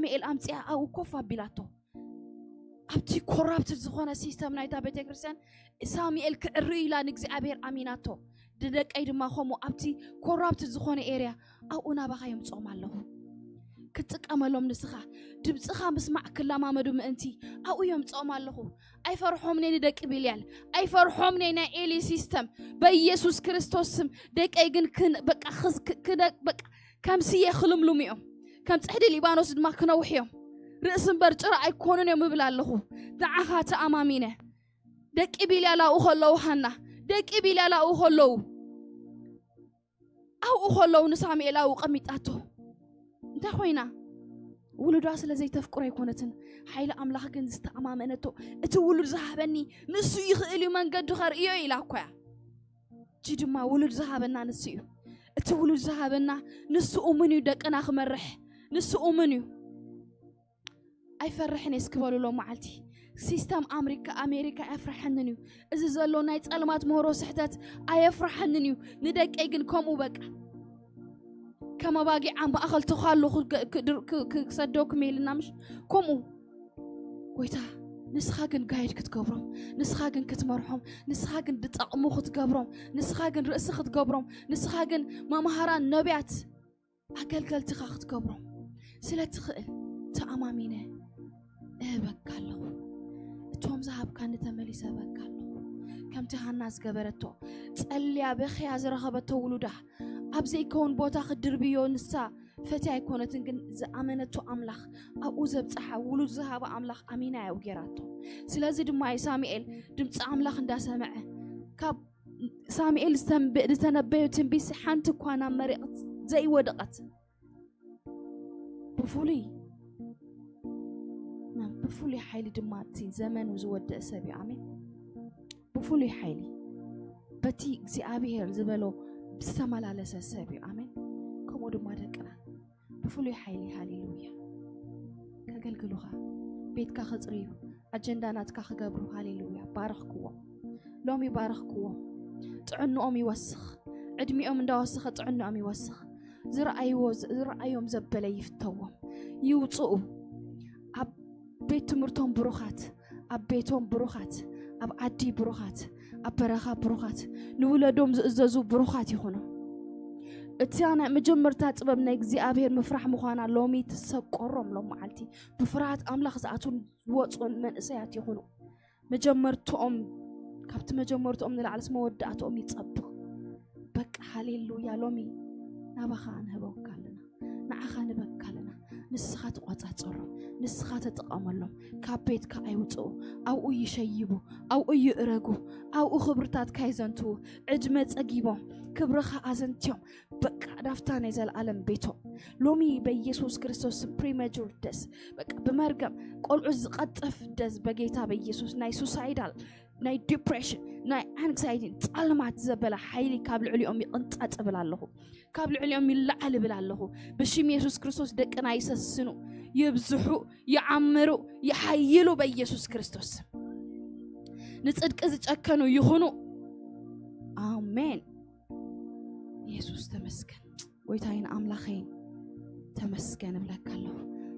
ሳሙኤል ኣምፅኣ ኣብኡ ኮፍ ኣቢላቶ። ኣብቲ ኮራፕት ዝኾነ ሲስተም ናይታ ቤተክርስትያን ሳሙኤል ክዕሪ ኢላ ንእግዚኣብሔር ኣሚናቶ። ንደቀይ ድማ ከምኡ ኣብቲ ኮራፕት ዝኾነ ኤርያ ኣብኡ ናባኻ የምፅኦም ኣለኹ። ክትጥቀመሎም ንስኻ ድምፅኻ ምስማዕ ክለማመዱ ምእንቲ ኣብኡ የምፅኦም ኣለኹ። ኣይፈርሖም ነይ ንደቂ ቢልያል፣ ኣይፈርሖም ነይ ናይ ኤሊ ሲስተም። በኢየሱስ ክርስቶስ ስም ደቀይ ግን ክን- በቃ ክዝ- ክ- ክነ- በቃ ከም ስየ ክልምሉም እዮም፣ ከም ፅሕዲ ሊባኖስ ድማ ክነውሕ እዮም። ርእሲ እምበር ጭራ ኣይኮኑን እዮም እብል ኣለኹ። ንዓኻ ተኣማሚነ። ደቂ ቢልያል ኣብኡ ከለዉ፣ ሃና፣ ደቂ ቢልያል ኣብኡ ከለዉ፣ ኣብኡ ከለዉ ንሳሙኤል ኣብኡ ቀሚጣቶ። እንታይ ኮይና? ውሉዳ ስለ ዘይተፍቅሮ ኣይኮነትን። ሓይሊ ኣምላኽ ግን ዝተኣማመነቶ፣ እቲ ውሉድ ዝሃበኒ ንሱ ይኽእል እዩ መንገዱ ከርእዮ ኢላ እኮ እያ። እጂ ድማ ውሉድ ዝሃበና ንሱ እዩ። እቲ ውሉድ ዝሃበና ንሱ እሙን እዩ፣ ደቅና ክመርሕ ንሱ እሙን እዩ። ኣይፈርሕን እየ እስኪ በሉ ሎም መዓልቲ። ሲስተም ኣምሪካ ኣሜሪካ ኣየፍርሐንን እዩ። እዚ ዘሎ ናይ ጸልማት ምህሮ ስሕተት ኣየፍርሐንን እዩ። ንደቀይ ግን ከምኡ በቃ ከም ኣባጊዕ ኣብ ማእኸል ተዃሉ ክገ- ክድር- ክ- ክ- ክሰደው ክሜልና ምሽ ከምኡ ጎይታ ንስኻ ግን ጋይድ ክትገብሮም፣ ንስኻ ግን ክትመርሖም፣ ንስኻ ግን ድጠቕሙ ክትገብሮም፣ ንስኻ ግን ርእሲ ክትገብሮም፣ ንስኻ ግን መምሃራን ነቢያት ኣገልገልትኻ ክትገብሮም ስለ ትኽእል ተኣማሚነ እህበካ ኣለኹ። እቶም ዝሃብካኒ ተመሊሰ እህበካ ኣለኹ። ከምቲ ሃና ዝገበረቶ ጸልያ በኽያ ዝረኸበቶ ውሉዳ ኣብ ዘይከውን ቦታ ክትድርብዮ ንሳ ፈትያ ኣይኮነትን፣ ግን ዝኣመነቶ ኣምላኽ ኣብኡ ዘብጽሓ ውሉድ ዝሃባ ኣምላኽ ኣሚና እያ ጌራቶ። ስለዚ ድማ እዩ ሳሙኤል ድምፂ ኣምላኽ እንዳሰምዐ ካብ ሳሙኤል ዝተንብ- ዝተነበዮ ትንቢት ሓንቲ እኳ ናብ መሬት ዘይወደቐት ብፍሉይ ብፍሉይ ሓይሊ ድማ እቲ ዘመኑ ዝወደእ ሰብ እዩ። ኣሜን። ብፍሉይ ሓይሊ በቲ እግዚኣብሔር ዝበሎ ዝተመላለሰ ሰብ እዩ። ኣሜን። ከምኡ ድማ ደቅና ብፍሉይ ሓይሊ፣ ሃሌሉያ፣ ከገልግሉኻ፣ ቤትካ ክጽርዩ፣ ኣጀንዳ ናትካ ክገብሩ፣ ሃሌሉያ፣ ባረኽክዎም። ሎሚ ባረኽክዎም። ጥዕንኦም ይወስኽ። ዕድሚኦም እንዳወሰኸ ጥዕንኦም ይወስኽ። ዝረኣይዎ ዝረኣዮም ዘበለ ይፍተዎም። ይውፅኡ። ኣብ ቤት ትምህርቶም ብሩኻት፣ ኣብ ቤቶም ብሩኻት፣ ኣብ ዓዲ ብሩኻት፣ ኣብ በረኻ ብሩኻት፣ ንውለዶም ዝእዘዙ ብሩኻት ይኹኑ። እታ ናይ መጀመርታ ጥበብ ናይ እግዚኣብሔር ምፍራሕ ምዃና ሎሚ ትሰቆሮም። ሎም መዓልቲ ብፍርሃት ኣምላኽ ዝኣትዉን ዝወፁን መንእሰያት ይኹኑ። መጀመርትኦም ካብቲ መጀመርትኦም ንላዕልስ መወዳእትኦም ይጸብቕ። በቃ ሃሌሉያ። ሎሚ ናባኻ ንህበወካ ኣለና፣ ንዓኻ ንበካ ኣለና። ንስኻ ተቋጻጸሮም፣ ንስኻ ተጠቐመሎም። ካብ ቤትካ ኣይውፅኡ፣ ኣብኡ ይሸይቡ፣ ኣብኡ ይእረጉ፣ ኣብኡ ክብርታትካ ይዘንትዉ። ዕድመ ጸጊቦም ክብርኻ ኣዘንትዮም በቃ ዳፍታ ናይ ዘለኣለም ቤቶም ሎሚ በኢየሱስ ክርስቶስ ስም ፕሪመጁር ደስ በቃ ብመርገም ቆልዑ ዝቐጥፍ ደስ በጌታ በኢየሱስ ናይ ሱሳይዳል ናይ ዲፕሬሽን ናይ ኣንክሳይቲ ጸልማት ዘበለ ሓይሊ ካብ ልዕሊኦም ይቕንጣጥ እብል ኣለኹ። ካብ ልዕሊኦም ይለዓል እብል ኣለኹ። ብሽም የሱስ ክርስቶስ ደቅና ይሰስኑ፣ ይብዝሑ፣ ይዓምሩ፣ ይሓይሉ በኢየሱስ ክርስቶስ ስም። ንጽድቂ ዝጨከኑ ይኹኑ። ኣሜን። የሱስ ተመስገን። ጎይታይን ኣምላኸይን ተመስገን እብለካ ኣለኹ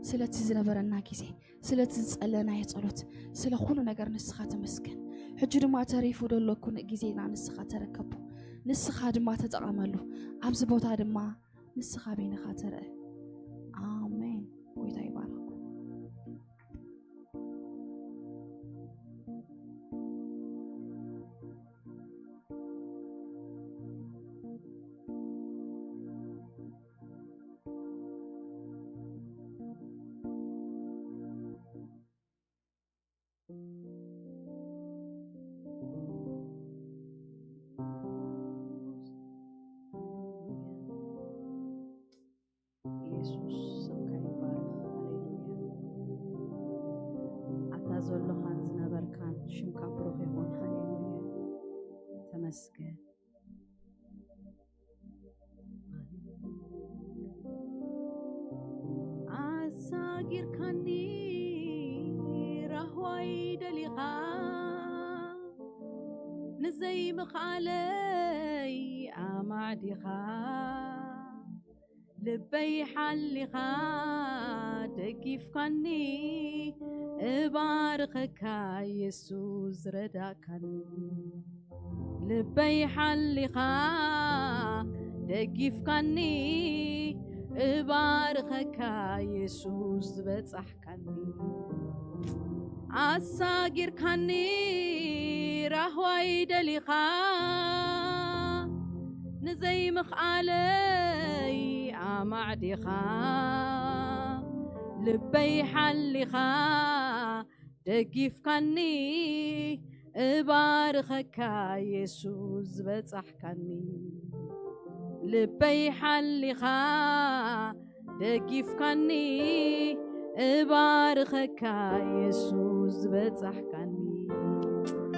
ስለቲ ዝነበረና ግዜ፣ ስለቲ ዝጸለናዮ ጸሎት፣ ስለ ኩሉ ነገር ንስኻ ተመስገን። ሕጂ ድማ ተሪፉ ደሎ ኩን ግዜና ንስኻ ተረከቦ፣ ንስኻ ድማ ተጠቐመሉ። ኣብዚ ቦታ ድማ ንስኻ በይንኻ ተረእ። ኣሜን። ጎይታ ይባርኩ። ኢየሱስ ስምካ ይባረክ። ሃሌሉያ። ኣታ ዘሎኻን ዝነበርካን ሽምካ ብሩኽ ይኹን። ሃሌሉያ። ተመስገን። ኣሳጊርካኒ ራህዋይ ደሊኻ፣ ንዘይምኽኣለይ ኣማዕዲኻ፣ ልበይ ሓሊኻ ደጊፍካኒ እባርኸካ የሱስ ዝረዳእካኒ ልበይ ሓሊኻ ደጊፍካኒ እባርኸካ የሱስ ዝበጻሕካኒ ኣሳጊርካኒ ራህዋይ ደሊኻ ንዘይምኽኣለይ ኣማዕዲኻ ልበይ ሓሊኻ ደጊፍካኒ እባርኸካ የሱስ ዝበጻሕካኒ ልበይ ሓሊኻ ደጊፍካኒ እባርኸካ የሱስ ዝበጻሕካኒ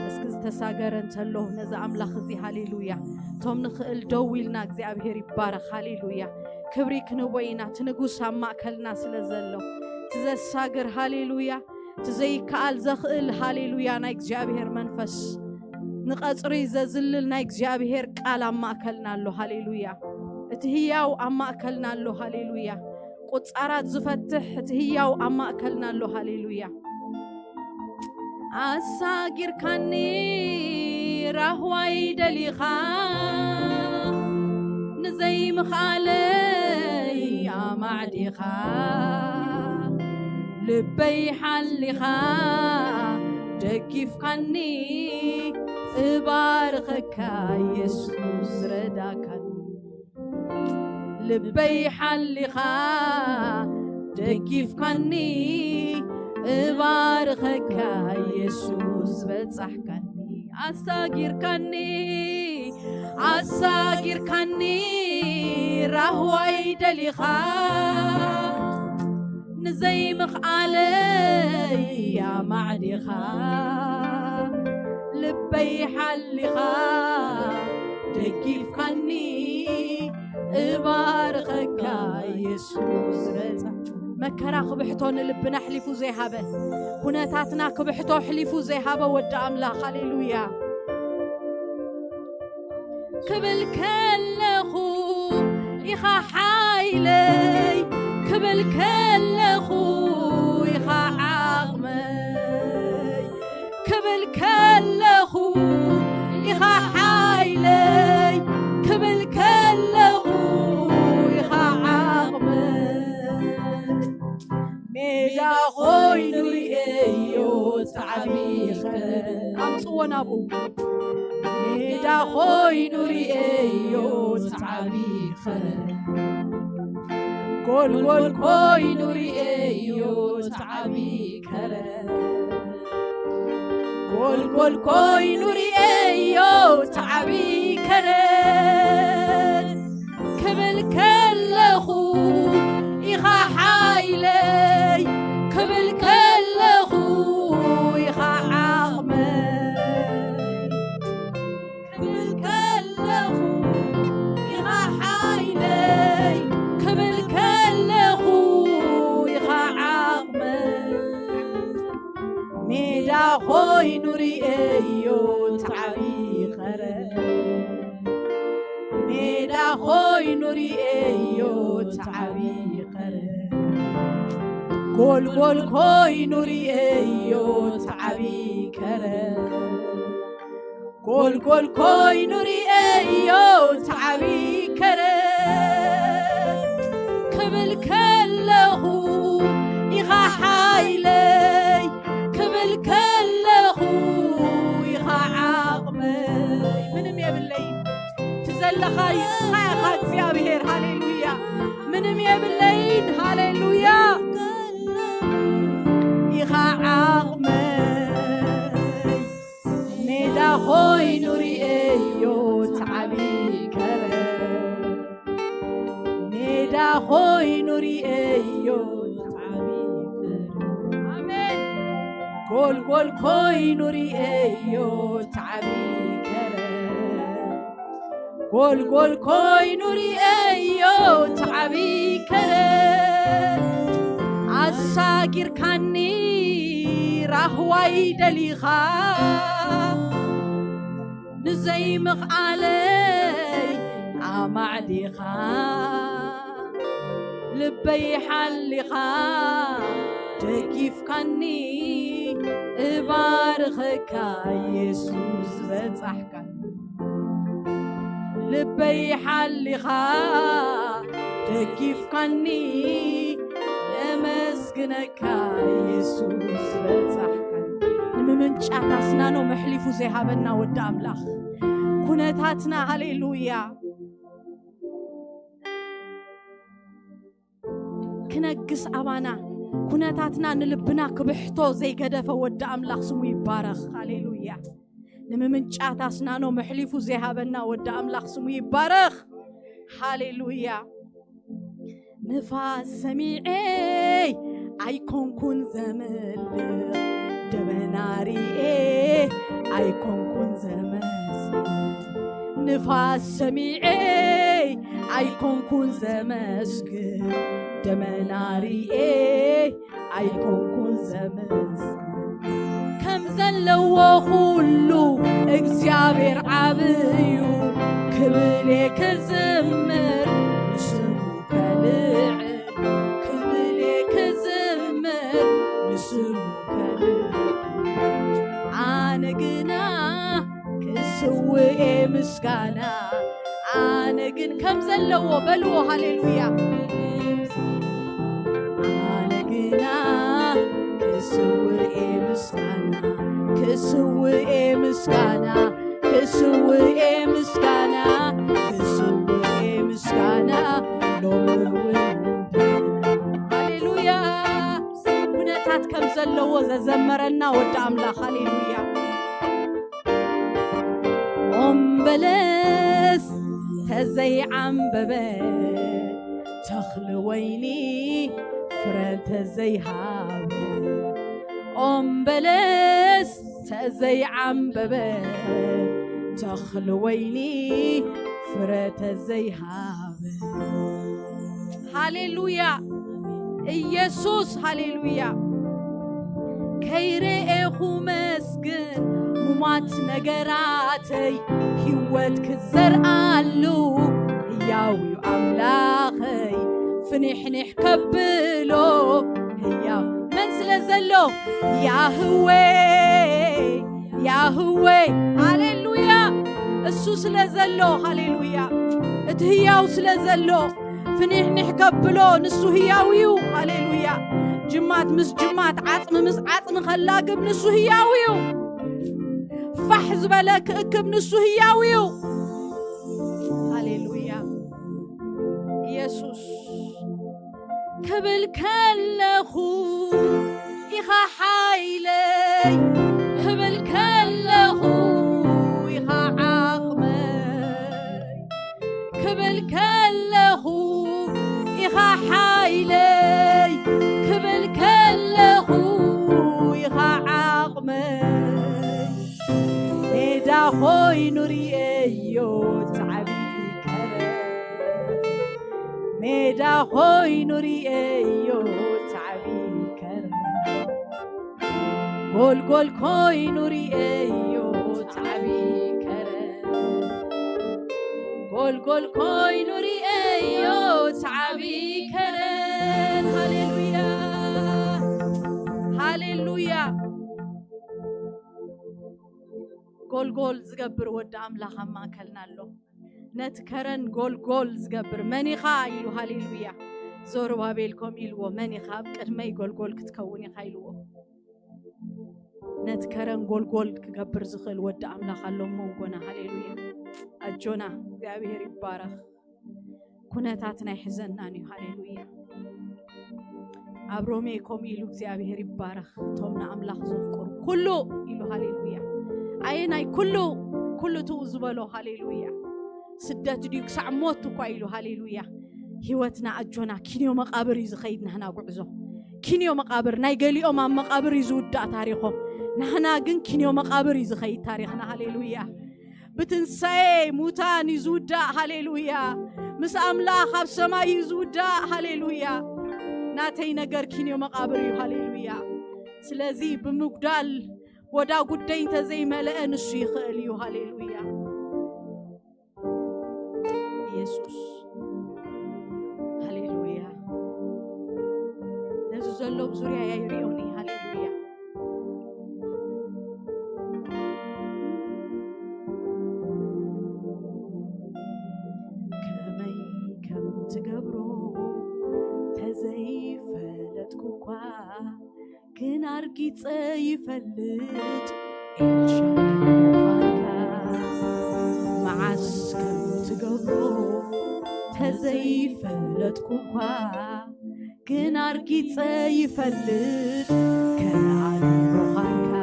እስኪ ዝተሳገረ እንተሎ ነዚ ኣምላኽ እዚ ሃሌሉያ እቶም ንኽእል ደው ኢልና እግዚኣብሔር ይባረኽ ሃሌሉያ ክብሪ ክንቦ ኢና እቲ ንጉስ ኣብ ማእከልና ስለ ዘሎ እቲ ዘሳግር ሃሌሉያ እቲ ዘይከኣል ዘኽእል ሃሌሉያ ናይ እግዚኣብሔር መንፈስ ንቐጽሪ ዘዝልል ናይ እግዚኣብሔር ቃል ኣብ ማእከልና ኣሎ ሃሌሉያ እቲ ህያው ኣብ ማእከልና ኣሎ ሃሌሉያ ቁጻራት ዝፈትሕ እቲ ህያው ኣብ ማእከልና ኣሎ ሃሌሉያ ኣሳጊርካኒ ራህዋይ ደሊኻ ንዘይምኽኣለይ ኣማዕዲኻ ልበይ ሓሊኻ ደጊፍካኒ እባርኸካ የሱስ ረዳካኒ ልበይ ሓሊኻ ደጊፍካኒ እባርኸካ የሱስ ዝበጻሕካኒ ኣሳጊርካኒ ኣሳጊርካኒ ራህዋይ ደሊኻ ንዘይምኽኣለይ ኣማዕዲኻ ልበይ ሓሊኻ ደጊፍካኒ እባርኸካ የሱስ ረጻ መከራ ክብሕቶ ንልብና ኣሕሊፉ ዘይሃበ ኩነታትና ክብሕቶ ኣሕሊፉ ዘይሃበ ወዲ ኣምላኽ ሃሌሉያ ክብል ከለኹ ኢኻ ሓይለይ ክብል ከለኹ ኢኻ ዓቕመይ ክብል ከለኹ ኢኻ ሓይለይ ክብል ከለኹ ኢኻ ዓቕመይ ሜዳ ኮይኑ ርእየዮ ተዓቢኸ ኣምፅዎ ናብኡ ሜዳ ኮይኑ ርእየዮ ተዓቢኸ ጎልጎል ኮይኑ ርእየዮ ተዓቢከረ ጎልጎል ኮይኑ ርእየዮ ተዓቢከረ ክብል ከለኹ ኢኻ ሓይለይ ክብል ከለኹ ኢኻ ዓቕመይ ክብል ከለኹ ኢኻ ሓይለይ ክብል ከለኹ ኢኻ ዓቕመይ ሜዳ ኮይኑ ርእየዮ ተዓቢኸረ ሜዳ ኮይኑ ርእየዮ ተዓቢኸረ ጎልጎል ኮይኑ ርእየዮ ተዓቢከረ ጎልጎል ኮይኑ ርእየዮ ተዓቢከረ ክብል ከለኹ ኢኻ ሓይለይ ክብል ከለኹ ኢኻ ዓቕመይ ምንም የብለይ ትዘለኻ ኢኻ እግዚኣብሔር ሃሌሉያ ምንም የብለይን ሃሌሉያ ኢኻ ዓቕመይ ሜዳ ኮይኑ ርእየዮ ተዓቢከረ ሜዳ ኮይኑ ርእየዮ ተዓቢከረ ኣሜን ጎልጎል ኮይኑ ርእየዮ ተዓቢከረ ጎልጎል ኮይኑ ርእየዮ ተዓቢከረ ኣሳጊርካኒ ራህዋይ ደሊኻ ንዘይምኽኣለይ ኣማዕዲኻ ልበይ ሓሊኻ ደጊፍካኒ፣ እባርኸካ የሱስ ዝበጻሕካኒ። ልበይ ሓሊኻ ደጊፍካኒ፣ የመስግነካ የሱስ ዝበጻሕካኒ። ንምምንጫት ኣስናኖ መሕሊፉ ዘይሃበና ወዲ ኣምላኽ፣ ኩነታትና፣ ሃሌሉያ፣ ክነግስ ኣባና፣ ኩነታትና ንልብና ክብሕቶ ዘይገደፈ ወዲ ኣምላኽ ስሙ ይባረኽ። ሃሌሉያ። ንምምንጫት ኣስናኖ መሕሊፉ ዘይሃበና ወዲ ኣምላኽ ስሙ ይባረኽ። ሃሌሉያ። ንፋስ ሰሚዐ ኣይኮንኩን ዘምልኽ፣ ደበና ሪኤ ኣይኮንኩን ዘመስግን። ንፋስ ሰሚዐ ኣይኮንኩን ዘመስግን፣ ደመና ሪኤ ኣይኮንኩን ዘመስግን። ከም ዘለዎ ኩሉ እግዚኣብሔር ዓብዩ ክብል እየ ክዝምር፣ ንስሙ ከልዕል ክብል እየ ክዝምር፣ ንስሙ ከልዕል። ኣነ ግና ክስውኤ ምስጋና፣ ኣነ ግን ከም ዘለዎ በልዎ። ሃሌሉያ። ኣነ ግና ክስውኤ ምስጋና፣ ክስውኤ ምስጋና፣ ክስውኤ ምስጋና፣ ክስውኤ ምስጋና ሎሚ እውን። ሃሌሉያ። ኩነታት ከም ዘለዎ ዘዘመረና ወዲ ኣምላኽ። ሃሌሉያ። ኦም በለስ ተዘይዓምበበ፣ ተኽሊ ወይኒ ፍረ ተዘይሃበ። ኦም በለስ ተዘይዓምበበ፣ ተኽሊ ወይኒ ፍረ ተዘይሃበ። ሃሌሉያ። ኢየሱስ፣ ሃሌሉያ። ከይረኤኹ መስግን ሙማት ነገራተይ፣ ህይወት ክዘርኣሉ ህያው እዩ ኣምላኸይ። ፍኒሕኒሕ ከብሎ ህያው መን ስለ ዘሎ? ያህዌ፣ ያህዌ። ሃሌሉያ። እሱ ስለ ዘሎ፣ ሃሌሉያ። እቲ ህያው ስለ ዘሎ ፍኒሕኒሕ ከብሎ ንሱ ህያው እዩ። ሃሌሉያ። ጅማት ምስ ጅማት፣ ዓጽሚ ምስ ዓጽሚ ከላግብ ንሱ ህያው እዩ። ፋሕ ዝበለ ክእክብ ንሱ ህያው እዩ። ሃሌሉያ። ኢየሱስ ክብል ከለኹ ኢኻ ሓይለይ፣ ክብል ከለኹ ኢኻ ዓቕመይ፣ ክብል ከለኹ ኢኻ ሓይለይ፣ ክብል ከለኹ ኢኻ ዓቕመይ። ሜዳ ኮይኑ ርእየዮ እቲ ዓቢ ከረን፣ ሜዳ ኮይኑ ርእየዮ እቲ ዓቢ ከረን፣ ጎልጎል ኮይኑ ርእየዮ እቲ ዓቢ ከረን፣ ጎልጎል ኮይኑ ርእየዮ እቲ ዓቢ ከረን። ሃሌሉያ፣ ሃሌሉያ። ጎልጎል ዝገብር ወዲ ኣምላኽ ኣብ ማእከልና ኣሎ። ነቲ ከረን ጎልጎል ዝገብር መን ኢኻ ኢሉ፣ ሃሌሉያ። ዘሩባቤል ከምኡ ኢልዎ፣ መን ኢኻ ኣብ ቅድመይ ጎልጎል ክትከውን ኢኻ ኢልዎ። ነቲ ከረን ጎልጎል ክገብር ዝኽእል ወዲ ኣምላኽ ኣሎ ኣብ መንጎና። ሃሌሉያ። ኣጆና፣ እግዚኣብሔር ይባረኽ። ኩነታትና ኣይሕዘናን እዩ። ሃሌሉያ። ኣብ ሮሜ ከምኡ ኢሉ እግዚኣብሔር ይባረኽ፣ እቶም ንኣምላኽ ዘፍቅሩ ኩሉ ኢሉ። ሃሌሉያ። ኣየናይ ኩሉ? ኩሉ ትኡ ዝበሎ። ሃሌሉያ። ስደት ድዩ ክሳዕ ሞት እኳ ኢሉ። ሃሌሉያ። ህይወትና ኣጆና ኪንዮ መቓብር እዩ ዝኸይድ። ናህና ጉዕዞ ኪንዮ መቓብር፣ ናይ ገሊኦም ኣብ መቓብር እዩ ዝውዳእ ታሪኾም፣ ናህና ግን ኪንዮ መቓብር እዩ ዝኸይድ ታሪኽና። ሃሌሉያ። ብትንሳኤ ሙታን እዩ ዝውዳእ። ሃሌሉያ። ምስ ኣምላኽ ኣብ ሰማይ እዩ ዝውዳእ። ሃሌሉያ። ናተይ ነገር ኪንዮ መቓብር እዩ። ሃሌሉያ። ስለዚ ብምጉዳል ጎዳ ጉደይ እንተዘይመለአ ንሱ ይኽእል እዩ። ሃሌሉያ። ኢየሱስ። ሃሌሉያ። ዘሎ ኣብ ዙርያያ ይርእዮኒ። ሃሌሉያ። ከመይ ከም ትገብሮ ተዘይፈለጥኩ እኳ፣ ግን ኣርጊጸ ይፈልጥ ኤልሻዳይ ምዃንካ። መዓስ ከም ትገብሮ ተዘይፈለጥኩ እኳ፣ ግን ኣርጊጸ ይፈልጥ ከነኣን ምዃንካ።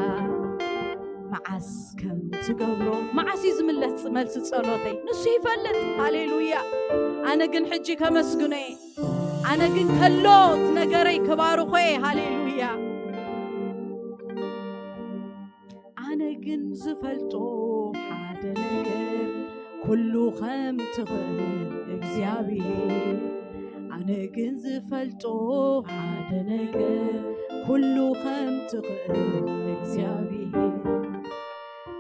መዓስ ከም ትገብሮ፣ መዓስ እዩ ዝምለስ መልሲ ጸሎተይ? ንሱ ይፈልጥ። ሃሌሉያ። ኣነ ግን ሕጂ ከመስግኖ እየ። ኣነ ግን ከሎ እቲ ነገረይ ክባርኾ እየ። ሃሌሉያ። ኣነ ግን ዝፈልጦ ሓደ ነገር፣ ኩሉ ከም ትኽእል እግዚኣብሔር። ኣነ ግን ዝፈልጦ ሓደ ነገር፣ ኩሉ ከም ትኽእል እግዚኣብሔር።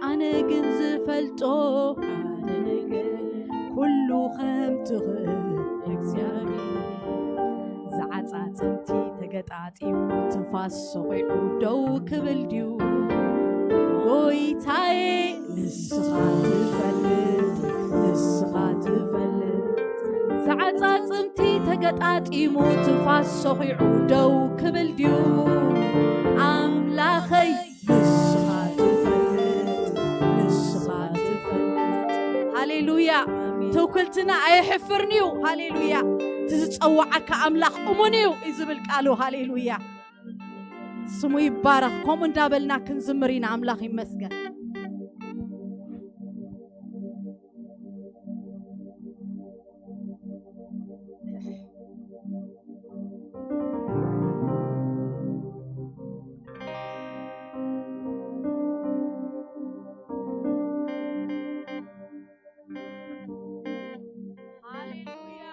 ኣነ ግን ዝፈልጦ ሓደ ነገር፣ ኩሉ ከም ትኽእል እግዚኣብሔር። ዝዓጻጽምቲ ተገጣጢሙ፣ ትንፋስ ሰቒዑ ደው ክብል ድዩ? ጎይታዬ፣ ንስኻ ትፈልጥ፣ ንስኻ ትፈልጥ። ዝዓጻጽምቲ ተገጣጢሙ፣ ትንፋስ ሰኺዑ ደው ክብል ድዩ? ኣምላኸይ፣ ንስኻ ትፈልጥ፣ ንስኻ ትፈልጥ። ሃሌሉያ። ትውክልትና ኣየሕፍርን እዩ። ሃሌሉያ። እቲ ዝጸውዓካ ኣምላኽ እሙን እዩ እዩ ዝብል ቃሉ። ሃሌሉያ። ስሙ ይባረኽ። ከምኡ እንዳበልና ክንዝምር ኢና። ኣምላኽ ይመስገን። ሃሌሉያ።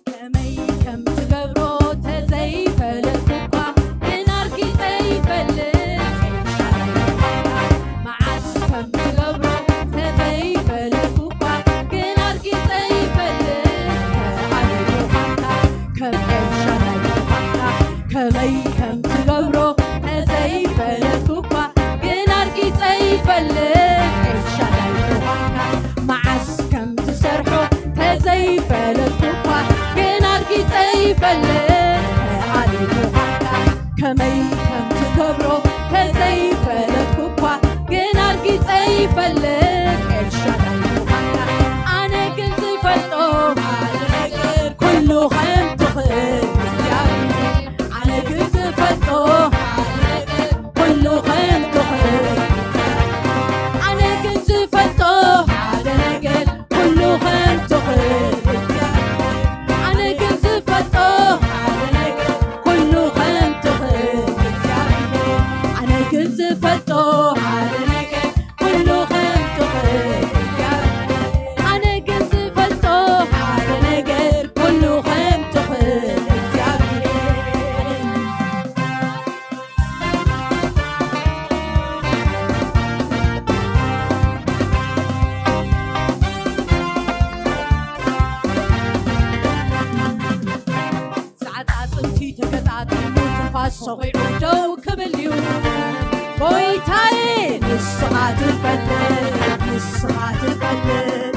ከመይ ከም ትገብሮ ተዘይፈለጥኩ እኳ፣ ግን ኣርጊጸ ይፈልጥ ኤልሻዳይ ምዃንካ። መዓስ ከም ትገብሮ ተዘይፈለጥኩ እኳ፣ ግን ኣርጊጸ ይፈልጥ ከኣሊ ምዃንካ። ከም ኤልሻዳይ ምዃንካ፣ ከመይ ከም ትገብሮ ተዘይፈለጥኩ እኳ፣ ግን ኣርጊጸ ይፈልጥ ኤልሻዳይ ምዃንካ። መዓስ ከም ትሰርሖ ተዘይፈለጥኩ እኳ፣ ግን ኣርጊጸ ይፈልጥ ከኣሊ ምዃንካ። ከመይ ከም ትገብሮ ተዘይፈለጥኩ እኳ፣ ግን ኣርጊጸ ይፈልጥ ኤልሻዳይ ምዃንካ። ኣነ ግን ዝፈልጦ ሓደ ነገር፣ ኩሉ ከም ትኽእል እግዚኣብሔር። ኣነ ግን ዝፈልጦ ሓደ ነገር፣ ኩሉ ከም ትኽእል እግዚኣብሔር። ኣነ ግን ዝፈልጦ ሓደ ነገር፣ ኩሉ ከም ትኽእል እግዚኣብሔር። ኣነ ግን ዝፈልጦ ሓደ ነገር፣ ኩሉ ከም ትኽእል ሰኺዑ ደው ክብል እዩ። ጎይታዬ፣ ንስኻ ትፈልጥ፣ ንስኻ ትፈልጥ።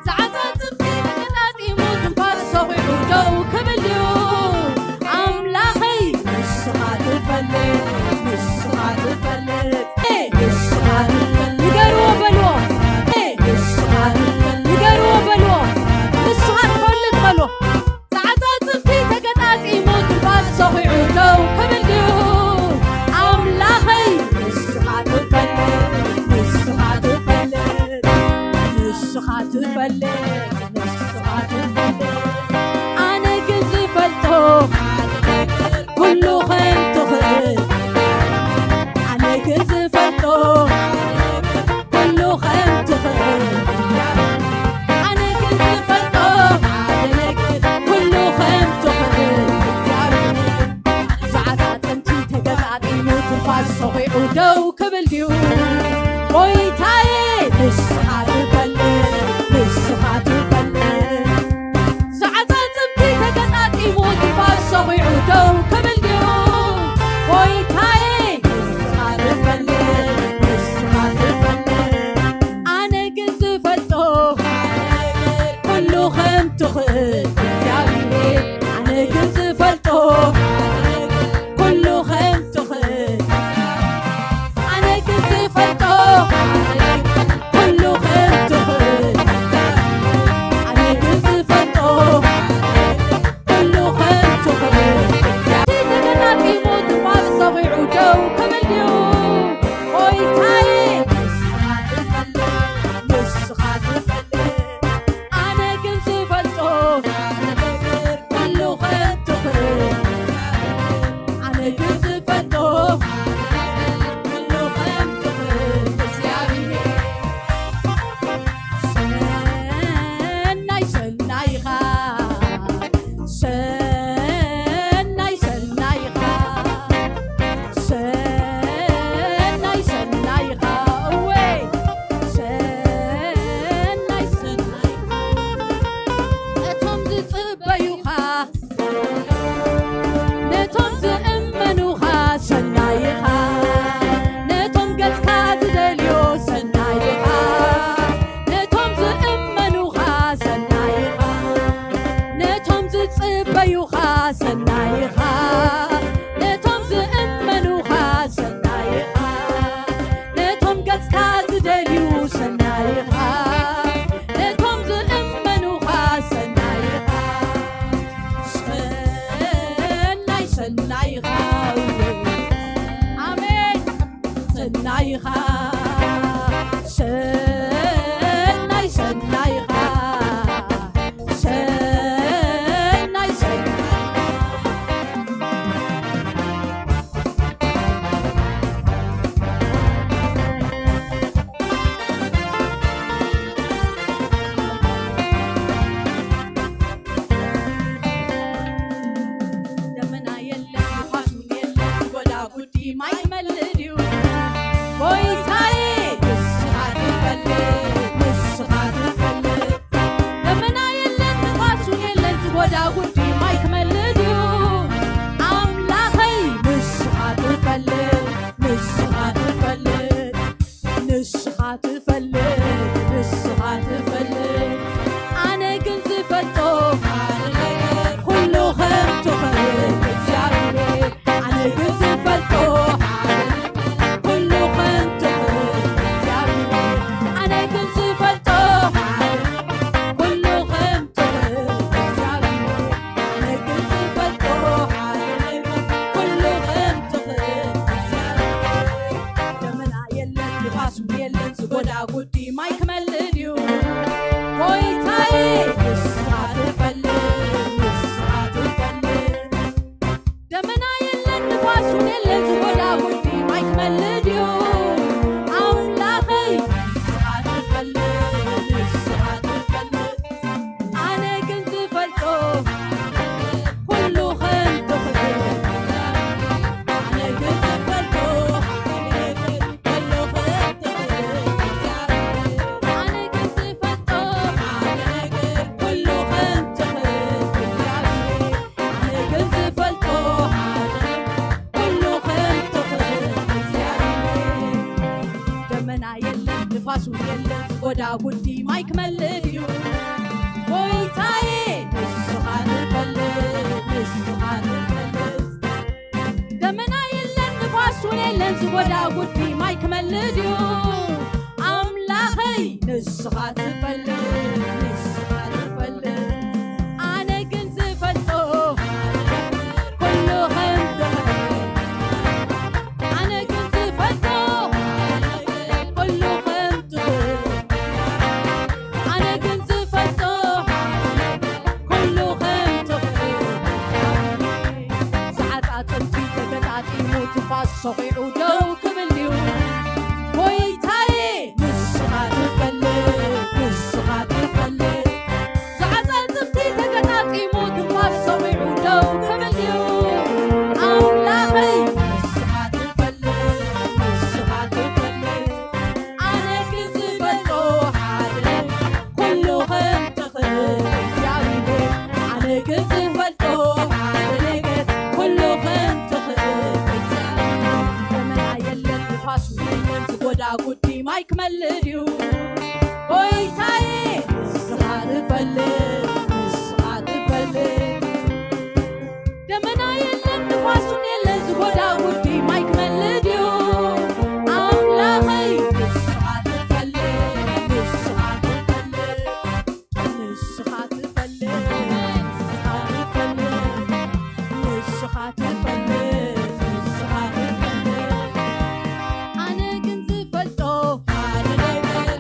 ዝዓጻጽፍ ተገጣጢሙ ትንፋስ ሰኺዑ ደው ክብል እዩ። ኣምላኸይ፣ ንስኻ ትፈልጥ፣ ንስኻ ትፈልጥ። ንስኻ ትፈልጥ። ንገርዎ በልዎ። ንስኻ ትፈልጥ። ንገርዎ በልዎ። ንስኻ ትፈልጥ በልዎ። ጻዕጻጽፍቲ ተገጣጢሙ ትንፋስ ሰኺዑ ደው ክብል ድዩ? ኣምላኸይ፣ ንስኻ ትፈልጥ፣ ንስኻ ትፈልጥ፣ ንስኻ ትፈልጥ፣ ንስኻ ትፈልጥ። ኣነ ግን ዝፈልጦ ኩሉ ከም ትኽእል፣ ኣነ ግን ዝፈልጦ ኩሉ ከም ትኽእል፣ ኣነ ግን ዝፈልጦ ኩሉ ከም ትኽእል እግዚኣብሔር። ዝዓጻጽምቲ ተገጣጢሙ ትንፋስ ሰኺዑ ደው ክብል ድዩ? ጎይታዬ፣ ንስኻ ትፈልጥ፣ ንስኻ ትፈልጥ። ዝዓጻጽምቲ ተገጣጢሙ ትንፋስ ሰኺዑ ደው ክብል ድዩ? ጎይታዬ፣ ንስኻ ትፈልጥ፣ ንስኻ ትፈልጥ። ኣነ ግን ዝፈልጦ ኩሉ ከም ትኽእል እግዚኣብሔር። ኣነ ግን ዝፈልጦ ኩሉ ከም ትኽእል። ኣነ ግን ዝፈልጦ ኩሉ ከም ትኽእል። ኣነ ግን ዝፈልጦ ኩሉ ከም ትኽእል። ተገጣጢሙ ትንፋስ ሰኺዑ ደው ክብል ድዩ? ጎይታዬ፣ ንስኻ ትፈልጥ፣ ንስኻ ትፈልጥ። ኣነ ግን ዝፈልጦ ኩሉ ከም ትኽእል። ኣነ ግን ዝፈልጦ ኩሉ ከም ትኽእል እግዚኣብሔር። ሰናይ ሰናይኻ፣ ሰናይ ሰናይኻ፣ ሰናይ ሰናይኻ፣ እወ፣ ሰናይ ሰናይኻ። እቶም ዝጽበዩኻ ነቶም ዝእመኑኻ ሰናይኻ፣ ነቶም ገጽካ ዝደልዮ ሰናይኻ፣ ነቶም ዝእመኑኻ ሰናይኻ፣ ነቶም ዝጽበዩኻ ሰናይኻ፣ ነቶም ዝእመኑኻ ሰናይኻ፣ ነቶም ገጽካ ዝደልዩ ሰናይኻ፣ ነቶም ዝእመኑኻ ሰናይኻ። ሰናይ ሰናይኻ፣ ኣሜን። ሰናይኻ፣ ሰናይ ሰናይኻ፣ ሰናይ ሰናይኻ። ደመና የለን፣ ንፋስ እውን የለን፣ ጎዳጉዲ ማይ ክመልእ ድዩ? ጎይታዬ፣ ንስኻ ትፈልጥ፣ ንስኻ ትፈልጥ። ደመና የለን፣ ንፋስ እውን የለን፣ ዝጎዳጉዲ ማይ ክመልእ ድዩ? ኣምላኸይ፣ ንስኻ ትፈልጥ፣ ንስኻ ትፈልጥ። ንስኻ ትፈልጥ፣ ንስኻ ትፈልጥ። ኣነ ግን ዝፈልጦ ሓደ ነገር፣ ኩሉ ከም ትኽእል እግዚኣብሔር። ኣነ ግን ዝፈልጦ ሓደ ነገር፣ ኩሉ ከም ትኽእል እግዚኣብሔር። ኣነ ግን ዝፈልጦ ሓደ ነገር፣ ኩሉ ከም ትኽእል እግዚኣብሔር። ጉዲ ማይ ክመልእ ድዩ? ጎይታዬ፣ ንስኻ ትፈልጥ፣ ንስኻ ትፈልጥ። ደመና የለን ንፋስ እውን የለን ዝጎዳ ጉዲ ማይ ክመልእ ድዩ? ኣምላኸይ፣ ንስኻ ትፈልጥ፣ ንስኻ ትፈልጥ። ኣነ ግን ዝፈልጦ ኩሉ ከም ትኽእል፣ ኣነ ግን ዝፈልጦ ኩሉ ከም ትኽእል፣ ኣነ ግን ዝፈልጦ ኩሉ ከም ትኽእል። ዝዓጻጽምቲ ተገጣጢሙ ትንፋስ ሰኺዑ ደው ክብል ድዩ? ጎይታዬ፣ ንስኻ ትፈልጥ፣ ንስኻ ትፈልጥ። ዝዓጻጽምቲ ተገጣጢሙ ትንፋስ ሰኺዑ ደው ክብል ድዩ? ኣምላኸይ፣ ንስኻ ትፈልጥ፣ ንስኻ ትፈልጥ። ኣነ ግን ዝፈልጦ ሓደ ኩሉ ከም ትኽእል እግዚኣብሔር፣ ኣነ ግን ዝፈልጦ ሓደ ነገር ኩሉ ከም ትኽእል እግዚኣብሔር። ደመና የለን ንፋስ የለን ዝጎዳ ጉዲ ማይ ክመልእ ድዩ? ጎይታዬ፣ ንስኻ ትፈልጥ፣ ንስኻ ትፈልጥ። ደመና የለን ንፋስ እውን የለን ዝጎዳ ጉዲ ማይ ክመልእ ድዩ? ኣምላኸይ፣ ንስኻ ትፈልጥ፣ ንስኻ ትፈልጥ። ንስኻ ትፈልጥ፣ ንስኻ ትፈልጥ፣ ንስኻ ትፈልጥ፣ ንስኻ ትፈልጥ። ኣነ ግን ዝፈልጦ ሓደ ነገር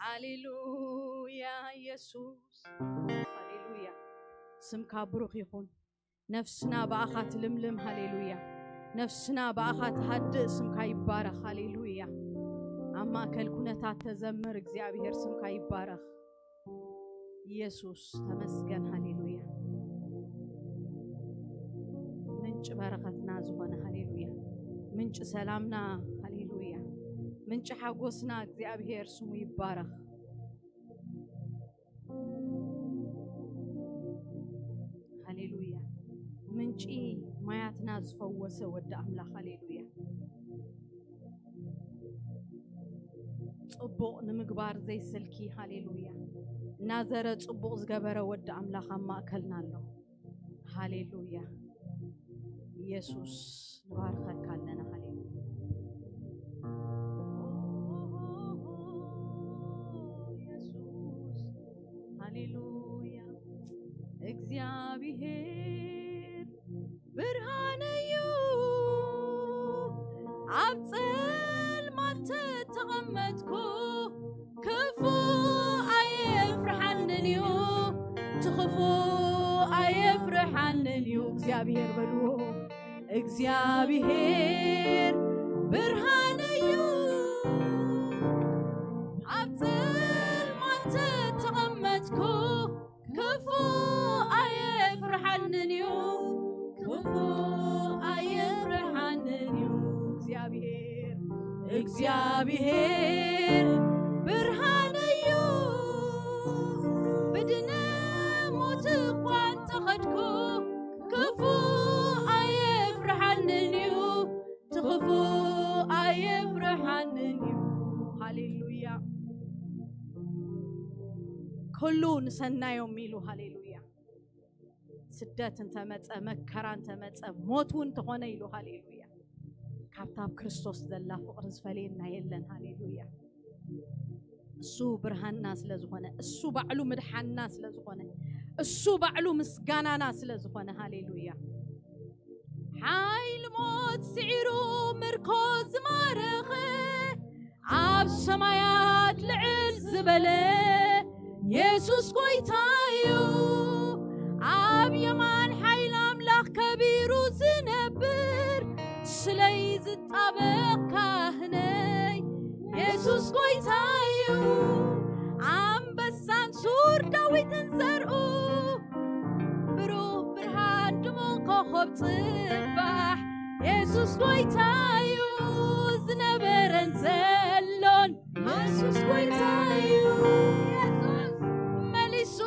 ሃሌሉያ ኢየሱስ፣ ሃሌሉያ። ስምካ ብሩኽ ይኹን። ነፍስና ብኣኻ ትልምልም። ሃሌሉያ። ነፍስና ብኣኻ ትሃድእ። ስምካ ይባረኽ። ሃሌሉያ። ኣብ ማእከል ኩነታት ተዘምር። እግዚኣብሔር ስምካ ይባረኽ። ኢየሱስ ተመስገን። ሃሌሉያ። ምንጭ በረኸትና ዝኾነ፣ ሃሌሉያ፣ ምንጭ ሰላምና፣ ሃሌሉያ፣ ምንጭ ሓጎስና እግዚኣብሔር ስሙ ይባረኽ። ሃሌሉያ። ምንጪ ማያትና ዝፈወሰ ወዲ ኣምላኽ፣ ሃሌሉያ። ጽቡቕ ንምግባር ዘይስልኪ፣ ሃሌሉያ፣ እናዘረ ጽቡቕ ዝገበረ ወዲ ኣምላኽ ኣብ ማእከልና ኣሎ። ሃሌሉያ። ኢየሱስ ንባርከካ ኣለና። ሃሌሉያ። ኢየሱስ፣ ሃሌሉያ። እግዚኣብሔር ብርሃነዩ፣ ኣብ ጸልማት ተተቐመጥኩ፣ ክፉ ኣየፍርሓንን እዩ፣ ትኽፉ ኣየፍርሓንን እዩ። እግዚኣብሔር በልዎ፣ እግዚኣብሔር ብርሃነዩ፣ ኣብ ጸልማት ተተቐመጥኩ፣ ክፉ ኣየፍርሓንን እዩ፣ ክፉ ኣየፍርሓንን እዩ። እግዚኣብሔር፣ እግዚኣብሔር ብርሃነዩ፣ ብድነ ሞት እኳ እንተኸድኩ፣ ክፉ ኣየፍርሓንን እዩ፣ ትኽፉ ኣየፍርሓንን እዩ። ሃሌሉያ። ኩሉ ንሰናዮም ኢሉ፣ ሃሌሉያ። ስደት እንተመጸ፣ መከራ እንተመጸ፣ ሞት እውን እንተኾነ ኢሉ፣ ሃሌሉያ። ካብታ ኣብ ክርስቶስ ዘላ ፍቕሪ ዝፈልየና የለን። ሃሌሉያ። እሱ ብርሃንና ስለ ዝኾነ፣ እሱ ባዕሉ ምድሓንና ስለ ዝኾነ፣ እሱ ባዕሉ ምስጋናና ስለ ዝኾነ፣ ሃሌሉያ። ሓይሊ ሞት ስዒሩ ምርኮ ዝማረኸ፣ ኣብ ሰማያት ልዕል ዝበለ የሱስ ጐይታ እዩ። ኣብ የማን ሓይሊ ኣምላኽ ከቢሩ ዝነብር፣ ስለይ ዝጣበቕ ካህነይ የሱስ ጐይታ እዩ። ኣንበሳን ሱር ዳዊትን ዘርኡ፣ ብሩህ ብርሃን ድሙቕ ኮኾብ ጽባሕ የሱስ ጐይታ እዩ። ዝነበረን ዘሎን የሱስ ጐይታ እዩ። የሱስ መሊሱ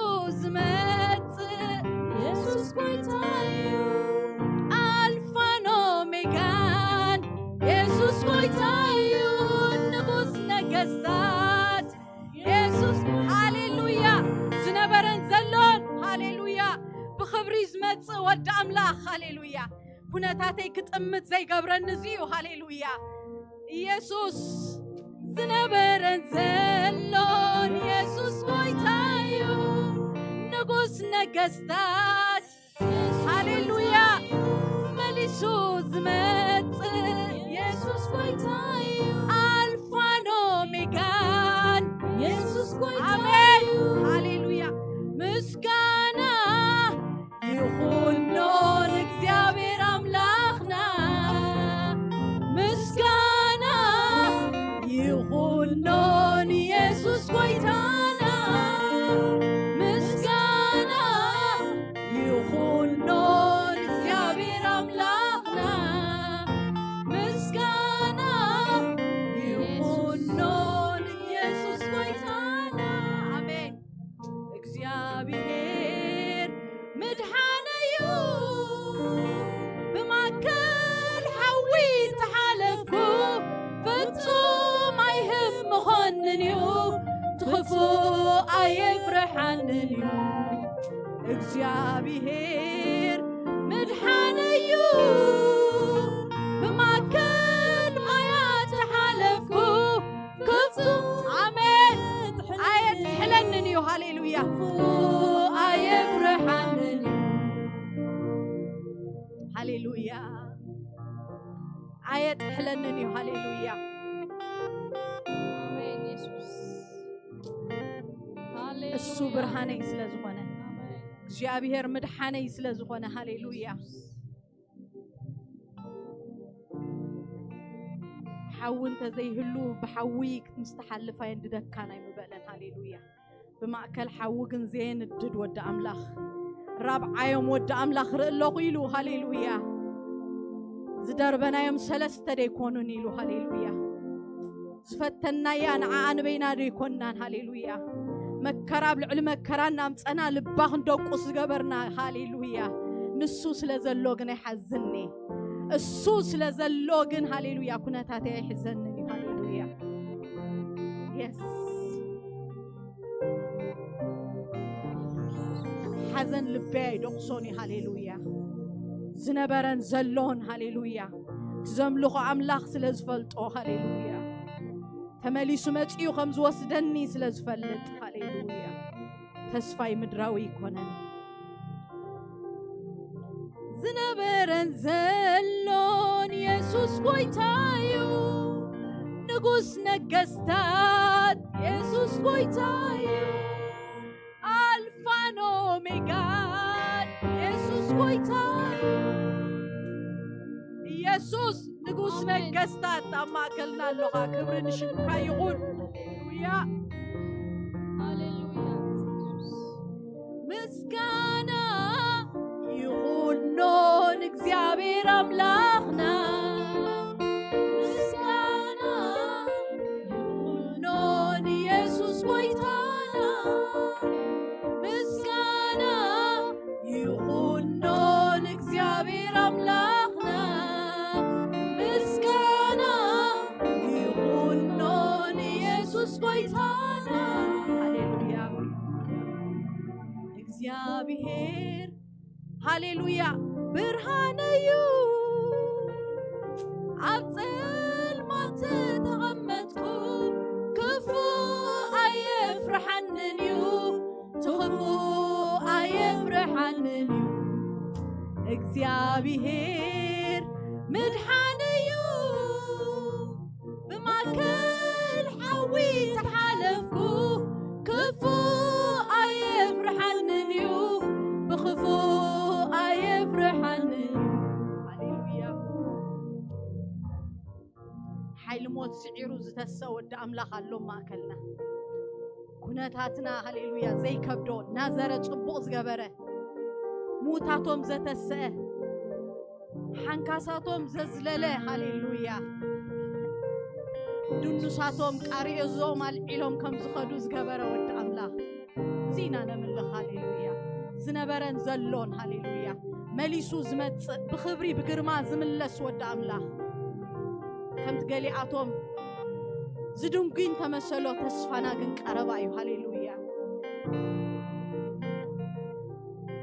ዝመጽእ የሱስ ጐይታ እዩ። ኣልፋን ኦሜጋን የሱስ ጐይታ እዩ። ንጉስ ነገስታት የሱስ፣ ሃሌሉያ። ዝነበረን ዘሎን፣ ሃሌሉያ። ብኽብሪ ዝመጽእ ወዲ ኣምላኽ፣ ሃሌሉያ። ኩነታተይ ክጥምት ዘይገብረኒ እዚ እዩ፣ ሃሌሉያ። ኢየሱስ ዝነበረን ዘሎን የሱስ ጐይታ እዩ። ንጉስ ነገስታት፣ ሃሌሉያ። መሊሱ ዝመጽእ የሱስ ጐይታ እዩ። ኣልፋን ኦሜጋን የሱስ ጐይታ፣ ኣሜን፣ እዩ። ሃሌሉያ። ምስጋና ይኹኖ ንእግዚኣብሔር ኣምላኽና፣ ምስጋና ይኹኖ ንየሱስ ጐይታና፣ ምስጋና ይኹኖ ንእግዚኣብሔር ኣምላኽና፣ ምስጋና ይኹኖ ንየሱስ ጐይታና። ኣሜን። እግዚኣብሔር ምድሓነዩ፣ ብማእከል ሓዊ ተሓለፍኩ፣ ፍጹም ኣይህብ ምኾንን እዩ፣ ትኽፉእ ኣየፍርሓንን እዩ። እግዚኣብሔር ምድሓነዩ፣ ብማእከል ማያት ተሓለፍኩ፣ ክፉ፣ ኣሜን፣ ኣየጥሕለንን እዩ። ሃሌሉያ። ክፉ ኣየፍርሓንን እዩ። ሃሌሉያ። ኣየጥሕለንን እዩ። ሃሌሉያ። ኣሜን፣ የሱስ። እሱ ብርሃነይ ስለ ዝኾነ፣ እግዚኣብሔር ምድሓነይ ስለ ዝኾነ፣ ሃሌሉያ። ሓዊ እንተዘይህሉ ብሓዊ ምስ ትሓልፍ ኣየንድደካን ኣይምበለን። ሃሌሉያ። ብማእከል ሓዊ ግን ዘየንድድ ወዲ ኣምላኽ፣ ራብዓዮም ወዲ ኣምላኽ ርኢ ኣለኹ ኢሉ። ሃሌሉያ። ዝደርበናዮም ሰለስተ ደይኮኑን ኢሉ። ሃሌሉያ። ዝፈተናያ ንዓኣ ንበይና ደይኮናን። ሃሌሉያ። መከራ ኣብ ልዕሊ መከራ እናምፀና ልባ ክንደቁስ ዝገበርና። ሃሌሉያ። ንሱ ስለ ዘሎ ግን ኣይሓዝኒ። እሱ ስለ ዘሎ ግን፣ ሃሌሉያ፣ ኩነታተይ ኣይሕዘንን እዩ። ሃሌሉያ። የስ። ሓዘን ልበይ ኣይደቑሶን እዩ። ሃሌሉያ። ዝነበረን ዘሎን፣ ሃሌሉያ፣ እቲ ዘምልኾ ኣምላኽ ስለ ዝፈልጦ፣ ሃሌሉያ፣ ተመሊሱ መጺኡ ከም ዝወስደኒ ስለ ዝፈልጥ፣ ሃሌሉያ፣ ተስፋይ ምድራዊ ኣይኮነን። ዝነበረን ዘሎን የሱስ ጎይታ እዩ፣ ንጉስ ነገስታት የሱስ ጎይታ እዩ፣ ኣልፋን ኦሜጋን የሱስ ጎይታ እዩ። ኢየሱስ ንጉስ ኣሜን። ነገስታት ኣብ ማእከልና ኣለኻ። ክብሪ ንሽምካ ይኹን። ሃሌሉያ። ሃሌሉያ። ምስጋና ይኹኖ ንእግዚኣብሔር ኣምላኽና፣ ምስጋና ይኹኖ ንየሱስ ጎይታና፣ ምስጋና ይኹኖ ንእግዚኣብሔር ኣምላኽና፣ ምስጋና ይኹኖ ንየሱስ ጎይታና። ሃሌሉያ። እግዚኣብሔር፣ ሃሌሉያ፣ ብርሃነዩ፣ ኣብ ጸልማት ተቐመጥኩ፣ ክፉእ ኣየፍርሓንን እዩ፣ ትኽፉእ ኣየፍርሓንን እዩ። እግዚኣብሔር ምድሓነዩ፣ ብማእከል ሓዊ ተሓለፍኩ፣ ክፉእ ኣየፍርሓንን እዩ፣ ብኽፉእ ኣየፍርሓንን እዩ። ሃሌሉያ። ሓይሊ ሞት ስዒሩ ዝተሰ ወዲ ኣምላኽ ኣሎ ማእከልና። ኩነታትና፣ ሃሌሉያ፣ ዘይከብዶ፣ ናዘረ፣ ጽቡቕ ዝገበረ፣ ምዉታቶም ዘተሰአ፣ ሓንካሳቶም ዘዝለለ፣ ሃሌሉያ፣ ድኑሳቶም ቃርዮዞም ኣልዒሎም ከም ዝኸዱ ዝገበረ ወዲ ኣምላኽ፣ እዚ ኢና ነምልኽ። ሃሌሉያ። ዝነበረን ዘሎን፣ ሃሌሉያ፣ መሊሱ ዝመጽእ፣ ብኽብሪ ብግርማ ዝምለስ ወዲ ኣምላኽ። ከምቲ ገሊኣቶም ዝድንጉይ እንተመሰሎ፣ ተስፋና ግን ቀረባ እዩ። ሃሌሉያ።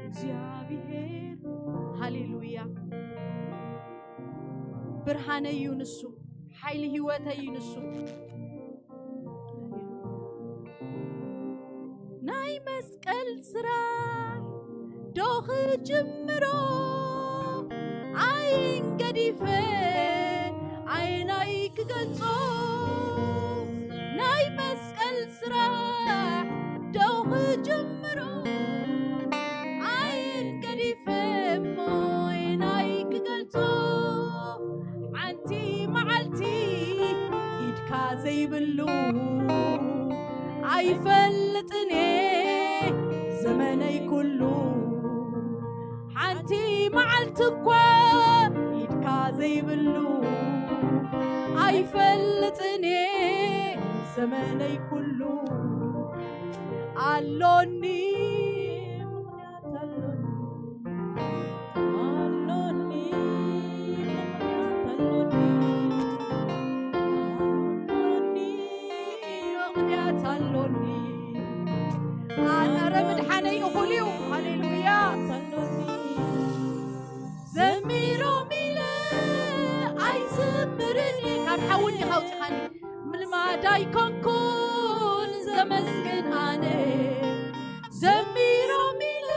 እግዚኣብሔር፣ ሃሌሉያ፣ ብርሃነይ እዩ ንሱ፣ ሓይሊ ህይወተይ እዩ ንሱ። ናይ መስቀል ስራሕ ዶ ክጅምሮ፣ ዓይን ገዲፈ ዓይናይ ክገልጾ፣ ናይ መስቀል ስራሕ ዶ ክጅምሮ፣ ዓይን ገዲፈ እሞ ዓይናይ ክገልጾ፣ ሓንቲ መዓልቲ ኢድካ ዘይብሉ ኣይፈልጥን እየ ዘመነይ ኩሉ። ሓንቲ መዓልቲ እኳ ኢድካ ዘይብሉ ኣይፈልጥን እየ ዘመነይ ኩሉ። ኣሎኒ ምኽንያት ኣሎኒ፣ ኣሎኒ ምኽንያት ኣሎኒ፣ ኣሎኒ ምኽንያት ኣሎኒ። ኣረ ምድሓነይ እኹል እዩ። ሃሌሉያ። ዘሚሮም ኢለ ኣይዝምርን እየ። ካብ ሓዊ እንዲኻ ኣውፂኻኒ። ምልማድ ኣይኮንኩን ዘመስግን ኣነ፣ ዘሚሮም ኢለ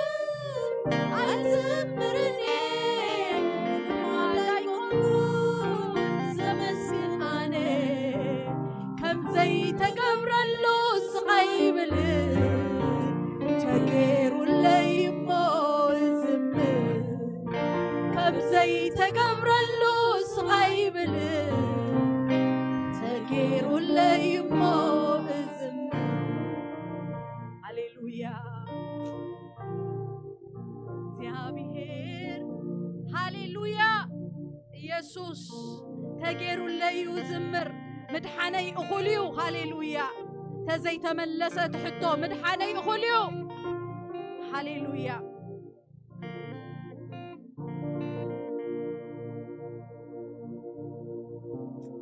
ኣይዝምርን እየ። ምልማድ ኣይኮንኩን ዘመስግን ኣነ፣ ከም ዘይተገብረሉ ስቕ ኣይብልን። ገይሩለይ እዩ ዝምር። ምድሓነይ እኹል እዩ። ሃሌሉያ። ተዘይተመለሰ ትሕቶ ምድሓነይ እኹል እዩ። ሃሌሉያ።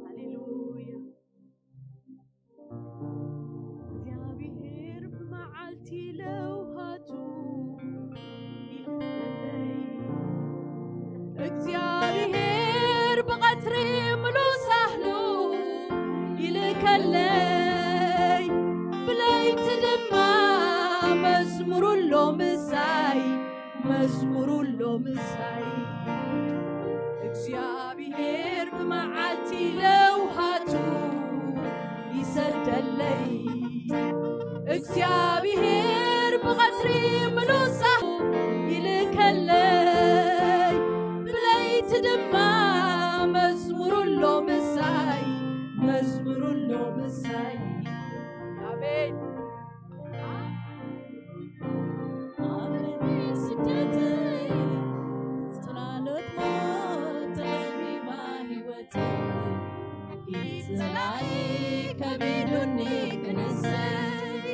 ሃሌሉያ። እግዚኣብሔር ብመዓልቲ ለውሃቱ ይልከለይ፣ እግዚኣብሔር ብቐትሪ ምሉእ ሳህሉ ይልከለይ፣ ብለይቲ ድማ መዝሙሩ ኣሎ ምሳይ፣ መዝሙሩ ኣሎ ምሳይ። እግዚኣብሔር ብመዓልቲ ለውሃቱ ይሰደለይ፣ እግዚኣብሔር ብቐትሪ ምሉእ ሳህሉ ይልከለይ፣ ብለይቲ ድማ መዝሙሩ ኣሎ ምሳይ፣ መዝሙሩ ኣሎ ምሳይ። ኣሜን። ኣብ ስደተይ ጽላሎት ሞት ተኸቢባ ህይወተይ፣ ኢድ ጸላኢ ከቢዱኒ ክንሰይ፣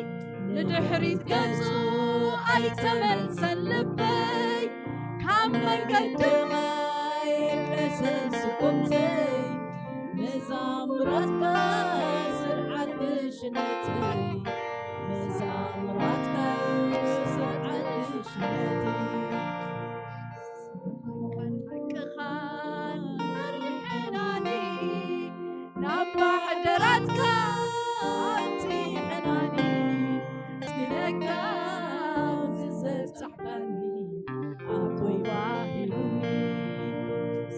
ንድሕሪት ገጹ ኣይተመልሰን ልበይ፣ ካብ መንገዲ ኣይቀሰን ስቁምተይ፣ መዛሙራትካ ስርዓት ድሽነተይ፣ መዛሙራትካ ስርዓት ድሽነተይ። ሓቅኻን መሪሕናኒ፣ ናብ ማሕደራትካ ኣብጺሕናኒ፣ ስነካ ዝዘብጻሕካኒ ኣቦይ ባሂሉኒ።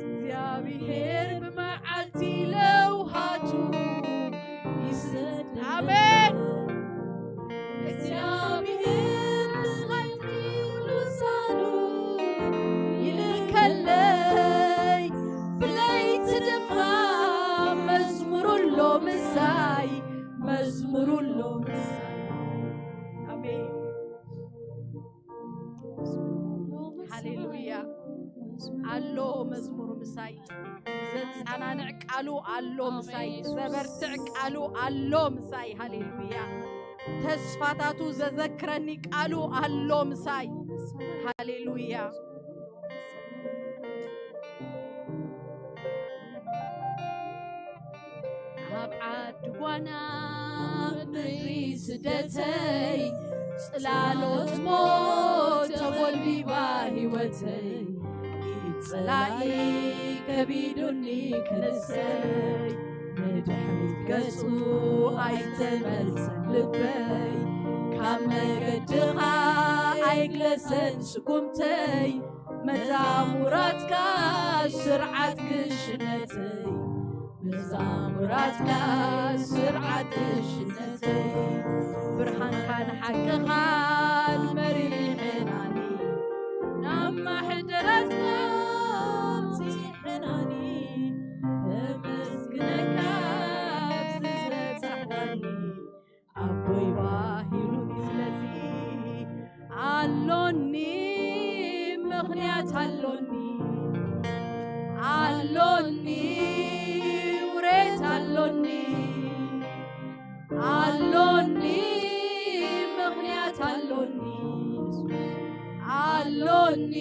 እግዚኣብሔር ብመዓልቲ ለውሃቱ ይሰደለይ። ኣሜን። እግዚኣብሔር ብመዓልቲ ልሳኑ ይልከለይ፣ ብለይቲ ድማ መዝሙሩ ኣሎ ምሳይ፣ መዝሙሩ ኣሎ ምሳይ። ኣሜን። ሃሌሉያ። ኣሎ መዝሙሩ ምሳይ፣ ዘጸናንዕ ቃሉ ኣሎ ምሳይ፣ ዘበርትዕ ቃሉ ኣሎ ምሳይ። ሃሌሉያ። ተስፋታቱ ዘዘክረኒ ቃሉ ኣሎ ምሳይ። ሃሌሉያ። ኣብ ዓዲ ጓና ምድሪ ስደተይ፣ ጽላሎት ሞት ተጎልቢባ ህይወተይ፣ ኢድ ጸላኢ ከቢዱኒ ክንሰይ፣ ንድሕሪት ገጹ ኣይተመልሰን ልበይ፣ ካብ መገድኻ ኣይግለሰን ስጉምተይ፣ መዛሙራትካ ስርዓት ክሽነተይ፣ መዛሙራትካ ስርዓት ክሽነተይ፣ ብርሃንካን ሓቅኻን መሪሕናኒ፣ ናብ ማሕደራትካ ኣምጺሕናኒ፣ ተመስግነካ ኣብዚ ዘብጻሕካኒ። ኣቦይ ባሂሉኒ ስለዚ ኣሎኒ ምኽንያት ኣሎኒ ኣሎኒ ውሬት ኣሎኒ ኣሎኒ ምኽንያት ኣሎኒ ኣሎኒ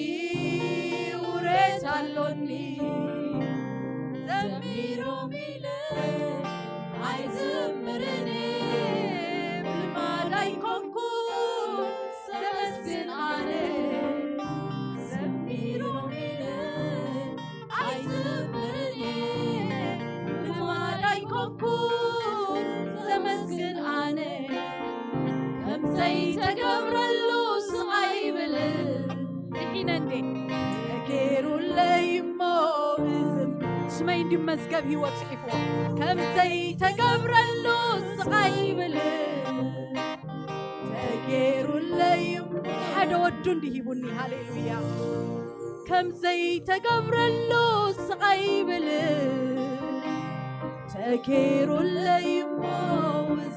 ውሬት ኣሎኒ ዘሚሮም ኢለ ኣይዝምርን እየ ብልማድ ኣይኮንኩን ዘመስግን ኣነ ዘሚሮም ኢለ ኣይዝምርን እየ ብልማድ ኣይኮንኩን ዘመስግን ኣነ ከምዘይተገብረሉ ስቓይ ይብል ድሒነ እንዴ ተገይሩለይ እሞ እዝም ስመይ እንዲ መዝገብ ህይወት ጽሒፍዎ ከምዘይተገብረሉ ስቓይ ይብል ተገይሩለይ እሞ ሓደ ወዱ እንዲ ሂቡኒ ሃሌሉያ ከምዘይተገብረሉ ስቓይ ይብል ተገይሩለይ እሞ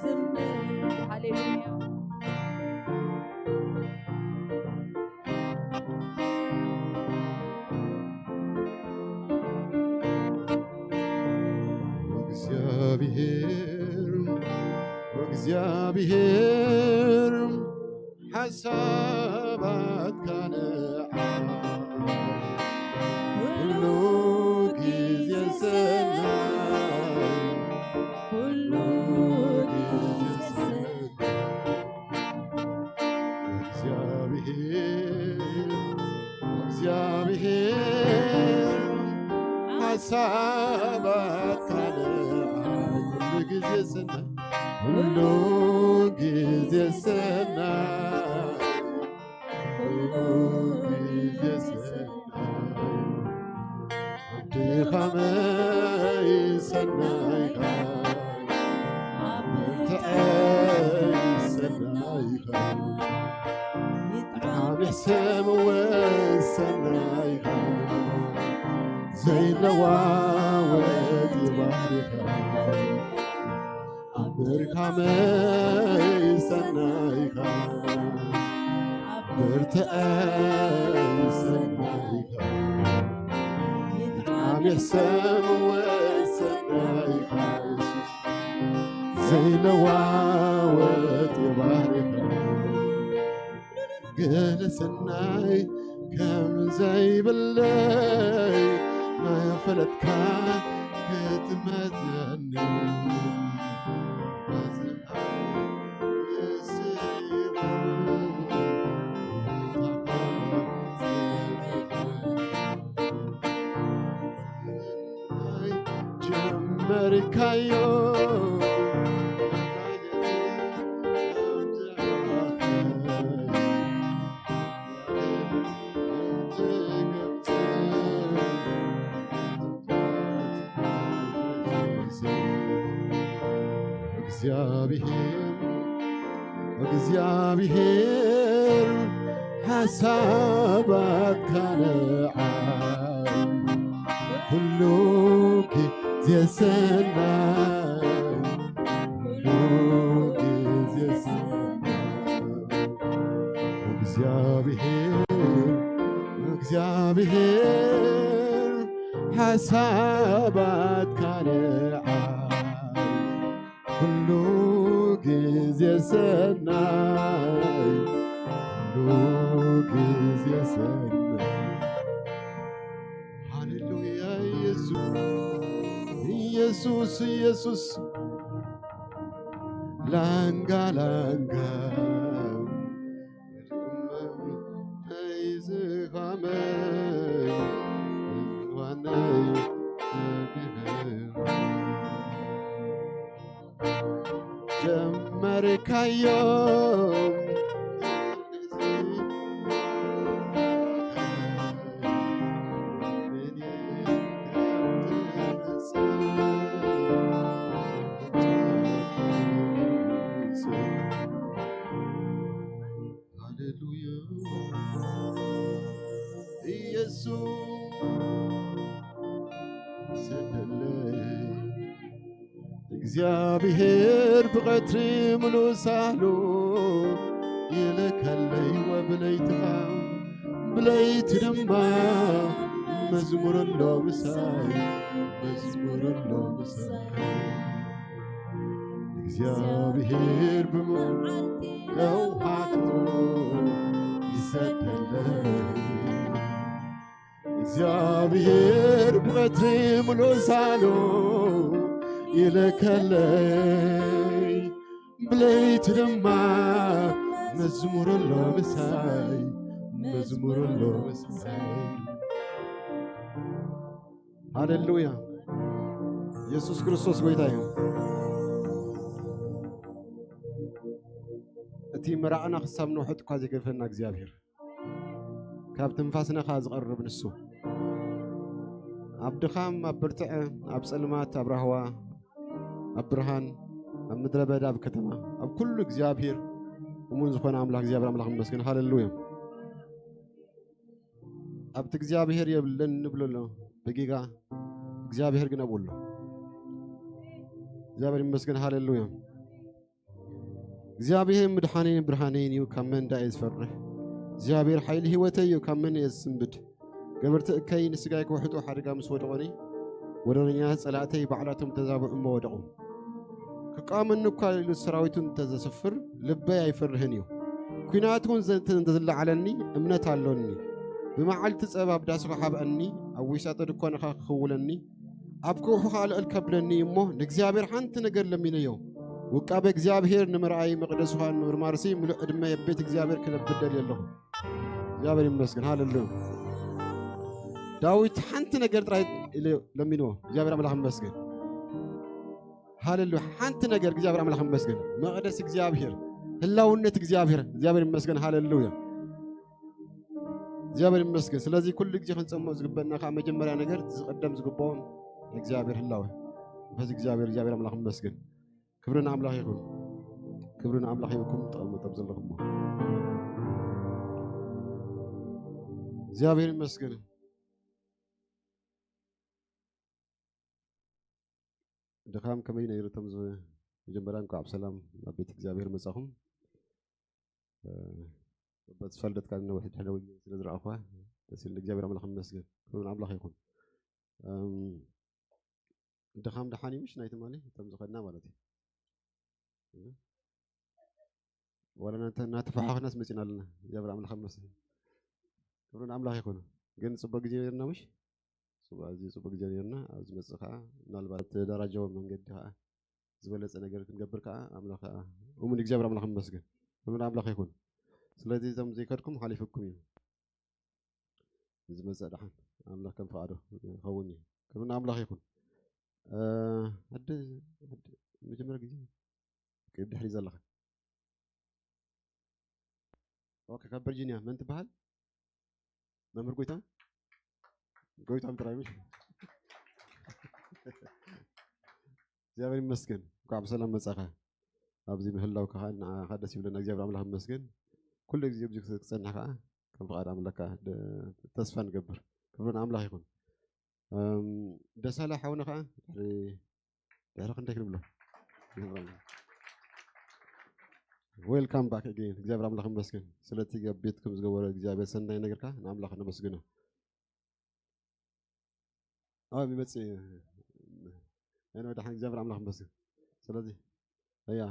ዝምር ሃሌሉያ እግዚኣብሔር ሓሳባትካ ንዓይ ኩሉ ግዜ ሰናይ፣ ኩሉ ግዜ ሰናይ። እግዚኣብሔር፣ እግዚኣብሔር ሓሳባትካ ንዓይ ኩሉ ግዜ ሰናይ፣ ኩሉ ግዜ ሰናይ፣ ኩሉ ግዜ ሰናይ። ኣብ ድኻመይ ሰናይካ፣ ኣብ ብርትዐይ ሰናይካ፣ ጣዕሚሕ ስምወ ሰናይካ፣ ዘይለዋወጥ ባህሪኻ። ኣብ ድኻመይ ሰናይካ፣ ኣብ ብርትዐይ ሰናይካ፣ ጣዕሚሕ ስምወ ሰናይካ፣ የሱስ ዘይለዋወጥ ባህሪኻ። ገለ ሰናይ ከም ዘይብለይ እናፈለጥካ ክትመዘኒ፣ ጀመርካዮ እግዚኣብሔር፣ እግዚኣብሔር ሓሳባትካ ንዓይ ኩሉ ግዜ ሰናይ፣ ኩሉ ግዜ ሰናይ። እግዚኣብሔር፣ እግዚኣብሔር ሓሳባትካ ንዓይ ኩሉ ግዜ ሰናይ፣ ኩሉ ግዜ ሰናይ። ሃሌሉያ ኢየሱስ፣ ኢየሱስ፣ ኢየሱስ። ላንጋ ላንጋ ናይ ዝኻመይ ዋናይ ጀመርካዮ። ሃሌሉያ። ኢየሱስ ሰደለይ። እግዚኣብሔር ብቐትሪ ምሉእ ሳህሉ ይልከለይ፣ ወብለይቲ ኸዓ፣ ብለይቲ ድማ መዝሙር ኣሎ ምሳይ፣ መዝሙር ኣሎ ምሳይ። እግዚኣብሔር ብመዓልቲ ለውሃቱ ይሰደለይ። እግዚኣብሔር ብቐትሪ ምሉእ ሳህሉ ይልከለይ፣ ብለይቲ ድማ መዝሙር ኣሎ ምሳይ፣ መዝሙር ኣሎ ምሳይ። ሃሌሉያ። ኢየሱስ ክርስቶስ ጎይታ እዩ። እቲ ምራቕና ክሳብ ንውሕጥ እኳ ዘይገድፈና እግዚኣብሔር፣ ካብ ትንፋስና ከኣ ዝቐርብ ንሱ። ኣብ ድኻም፣ ኣብ ብርትዐ፣ ኣብ ጸልማት፣ ኣብ ራህዋ፣ ኣብ ብርሃን፣ ኣብ ምድረ በዳ፣ ኣብ ከተማ፣ ኣብ ኩሉ እግዚኣብሔር እሙን ዝኾነ ኣምላኽ፣ እግዚኣብሔር ኣምላኽ ይመስገን። ሃሌሉያ። ኣብቲ እግዚኣብሔር የብለን ንብሎ ኣሎ ብጌጋ፣ እግዚኣብሔር ግን ኣብኡ ኣሎ። እግዚኣብሔር ይመስገን። ሃሌሉያ። እግዚኣብሔር ምድሓነይን ብርሃነይን እዩ፣ ካብ መን ደኣ እየ ዝፈርሕ? እግዚኣብሔር ሓይሊ ህይወተይ እዩ፣ ካብ መን እየ ዝስንብድ? ገበርቲ እከይ ንስጋይ ክውሕጡ ሓደጋ ምስ ወደቑኒ፣ ወረረኛታት ጸላእተይ ባዕላቶም ተዛብዑ እሞ ወደቑ። ይቃወመኒ እኳ ኢሉ ሰራዊቱ እንተዘስፍር፣ ልበይ ኣይፈርህን እዩ። ኲናት እውን ዘንተ-፣ እንተዝለዓለኒ፣ እምነት ኣሎኒ። ብመዓልቲ ጸባ ኣብ ዳስኻ ሓብአኒ፣ ኣብ ዊሳጠ ድኳንኻ ክኽውለኒ፣ ኣብ ከውሒ ኻልኦት ከብለኒ እሞ፣ ንእግዚኣብሔር ሓንቲ ነገር ለሚነዮ። ውቃበ እግዚኣብሔር ንምርኣይ፣ መቕደስኻ ንምርማርሲ፣ ምሉእ ዕድመ ኣብ ቤት እግዚኣብሔር ክነብር ደልየ ኣለኹ። እግዚኣብሔር ይመስገን። ሃሌሉያ። ዳዊት ሓንቲ ነገር ጥራይ ኢሉ ለሚንዎ። እግዚኣብሔር ኣምላኽ ይመስገን። ሃሌሉያ። ሓንቲ ነገር እግዚኣብሔር ኣምላኽ ይመስገን። መቕደስ እግዚኣብሔር፣ ህላውነት እግዚኣብሔር፣ እግዚኣብሔር ይመስገን። ሃሌሉያ። እግዚኣብሔር ይመስገን። ስለዚ ኩሉ ግዜ ክንጸምኦ ዝግበና ከዓ መጀመርያ ነገር ዝቐደም ዝግብኦ እግዚኣብሔር ህላወ። መንፈስ እግዚኣብሔር፣ እግዚኣብሔር ኣምላኽ ይመስገን። ክብሪ ንኣምላኽ ይኹን። ክብሪ ንኣምላኽ ይኹን። ተቐመጡ ኣብ ዘለኹሞ። እግዚኣብሔር ይመስገን። ድኻም ከመይ ነይሩ? እቶም ዝ-፣ መጀመርያ እንኳዕ ብሰላም ናብ ቤት እግዚኣብሔር መጻኹም። እ፣ በተስፋ ልደት ካብ ነዊሕ ድሕሪ ነዊሕ ስለ ዝረኣኹዋ ደስ ኢሉኒ። እግዚኣብሔር ኣምላኽ ይመስገን። ክብሪ ንኣምላኽ ይኹን። እም፣ ድኻም ደሓን እዩ ምሽ ናይ ትማሊ እቶም ዝኸድና ማለት እዩ። እ? ዋላ እናተ-፣ እናተፈሓኽናስ መጺና ኣለና። እግዚኣብሔር ኣምላኽ ይመስገን። ክብሪ ንኣምላኽ ይኹን። ግን ጽቡቅ ግዜ ነርና ምሽ? ጽቡቅ፣ ኣዝዩ ጽቡቅ ግዜ ነርና። ኣብ ዝመጽእ ከኣ ምናልባት ተደራጃዊ መንገዲ ከኣ ዝበለጸ ነገር ክንገብር ከኣ ኣምላኽ ከኣ እሙን እግዚኣብሔር ኣምላኽ ይመስገን። ክብሪ ንኣምላኽ ይኹን። ስለዚ እዞም ዘይከድኩም ሓሊፍኩም እዩ። ዝመጽእ ደሓን ኣምላኽ ከም ፍቓዱ ይኸውን እዩ። ክብሪ ንኣምላኽ ይኹን። እ፣ ኣደ፣ ኣደ፣ መጀመርያ ግዜ ቅድሚ ድሕሪ ዘለኻ። ኦኬ፣ ካብ ቨርጂኒያ መን ትበሃል? መምህር ጎይታ? ጎይታ ምጥራይ ምሽ? እግዚኣብሔር ይመስገን። እንኳዕ ብሰላም መጻኻ። ኣብዚ ምህላው ከኣ ንዓኻ ደስ ይብለና። እግዚኣብሔር ኣምላኽ ይመስገን። ኩሉ ግዜ ኣብዚ ክትጸንሕ ከኣ ከም ፍቓድ ኣምላኽ ከኣ ደ-፣ ተስፋ ንገብር። ክብሪ ንኣምላኽ ይኹን። እም፣ ደሳለ ሓውና ከኣ ድሕሪ፣ ድሕሪ ክንደይ ክንብሎ? Welcome back again። እግዚኣብሔር ኣምላኽ ይመስገን። ስለቲ ኣብ ቤትኩም ዝገበሮ እግዚኣብሔር ሰናይ ነገር ከኣ ንኣምላኽ ነመስግኖ። ኣብ ይመጽእ እዩ። ኣነ ወደ ሓን እግዚኣብሔር ኣምላኽ ይመስገን። ስለዚ፣ እያ።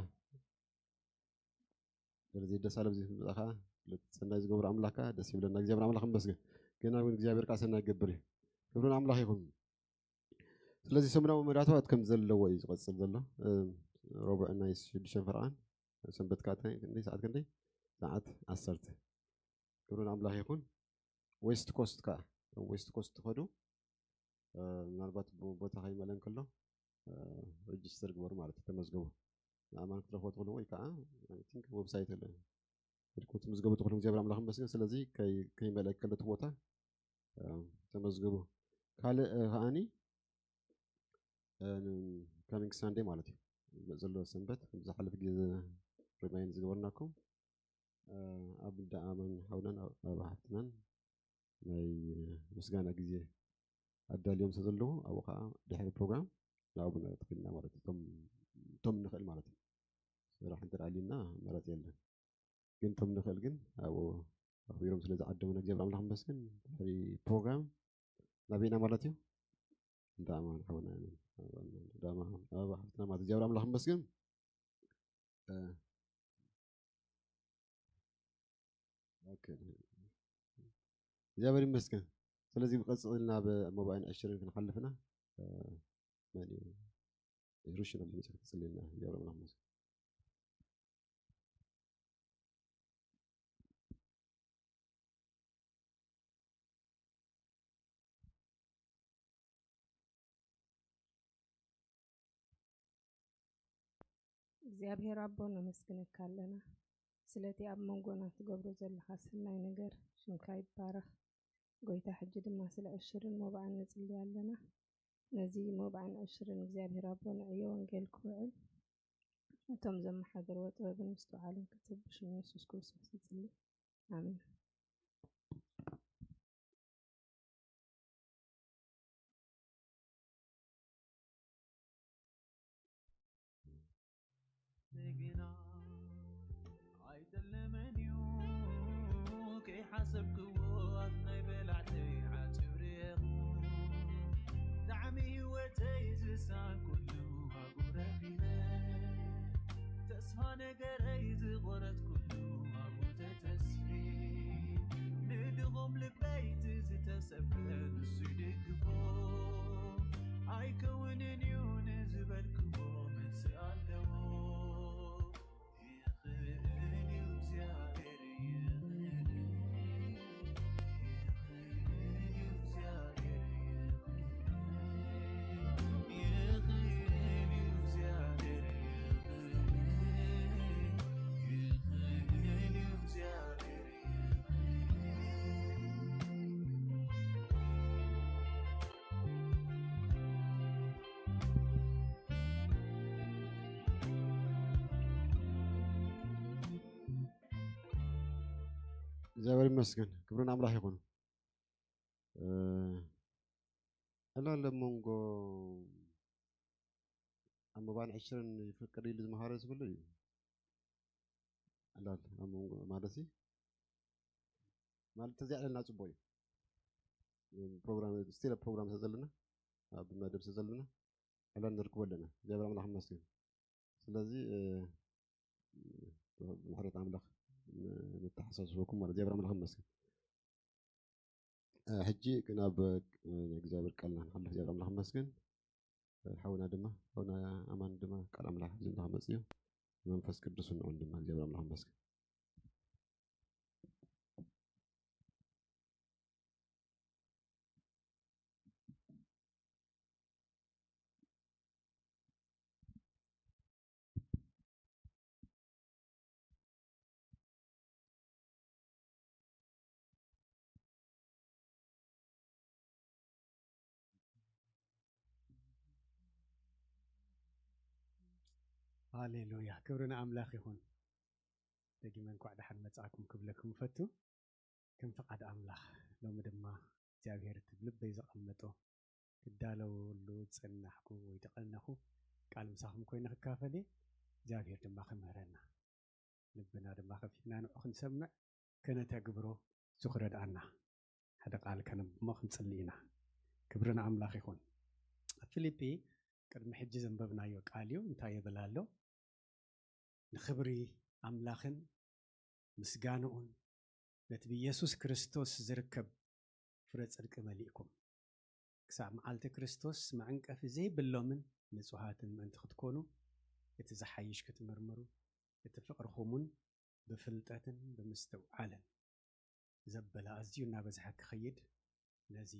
ስለዚ ደስ ኣለ ኣብዚ ምጻኻ፣ ሰናይ ዝገብር ኣምላኽ ከኣ ደስ ይብለና። እግዚኣብሔር ኣምላኽ ይመስገን። ገና እውን እግዚኣብሔር ከኣ ሰናይ ይገብር እዩ። ክብሪ ንኣምላኽ ይኹን። ስለዚ ሰሙናዊ መዳተዋት ከም ዘለዎ እዩ ዝቐጽል ዘሎ። እም፣ ረቡዕ ናይ ሽዱሽተ ፈረቓን፣ ሰንበት ከኣ እንታይ፣ ክንደይ ሰዓት፣ ክንደይ ሰዓት? ዓሰርተ። ክብሪ ንኣምላኽ ይኹን። ዌስት ኮስት ከኣ፣ እቶም ዌስት ኮስት ትኸዱ፣ እ፣ ምናልባት ብ-፣ ቦታ ከይመለ እንከሎ፣ እ፣ ሬጅስተር ግበሩ ማለት እዩ፣ ተመዝገቡ። ንኣማን ክትረኽቦ ትኽእሉ ወይ ከኣ፣ I think፣ ዌብሳይት ኣሎ። ኢልኩም ትምዝገቡ ትኽእሉ፣ እግዚኣብሔር ኣምላኽ ይመስገን። ስለዚ ከይ-፣ ከይመልአ ከሎ እቲ ቦታ፣ እ፣ ተመዝገቡ። ካልእ፣ እ፣ ከኣኒ፣ እ፣ ን-፣ ካሚንግ ሳንዴ ማለት እዩ። ዘሎ ሰንበት፣ ከም ዝሓለፈ ግዜ ሪማይንድ ዝገበርናኩም፣ እ፣ ኣብ እንዳ ኣማን ሓውናን ኣብ፣ ኣብ ሓፍትናን ናይ ምስጋና ግዜ ኣዳልዮም ስለ ዘለዉ፣ ኣብኡ ኸዓ ድሕሪ ፕሮግራም ናብኡ ንኣትው ኢልና ማለት እዩ። እቶም፣ እቶም ንኽእል ማለት እዩ። ስራሕ እንተ ደኣ ኣልዩና ኣማራጺ የለን። ግን እቶም ንኽእል ግን ኣብኡ ኣኽቢሮም ስለ ዝዓደሙና እግዚኣብሔር ኣምላኽ ይመስገን። ድሕሪ ፕሮግራም ናበይና ማለት እዩ? እንዳ ኣማን ሓውና ኢና። እንዳ ኣማን፣ ኣብ ሓፍትና ማለት እግዚኣብሔር ኣምላኽ ይመስገን። እ፣ ኦኬ። እግዚኣብሔር ይመስገን። ስለዚ ብቐጽል ናብ መባእን ዕሽርን ክንሓልፍና፣ እ፣ መን እዩ? ሩሽን ኣብ መጽሓፍ ትጽልየልና። እግዚኣብሔር ኣምላኽ ይመስገን። እግዚኣብሔር ኣቦ፣ ነመስግነካ ኣለና። ስለቲ ኣብ መንጎና ትገብሮ ዘለኻ ሰናይ ነገር፣ ሽምካ ይባረኽ። ጎይታ፣ ሕጂ ድማ ስለ ዕሽርን መባእን ንጽሊ ኣለና። ነዚ መባእን ዕሽርን እግዚኣብሔር ኣቦ ንዕዮ ወንጌል ክውዕል፣ እቶም ዘመሓደርዎ ጥበብን ምስትውዓልን ክትህብ ብሽም የሱስ ክርስቶስ ንጽሊ። ኣሜን። ግና ኣይጠለመን እዩ ከይሓሰብክዎ ኣፍ ናይ በላዕተይ ዓጽዩ ርኤኹ። ጣዕሚ ህይወተይ ዝሳን ኩሉ ሃጉ ረኺበ። ነገረይ ዝቖረጽኩሉ ኣብኡ ተተስፊ፣ ንድኹም ልበይ እቲ ዝተሰብረ ንሱ ይድግፎ። ኣይከውንን እዩ ንዝበልክዎ መልሲ ኣለዎ። ይኽእል እዩ እግዚኣብሔር፣ ይኽእል፣ ይኽእል እዩ እግዚኣብሔር፣ ይኽእል፣ ይኽእል እዩ እግዚኣብሔር፣ ይኽእል፣ ይኽእል እዩ እግዚኣብሔር፣ ይኽእል። እግዚኣብሔር ይመስገን፣ ክብሪ ንኣምላኽ ይኹን። እ፣ ዕላል ኣብ መንጎ ኣብ መባን ዕሽርን ይፍቀድ ኢሉ ዝመሃረ ዝብሉ እዩ። ዕላል ኣብ መንጎ ማለት እዩ። ማለት ተዚኣ ዕላልና ጽቡቕ እዩ። ፕሮግራም፣ ስቲል ኣብ ፕሮግራም ስለ ዘለና፣ ኣብ መደብ ስለ ዘለና፣ ዕላል ንርክቦ ኣለና። እግዚኣብሔር ኣምላኽ ይመስገን። ስለዚ፣ እ፣ ብምሕረት ኣምላኽ ን-፣ ንተሓሳስበኩም ማለት እግዚኣብሔር ኣምላኽ ይመስገን። እ፣ ሕጂ ናብ፣ እ፣ እግዚኣብሔር ቃልና ንሓልፍ። እግዚኣብሔር ኣምላኽ ይመስገን። እ፣ ሓውና ድማ፣ ሓውና ኣማን ድማ ቃል ኣምላኽ ሒዙ እንዳመጽእ እዩ። መንፈስ ቅዱስ ንዑን ድማ እግዚኣብሔር ኣምላኽ ይመስገን። ሃሌሉያ፣ ክብሪ ንኣምላኽ ይኹን። ደጊመ እንኳዕ ደሓን መጻእኩም ክብለኩም እፈቱ። ከም ፍቓድ ኣምላኽ ሎሚ ድማ እግዚኣብሔር እቲ ልበይ ዘቐመጦ ክዳለወሉ ዝጸናሕኩ ወይ ዝቐነኹ ቃል ምሳኹም ኮይነ ክካፈል እየ። እግዚኣብሔር ድማ ክምህረና፣ ልብና ድማ ከፊትና ንዑ ክንሰምዕ፣ ከነተግብሮ እሱ ክረድኣና። ሓደ ቃል ከነንብብ እሞ ክንጽሊ ኢና። ክብሪ ንኣምላኽ ይኹን። ኣብ ፊልጲ ቅድሚ ሕጂ ዘንበብናዮ ቃል እዩ። እንታይ ይብል ኣሎ? ንኽብሪ ኣምላኽን ምስጋንኡን ነቲ ብኢየሱስ ክርስቶስ ዝርከብ ፍረ ጽድቂ መሊእኩም፣ ክሳብ መዓልቲ ክርስቶስ መዕንቀፊ ዘይብሎምን ንጹሃትን ምእንቲ ክትኮኑ፣ እቲ ዝሓይሽ ክትምርምሩ፣ እቲ ፍቕርኹም እውን ብፍልጠትን ብምስትውዓልን ዘበለ ኣዝዩ እናበዝሐ ክኸይድ ነዚ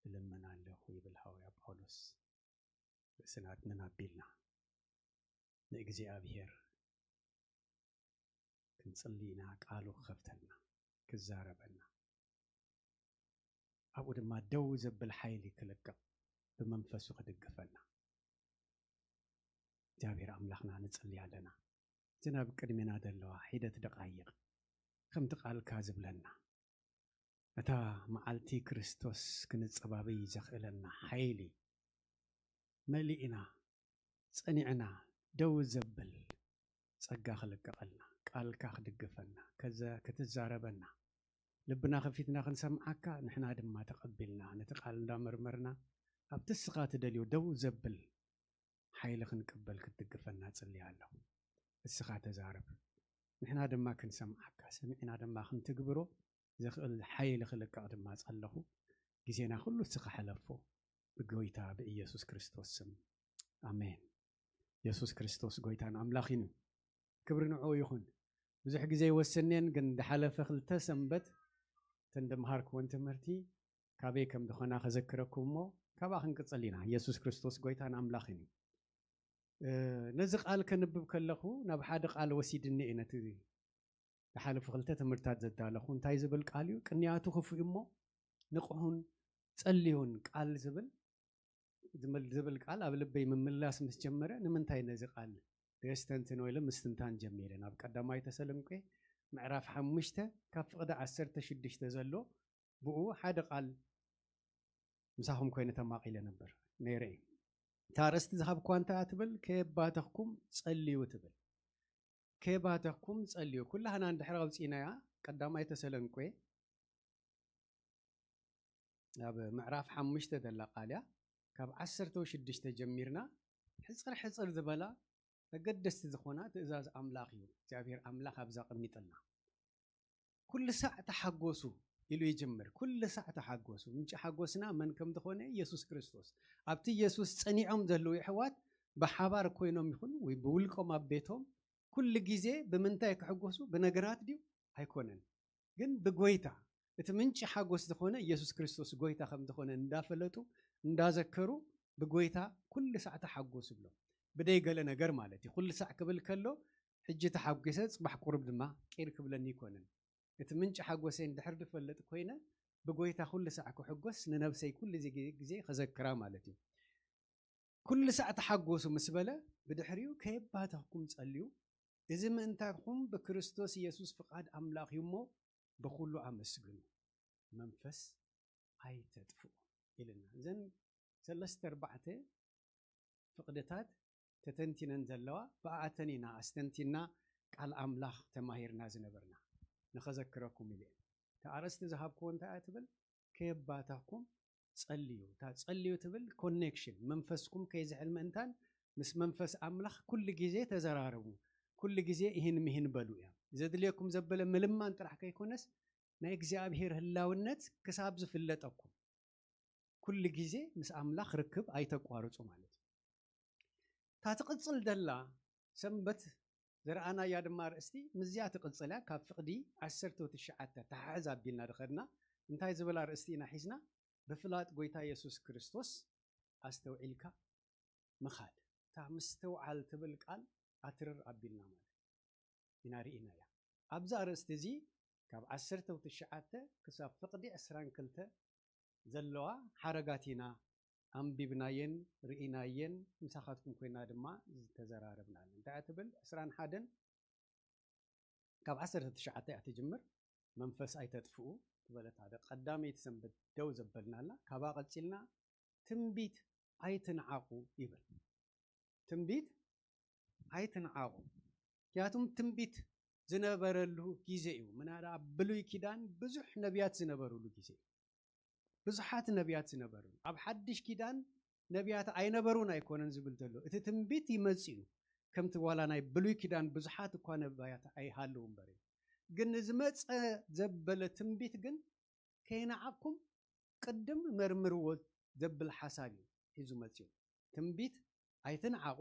እልምን ኣለኹ ይብል ሃዋርያ ጳውሎስ። ርእስና ኣድንን ኣቢልና ንእግዚኣብሔር ክንጽሊ ኢና፣ ቃሉ ክኸፍተልና፣ ክዛረበና፣ ኣብኡ ድማ ደው ዘብል ሓይሊ ክልቅቕ፣ ብመንፈሱ ክድግፈና እግዚኣብሔር ኣምላኽና ንጽሊ ኣለና። እዘን ኣብ ቅድሜና ዘለዋ ሒደት ደቓይቕ ከምቲ ቃልካ ዝብለና፣ እታ መዓልቲ ክርስቶስ ክንጸባበይ ዘኽእለና ሓይሊ መሊእና፣ ጸኒዕና ደው ዘብል ጸጋ ክልቀቐልና፣ ቃልካ ክድግፈና፣ ከዘ-፣ ክትዛረበና፣ ልብና ከፊትና ክንሰምዓካ፣ ንሕና ድማ ተቐቢልና፣ ነቲ ቃል እንዳመርመርና፣ ኣብቲ እስኻ ትደልዮ ደው ዘብል ሓይሊ ክንቅበል ክትድግፈና ጽልያ ኣለኹ። እስኻ ተዛረብ፣ ንሕና ድማ ክንሰምዓካ፣ ሰሚዕና ድማ ክንትግብሮ ዘኽእል ሓይሊ ክልቀቕ ድማ ጸለኹ። ግዜና ኩሉ እስኻ ሕለፎ፣ ብጎይታ ብኢየሱስ ክርስቶስ ስም፣ ኣሜን። የሱስ ክርስቶስ ጎይታን ኣምላኽን እዩ። ክብሪ ንዕኡ ይኹን። ብዙሕ ግዜ ኣይወሰንን፣ ግን ዝሓለፈ ክልተ ሰንበት እተን ደምሃርክወን ትምህርቲ ካበይ ከም ዝኾና ከዘክረኩም እሞ፣ ካብኣ ክንቅጽል ኢና። የሱስ ክርስቶስ ጎይታን ኣምላኽን እዩ። እ፣ ነዚ ቃል ከንብብ ከለኹ፣ ናብ ሓደ ቃል ወሲድኒ እዩ ነቲ ዝሓለፉ ክልተ ትምህርትታት ዘዳለኹ። እንታይ ዝብል ቃል እዩ? ቅንያቱ ክፉእ እሞ ንቕሑን ጸልዩን ቃል ዝብል፣ ዝብል፣ ዝብል ቃል ኣብ ልበይ ምምላስ ምስ ጀመረ፣ ንምንታይ ነዚ ቃል ዘየስተንትኖ ኢለ ምስትንታን ጀሚረ። ናብ ቀዳማይ ተሰሎንቄ ምዕራፍ ሓሙሽተ ካብ ፍቕዲ ዓሰርተ ሽዱሽተ ዘሎ፣ ብኡ ሓደ ቃል ምሳኹም ኮይነ ተማቒለ ነበር፣ ነይረ እየ። እታ ኣርእስቲ ዝሃብኳ እንታይ እያ ትብል? ከየባተኽኩም ጸልዩ ትብል። ከየባተኽኩም ጸልዩ። ኩላህና እንድሕር ኣውጺእናያ፣ ቀዳማይ ተሰሎንቄ ኣብ ምዕራፍ ሓሙሽተ ዘላ ቃል እያ። ካብ ዓሰርተ ሽዱሽተ ጀሚርና ሕጽር ሕጽር ዝበላ ኣገደስቲ ዝኾና ትእዛዝ ኣምላኽ እዩ እግዚኣብሔር ኣምላኽ ኣብዛ ኣቐሚጥልና። ኩሉ ሳዕ ተሓጎሱ ኢሉ ይጅምር። ኩሉ ሳዕ ተሓጎሱ። ምንጪ ሓጎስና መን ከም ዝኾነ ኢየሱስ ክርስቶስ። ኣብቲ ኢየሱስ ጸኒዖም ዘለዉ የሕዋት ብሓባር ኮይኖም ይኹን ወይ ብውልቆም ኣብ ቤቶም ኩሉ ግዜ ብምንታይ ክሕጎሱ? ብነገራት ድዩ? ኣይኮነን። ግን ብጎይታ እቲ ምንጪ ሓጎስ ዝኾነ ኢየሱስ ክርስቶስ ጎይታ ከም ዝኾነ እንዳፈለጡ እንዳዘከሩ ብጎይታ ኩሉ ሳዕ ተሓጎሱ ብሎም። ብደይ ገለ ነገር ማለት እዩ። ኩሉ ሳዕ ክብል ከሎ ሕጂ ተሓጒሰ ጽባሕ ቁሩብ ድማ ቂር ክብለኒ ይኮንን። እቲ ምንጪ ሓጎሰይ እንድሕር ድፈልጥ ኮይነ ብጎይታ ኩሉ ሳዕ ክሕጎስ ንነብሰይ ኩሉ ግዜ ከዘክራ ማለት እዩ። ኩሉ ሳዕ ተሓጎሱ ምስ በለ ብድሕሪኡ ከየባተኽኩም ጸልዩ፣ እዚ ምእንታትኩም ብክርስቶስ ኢየሱስ ፍቓድ ኣምላኽ እዩ እሞ ብኹሉ ኣመስግኑ፣ መንፈስ ኣይተጥፍኡ ኢልና። እዘን ሰለስተ ኣርባዕተ ፍቕድታት ተተንቲነን ዘለዋ ብኣተን ኢና ኣስተንቲና ቃል ኣምላኽ ተማሂርና ዝነበርና። ንኸዘክረኩም ኢለ እየ። እታ ኣርእስቲ ዝሃብክዎ እንታይ እያ ትብል? ከየባታኩም ጸልዩ። እታ ጸልዩ ትብል ኮኔክሽን መንፈስኩም ከይዝሕል ምእንታን ምስ መንፈስ ኣምላኽ ኩሉ ግዜ ተዘራረቡ። ኩሉ ግዜ ይህን ምሂን በሉ እያ። ዘድልየኩም ዘበለ ምልማን ጥራሕ ከይኮነስ ናይ እግዚኣብሔር ህላውነት ክሳብ ዝፍለጠኩም ኩሉ ግዜ ምስ ኣምላኽ ርክብ ኣይተቋርጹ ማለት እዩ። እታ ትቕጽል ደላ ሰንበት ዝረኣናያ ድማ ኣርእስቲ ምስዚኣ ትቕጽል እያ። ካብ ፍቕዲ ዓሰርተ ትሽዓተ ተሓሕዝ ኣቢልና ድኸድና እንታይ ዝብል ኣርእስቲ ኢና ሒዝና? ብፍላጥ ጎይታ የሱስ ክርስቶስ ኣስተውዒልካ ምኻድ። እታ ምስትውዓል ትብል ቃል ኣትርር ኣቢልና ማለት ኢና ርኢናያ። ኣብዚ ኣርእስቲ እዚ ካብ ዓሰርተ ትሽዓተ ክሳብ ፍቕዲ ዕስራን ክልተ ዘለዋ ሓረጋት ኢና ኣንቢብናየን ርኢናየን፣ ምሳኻትኩም ኮይና ድማ ዝተዘራረብናለን። እንታይ እያ ትብል? ዕስራን ሓደን ካብ ዓሰርተ ትሽዓተ እያ ትጅምር። መንፈስ ኣይተጥፍኡ ዝበለት ሓደ ቀዳመይቲ ሰንበት ደው ዘበልናላ። ካብኣ ቀጺልና ትንቢት ኣይትንዓቑ ይብል። ትንቢት ኣይትንዓቑ። ምክንያቱም ትንቢት ዝነበረሉ ግዜ እዩ። ምናዳ ኣብ ብሉይ ኪዳን ብዙሕ ነቢያት ዝነበሩሉ ግዜ እዩ። ብዙሓት ነቢያት ዝነበሩ። ኣብ ሓድሽ ኪዳን ነቢያት ኣይነበሩን ኣይኮነን ዝብል ዘሎ። እቲ ትንቢት ይመጽእ እዩ። ከምቲ ዋላ ናይ ብሉይ ኪዳን ብዙሓት እኳ ነቢያት ኣይሃለዉ እምበር እዩ። ግን ንዝመጸ ዘበለ ትንቢት ግን ከይነዓቕኩም ቅድም መርምርዎ ዘብል ሓሳብ እዩ ሒዙ መጽኡ። ትንቢት ኣይትንዓቑ፣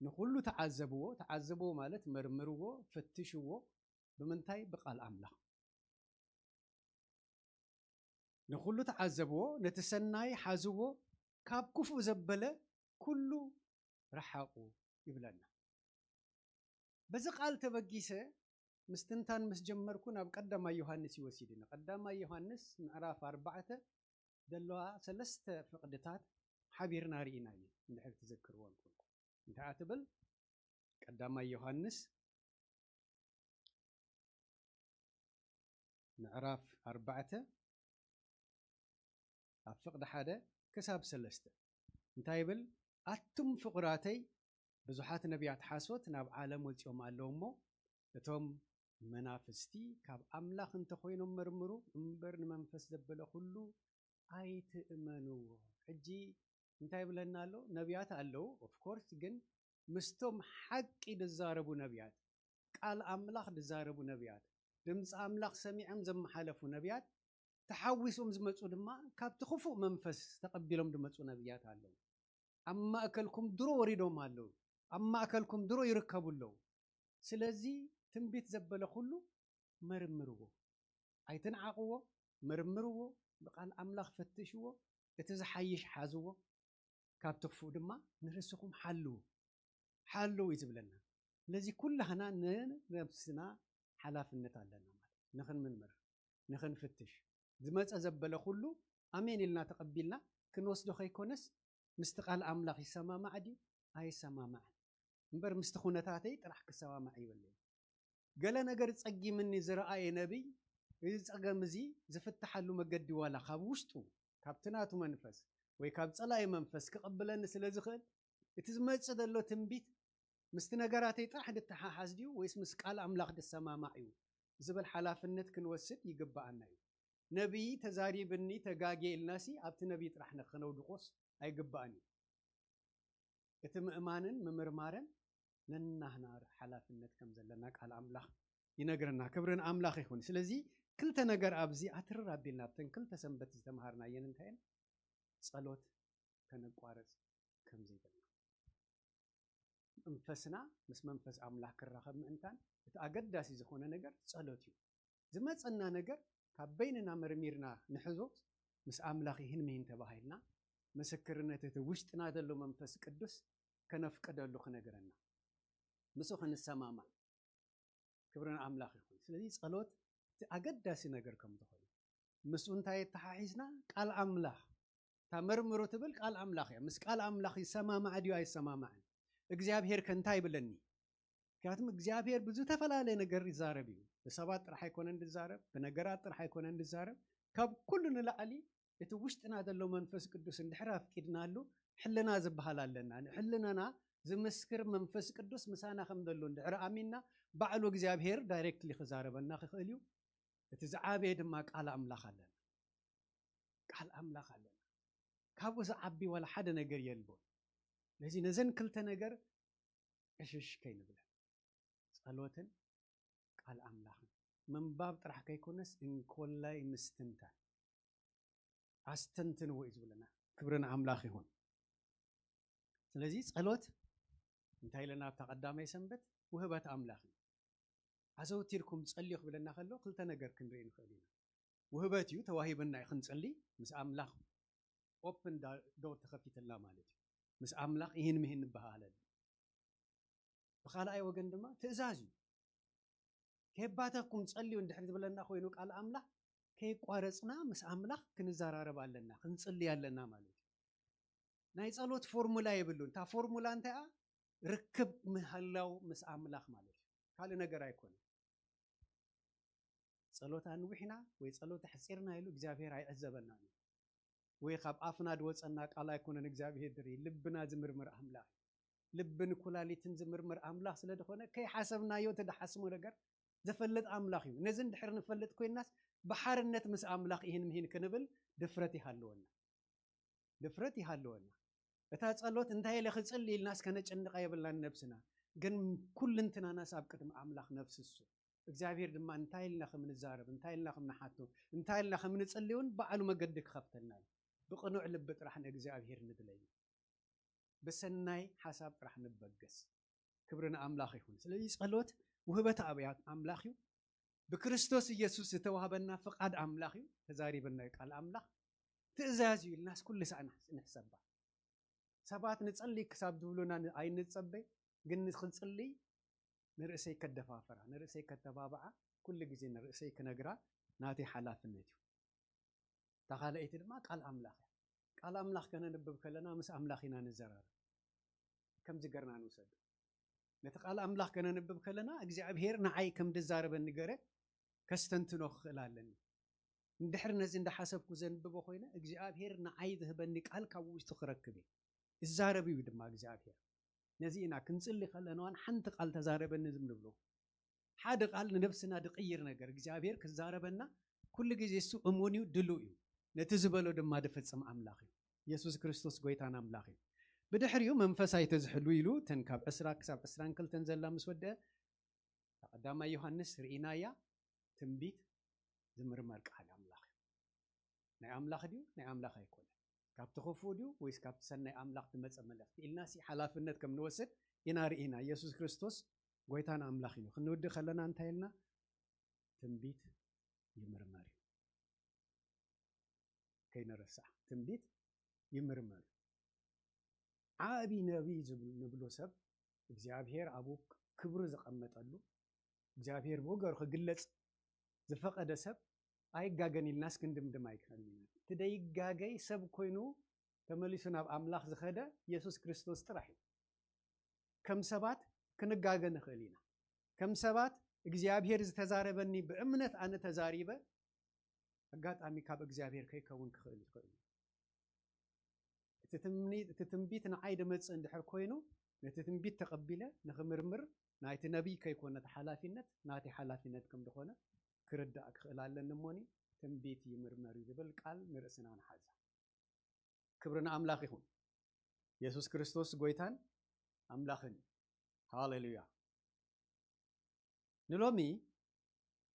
ንኹሉ ተዓዘብዎ። ተዓዘብዎ ማለት መርምርዎ፣ ፈትሽዎ። ብምንታይ? ብቃል ኣምላኽ። ንኹሉ ተዓዘብዎ፣ ነቲ ሰናይ ሓዝዎ፣ ካብ ክፉእ ዘበለ ኩሉ ረሓቑ ይብለና። በዚ ቃል ተበጊሰ ምስትንታን ምስ ጀመርኩ ናብ ቀዳማይ ዮሃንስ ይወሲድኒ። ቀዳማይ ዮሃንስ ምዕራፍ ኣርባዕተ ዘለዋ ሰለስተ ፍቕድታት ሓቢርና ርኢና እዩ። እንድሕር ትዘክርዎ እንኮንኩ እንታይ ትብል? ቀዳማይ ዮሃንስ ምዕራፍ ኣርባዕተ ኣብ ፍቕዲ ሓደ ክሳብ ሰለስተ እንታይ ይብል? ኣቱም ፍቑራተይ፣ ብዙሓት ነቢያት ሓሶት ናብ ዓለም ወጺኦም ኣለዉ እሞ፣ እቶም መናፍስቲ ካብ ኣምላኽ እንተኾይኖም መርምሩ እምበር፣ ንመንፈስ ዘበለ ኩሉ ኣይትእመንዎ። ሕጂ እንታይ ይብለና ኣሎ? ነቢያት ኣለዉ፣ ኦፍኮርስ፣ ግን ምስቶም ሓቂ ዝዛረቡ ነቢያት፣ ቃል ኣምላኽ ዝዛረቡ ነቢያት፣ ድምፂ ኣምላኽ ሰሚዖም ዘመሓለፉ ነቢያት፣ ተሓዊሶም ዝመፁ ድማ ካብቲ ክፉእ መንፈስ ተቐቢሎም ዝመፁ ነቢያት ኣለዉ። ኣብ ማእከልኩም ድሮ ወሪዶም ኣለዉ፣ ኣብ ማእከልኩም ድሮ ይርከቡ ኣለዉ። ስለዚ ትንቢት ዘበለ ኩሉ መርምርዎ፣ ኣይትንዓቕዎ፣ መርምርዎ፣ ብቃል ኣምላኽ ፈትሽዎ፣ እቲ ዝሓይሽ ሓዝዎ፣ ካብ ትኽፉእ ድማ ንርእስኹም ሓልዉ፣ ሓልዉ እዩ ዝብለና። ስለዚ ኩላህና ንነብስና ሓላፍነት ኣለና ማለት ንኽንምርምር፣ ንኽንፍትሽ፣ ዝመጸ ዘበለ ኩሉ ኣሜን ኢልና ተቐቢልና ክንወስዶ ከይኮነስ ምስቲ ቃል ኣምላኽ ይሰማማዕ ድዩ ኣይሰማማዕን እምበር ምስቲ ኩነታተይ ጥራሕ ክሰማማዕ ይበለይ። ገለ ነገር ጸጊምኒ ዝረኣየ ነቢይ፣ እዚ ጸገም እዚ ዝፍትሓሉ መገዲ ዋላ ካብ ውሽጡ፣ ካብቲ ናቱ መንፈስ ወይ ካብ ጸላኢ መንፈስ ክቕብለኒ ስለ ዝኽእል፣ እቲ ዝመጽእ ዘሎ ትንቢት ምስቲ ነገራተይ ጥራሕ ድተሓሓዝ ድዩ ወይስ ምስ ቃል ኣምላኽ ድሰማማዕ እዩ ዝብል ሓላፍነት ክንወስድ ይግብኣና እዩ። ነቢይ ተዛሪብኒ ተጋግየ ኢልናሲ ኣብቲ ነቢይ ጥራሕ ነኸነውድቆስ ኣይግባእን እዩ። እቲ ምእማንን ምምርማርን ነናህና ሓላፍነት ከም ዘለና ቃል ኣምላኽ ይነግረና። ክብሪ ንኣምላኽ ይኹን። ስለዚ ክልተ ነገር ኣብዚ ኣትርር ኣቢልና ኣብተን ክልተ ሰንበት ዝተምሃርናየን እንታይ እየን? ጸሎት ከነቋርጽ ከም ዘይብልና። መንፈስና ምስ መንፈስ ኣምላኽ ክራኸብ ምእንታን እቲ ኣገዳሲ ዝኾነ ነገር ጸሎት እዩ። ዝመጸና ነገር ካብ በይንና መርሚርና ንሕዞ፣ ምስ ኣምላኽ ይህን ምሂን ተባሂልና ምስክርነት እቲ ውሽጥና ዘሎ መንፈስ ቅዱስ ከነፍቅደሉ ክነግረና፣ ምስኡ ክንሰማማዕ። ክብሪ ንኣምላኽ ይኹን። ስለዚ ጸሎት እቲ ኣገዳሲ ነገር ከም ዝኾነ ምስኡ እንታይ የተሓሒዝና ቃል ኣምላኽ እታ መርምሩ ትብል ቃል ኣምላኽ እያ። ምስ ቃል ኣምላኽ ይሰማማዕ ድዩ ኣይሰማማዕን? እግዚኣብሔር ከ እንታይ ይብለኒ? ምክንያቱም እግዚኣብሔር ብዝተፈላለየ ነገር ይዛረብ እዩ። ብሰባት ጥራሕ ኣይኮነን ዝዛረብ፣ ብነገራት ጥራሕ ኣይኮነን ዝዛረብ። ካብ ኩሉ ንላዕሊ እቲ ውሽጥና ዘሎ መንፈስ ቅዱስ እንድሕር ኣፍቂድናሉ ሕልና ዝበሃል ኣለና። ንሕልናና ዝምስክር መንፈስ ቅዱስ ምሳና ከም ዘሎ እንድሕር ኣሚንና ባዕሉ እግዚኣብሔር ዳይሬክትሊ ክዛረበና ክኽእል እዩ። እቲ ዝዓበየ ድማ ቃል ኣምላኽ ኣለና። ቃል ኣምላኽ ኣለና። ካብኡ ዝዓቢ ዋላ ሓደ ነገር የልቦን። ስለዚ ነዘን ክልተ ነገር ዕሽሽ ከይንብለን፣ ጸሎትን ቃል ኣምላኽን ምንባብ ጥራሕ ከይኮነስ እንኮላይ ምስትንታን፣ ኣስተንትንዎ እዩ ዝብለና። ክብሪ ንኣምላኽ ይኹን። ስለዚ ጸሎት እንታይ ኢለና ኣብታ ቀዳማይ ሰንበት? ውህበት ኣምላኽ እዩ። ኣዘውቲርኩም ጸልዩ ክብለና ከሎ ክልተ ነገር ክንርኢ ንኽእል ኢና። ውህበት እዩ፣ ተዋሂብና እዩ ክንጽሊ፣ ምስ ኣምላኽ ኦፕን ዶር ተኸፊትልና ማለት እዩ። ምስ ኣምላኽ ይህን ምሂን ንበሃሃለሉ። ብኻልኣይ ወገን ድማ ትእዛዝ እዩ። ከየባተኩም ጸልዩ እንድሕር ዝብለና ኮይኑ ቃል ኣምላኽ፣ ከየቋረጽና ምስ ኣምላኽ ክንዘራረብ ኣለና፣ ክንጽሊ ኣለና ማለት እዩ። ናይ ጸሎት ፎርሙላ የብሉን። እታ ፎርሙላ እንታይ እያ? ርክብ ምህላው ምስ ኣምላኽ ማለት እዩ። ካልእ ነገር ኣይኮነን። ጸሎት ኣንዊሕና ወይ ጸሎት ኣሕጺርና ኢሉ እግዚኣብሔር ኣይዕዘበናን እዩ። ወይ ካብ ኣፍና ድወጸና ቃል ኣይኮነን እግዚኣብሔር ድርኢ፣ ልብና ዝምርምር ኣምላኽ እዩ። ልብን ኩላሊትን ዝምርምር ኣምላኽ ስለ ዝኾነ፣ ከይሓሰብናዮ እቲ ድሓስሞ ነገር ዝፈልጥ ኣምላኽ እዩ። ነዚ እንድሕር ንፈልጥ ኮይናስ፣ ብሓርነት ምስ ኣምላኽ ይህን ምሂን ክንብል ድፍረት ይሃልወና። ድፍረት ይሃልወና። እታ ጸሎት እንታይ ኢለ ክጽሊ ኢልናስ ከነጨንቓ የብልናን ነብስና። ግን ኩልንትናናስ ኣብ ቅድሚ ኣምላኽ ነፍስሱ። እግዚኣብሔር ድማ እንታይ ኢልና ከም ንዛረብ፣ እንታይ ኢልና ከም ንሓቶ፣ እንታይ ኢልና ከም ንጽሊ እውን ባዕሉ መገዲ ክኸፍተልና እዩ። ብቕኑዕ ልቢ ጥራሕ ንእግዚኣብሔር ንድለዩ። ብሰናይ ሓሳብ ጥራሕ ንበገስ። ክብሪ ንኣምላኽ ይኹን። ስለዚ ጸሎት ውህበት ኣብያት ኣምላኽ እዩ። ብክርስቶስ ኢየሱስ ዝተዋህበና ፍቓድ ኣምላኽ እዩ። ተዛሪበናዮ ቃል ኣምላኽ። ትእዛዝ እዩ ኢልናስ ኩሉ ሳዕ ንሕስ-፣ ንሕሰባ። ሰባት ንጸሊ ክሳብ ዝብሉና ን-፣ ኣይንጸበ፣ ግን ንኽንጽሊ ንርእሰይ ከደፋፍራ፣ ንርእሰይ ከተባብዓ፣ ኩሉ ግዜ ንርእሰይ ክነግራ ናተይ ሓላፍነት እዩ። እታ ካልኣይቲ ድማ ቃል ኣምላኽ እያ። ቃል ኣምላኽ ከነንብብ ከለና ምስ ኣምላኽ ኢና ንዘራረብ። ከምዚ ገርና ንውሰድ። ነቲ ቃል ኣምላኽ ከነንብብ ከለና እግዚኣብሔር ንዓይ ከም ድዛረበኒ ገረ ከስተንትኖ ክኽእል ኣለኒ። እንድሕር ነዚ እንዳሓሰብኩ ዘንብቦ ኮይነ እግዚኣብሔር ንዓይ ዝህበኒ ቃል ካብ ውሽጡ ክረክብ እየ። ይዛረብ እዩ ድማ እግዚኣብሔር። ነዚ ኢና ክንጽሊ ከለና እውን ሓንቲ ቃል ተዛረበኒ ዝም ንብሎ። ሓደ ቃል ንነብስና ድቕይር ነገር እግዚኣብሔር ክዛረበና ኩሉ ግዜ እሱ እሙን እዩ፣ ድሉው እዩ። ነቲ ዝበሎ ድማ ድፍጽም ኣምላኽ እዩ። የሱስ ክርስቶስ ጎይታን ኣምላኽ እዩ። ብድሕሪኡ መንፈስ ኣይተዝሕሉ ኢሉ እተን ካብ ዕስራ ክሳብ ዕስራን ክልተን ዘላ ምስ ወደአ፣ እታ ቀዳማይ ዮሃንስ ርኢናያ፣ ትንቢት ዝምርመር ቃል ኣምላኽ እዩ። ናይ ኣምላኽ ድዩ ናይ ኣምላኽ ኣይኮነን? ካብቲ ክፉእ ድዩ ወይስ ካብቲ ሰናይ ኣምላኽ ዝመጸ መልእኽቲ ኢልናሲ ሓላፍነት ከም ንወስድ ኢና ርኢና። የሱስ ክርስቶስ ጎይታን ኣምላኽን እዩ። ክንውድእ ከለና እንታይ ኢልና? ትንቢት ይምርመር እዩ። ከይንረስዓ፣ ትንቢት ይምርመር እዩ። ዓቢ ነቢይ ዝብል-፣ ንብሎ ሰብ እግዚኣብሔር ኣብኡ ክብሩ ዘቐመጠሉ፣ እግዚኣብሔር ብወገሩ ክግለጽ ዝፈቐደ ሰብ ኣይጋገን ኢልናስ ክንድምድም ኣይክኸልን ኢና። እቲ ደይጋገይ ሰብ ኮይኑ ተመሊሱ ናብ ኣምላኽ ዝኸደ የሱስ ክርስቶስ ጥራሕ እዩ። ከም ሰባት ክንጋገ ንኽእል ኢና። ከም ሰባት እግዚኣብሔር ዝተዛረበኒ ብእምነት ኣነ ተዛሪበ፣ ኣጋጣሚ ካብ እግዚኣብሔር ከይከውን ክኽእል ይኽእል እዩ። እቲ ትምኒ-፣ እቲ ትንቢት ንዓይ ድመጽእ እንድሕር ኮይኑ፣ ነቲ ትንቢት ተቐቢለ ንኽምርምር ናይቲ ነቢይ ከይኮነ እቲ ሓላፊነት ናተይ ሓላፊነት ከም ዝኾነ ክርዳእ ክኽእል ኣለኒ። እሞኒ ትንቢት ይምርመር እዩ ዝብል ቃል ንርእስና ንሓዛ። ክብሪ ንኣምላኽ ይኹን። የሱስ ክርስቶስ ጎይታን ኣምላኽን እዩ። ሃሌሉያ። ንሎሚ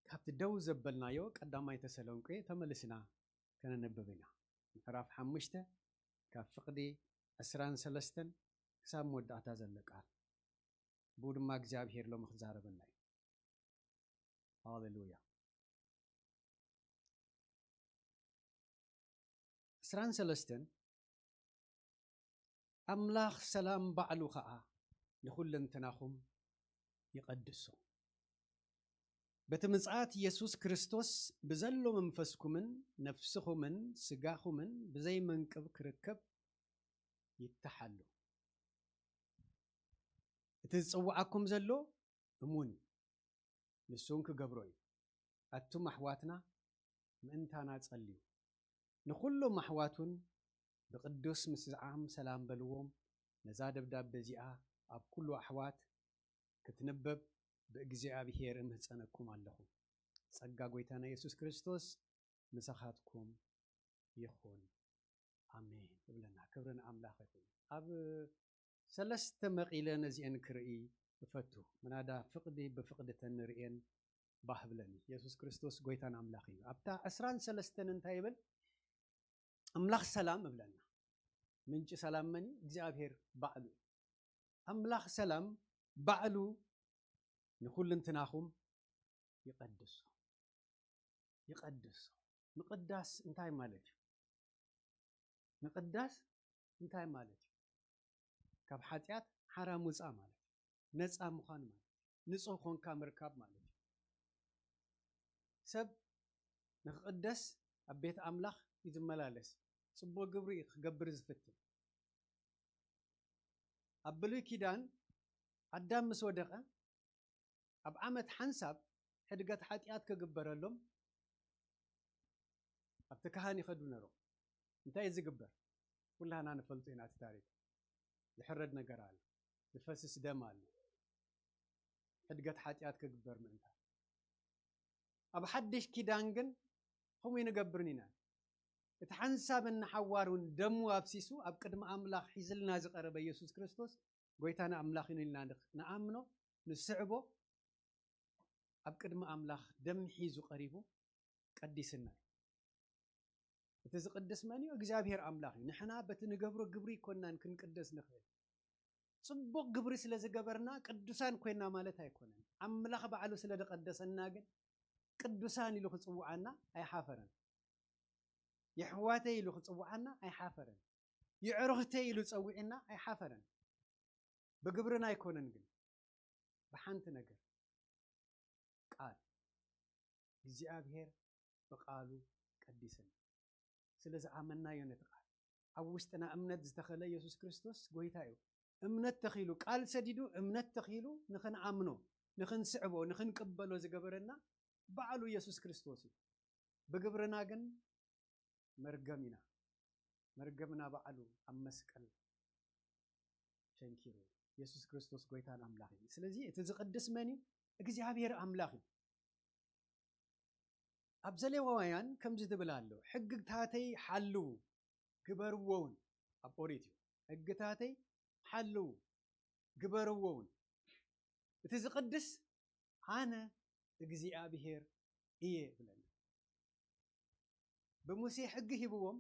ካብቲ ደው ዘበልናዮ ቀዳማይ ተሰሎንቄ ተመልስና ከነንብብ ኢና። ምዕራፍ ሓሙሽተ ካብ ፍቕዲ ዕስራን ሰለስተን ክሳብ መወዳእታ ዘሎ ቃል። ብኡ ድማ እግዚኣብሔር ሎሚ ክዛረበና እዩ። ሃሌሉያ። ዕስራን ሰለስተን ኣምላኽ ሰላም ባዕሉ ኸኣ ንኹለንተናኹም ይቐድሶ። በቲ ምጽኣት የሱስ ክርስቶስ ብዘሎ መንፈስኩምን ነፍስኹምን ስጋኹምን ብዘይ መንቅብ ክርከብ ይተሓሉ። እቲ ዝጽውዓኩም ዘሎ እሙን እዩ፣ ንሱ እውን ክገብሮ እዩ። ኣቱም ኣሕዋትና ምእንታና ጸልዩ። ንኹሎም ኣሕዋቱን ብቅዱስ ምስዝዓም ሰላም በልዎም። ነዛ ደብዳቤ እዚኣ ኣብ ኩሉ ኣሕዋት ክትንበብ ብእግዚኣብሔር እምህጸነኩም ኣለኹ። ጸጋ ጐይታና የሱስ ክርስቶስ ምሳኻትኩም ይኹን። ኣሜን እብለና። ክብሪ ንኣምላኽ ይኹን። ኣብ ሰለስተ መቒለ ነዚአን ክርኢ እፈቱ። ምናዳ ፍቕዲ ብፍቕዲ ተንርእየን ባህ ብለኒ። የሱስ ክርስቶስ ጐይታን ኣምላኽ እዩ። ኣብታ ዕስራን ሰለስተን እንታይ ይብል? ኣምላኽ ሰላም እብለና። ምንጪ ሰላም መን እዩ? እግዚኣብሔር ባዕሉ እዩ። ኣምላኽ ሰላም ባዕሉ ንኹልንትናኹም ይቐድሶ። ይቐድሶ። ምቕዳስ እንታይ ማለት እዩ? ምቕዳስ እንታይ ማለት እዩ? ካብ ሓጢኣት ሓራ ምውጻእ ማለት እዩ። ነጻ ምዃን ማለት እዩ። ንጹህ ኮንካ ምርካብ ማለት እዩ። ሰብ ንክቕደስ ኣብ ቤት ኣምላኽ እዩ ዝመላለስ። ጽቡቕ ግብሪ እዩ ክገብር ዝፍትን። ኣብ ብሉይ ኪዳን ኣዳም ምስ ወደቐ፣ ኣብ ዓመት ሓንሳብ ሕድገት ሓጢኣት ክግበረሎም ኣብቲ ካህን ይኸዱ ነሮም። እንታይ እዩ ዝግበር? ኩላህና ንፈልጦ ኢና እቲ ታሪክ። ዝሕረድ ነገር ኣሎ። ዝፈስስ ደም ኣሎ። ሕድገት ሓጢኣት ክግበር ምእንታን። ኣብ ሓድሽ ኪዳን ግን ከምኡ ኣይንገብርን ኢና። እቲ ሓንሳብን ንሓዋሩን ደሙ ኣፍሲሱ ኣብ ቅድሚ ኣምላኽ ሒዝልና ዝቐረበ የሱስ ክርስቶስ ጐይታና ኣምላኽን ኢልና ንኽ-፣ ንኣምኖ፣ ንስዕቦ፣ ኣብ ቅድሚ ኣምላኽ ደም ሒዙ ቀሪቡ ቀዲስና እዩ። እቲ ዝቕድስ መን እዩ? እግዚኣብሔር ኣምላኽ እዩ። ንሕና በቲ ንገብሮ ግብሪ ኣይኮንናን ክንቅደስ ንኽእል። ጽቡቕ ግብሪ ስለ ዝገበርና ቅዱሳን ኮይና ማለት ኣይኮነን። ኣምላኽ ባዕሉ ስለ ዝቐደሰና ግን ቅዱሳን ኢሉ ክጽውዓና ኣይሓፈረን። የሕዋተይ ኢሉ ክጽውዓና ኣይሓፈረን። የዕሩኽተይ ኢሉ ጸዊዕና ኣይሓፈረን። ብግብርና ኣይኮነን ግን ብሓንቲ ነገር፣ ቃል። እግዚኣብሔር ብቃሉ ቀዲስና። ስለ ዝኣመናዮ ነቲ ቃል። ኣብ ውሽጥና እምነት ዝተኸለ የሱስ ክርስቶስ ጐይታ እዩ። እምነት ተኺሉ፣ ቃል ሰዲዱ፣ እምነት ተኺሉ ንኽንኣምኖ፣ ንኽንስዕቦ፣ ንኽንቅበሎ ዝገበረና ባዕሉ የሱስ ክርስቶስ እዩ። ብግብርና ግን መርገም ኢና። መርገምና ባዕሉ ኣብ መስቀል ሸንኪሩ። የሱስ ክርስቶስ ጐይታን ኣምላኽ እዩ። ስለዚ እቲ ዝቕድስ መን እዩ? እግዚኣብሔር ኣምላኽ እዩ። ኣብ ዘሌዋውያን ከምዚ ዝብል ኣሎ፣ "ሕግታተይ ሓልዉ ግበርዎ እውን"፣ ኣብ ኦሪት እዩ። "ሕግታተይ ሓልዉ ግበርዎ እውን፣ እቲ ዝቕድስ ኣነ እግዚኣብሔር እየ" ይብለና። ብሙሴ ሕጊ ሂብዎም፣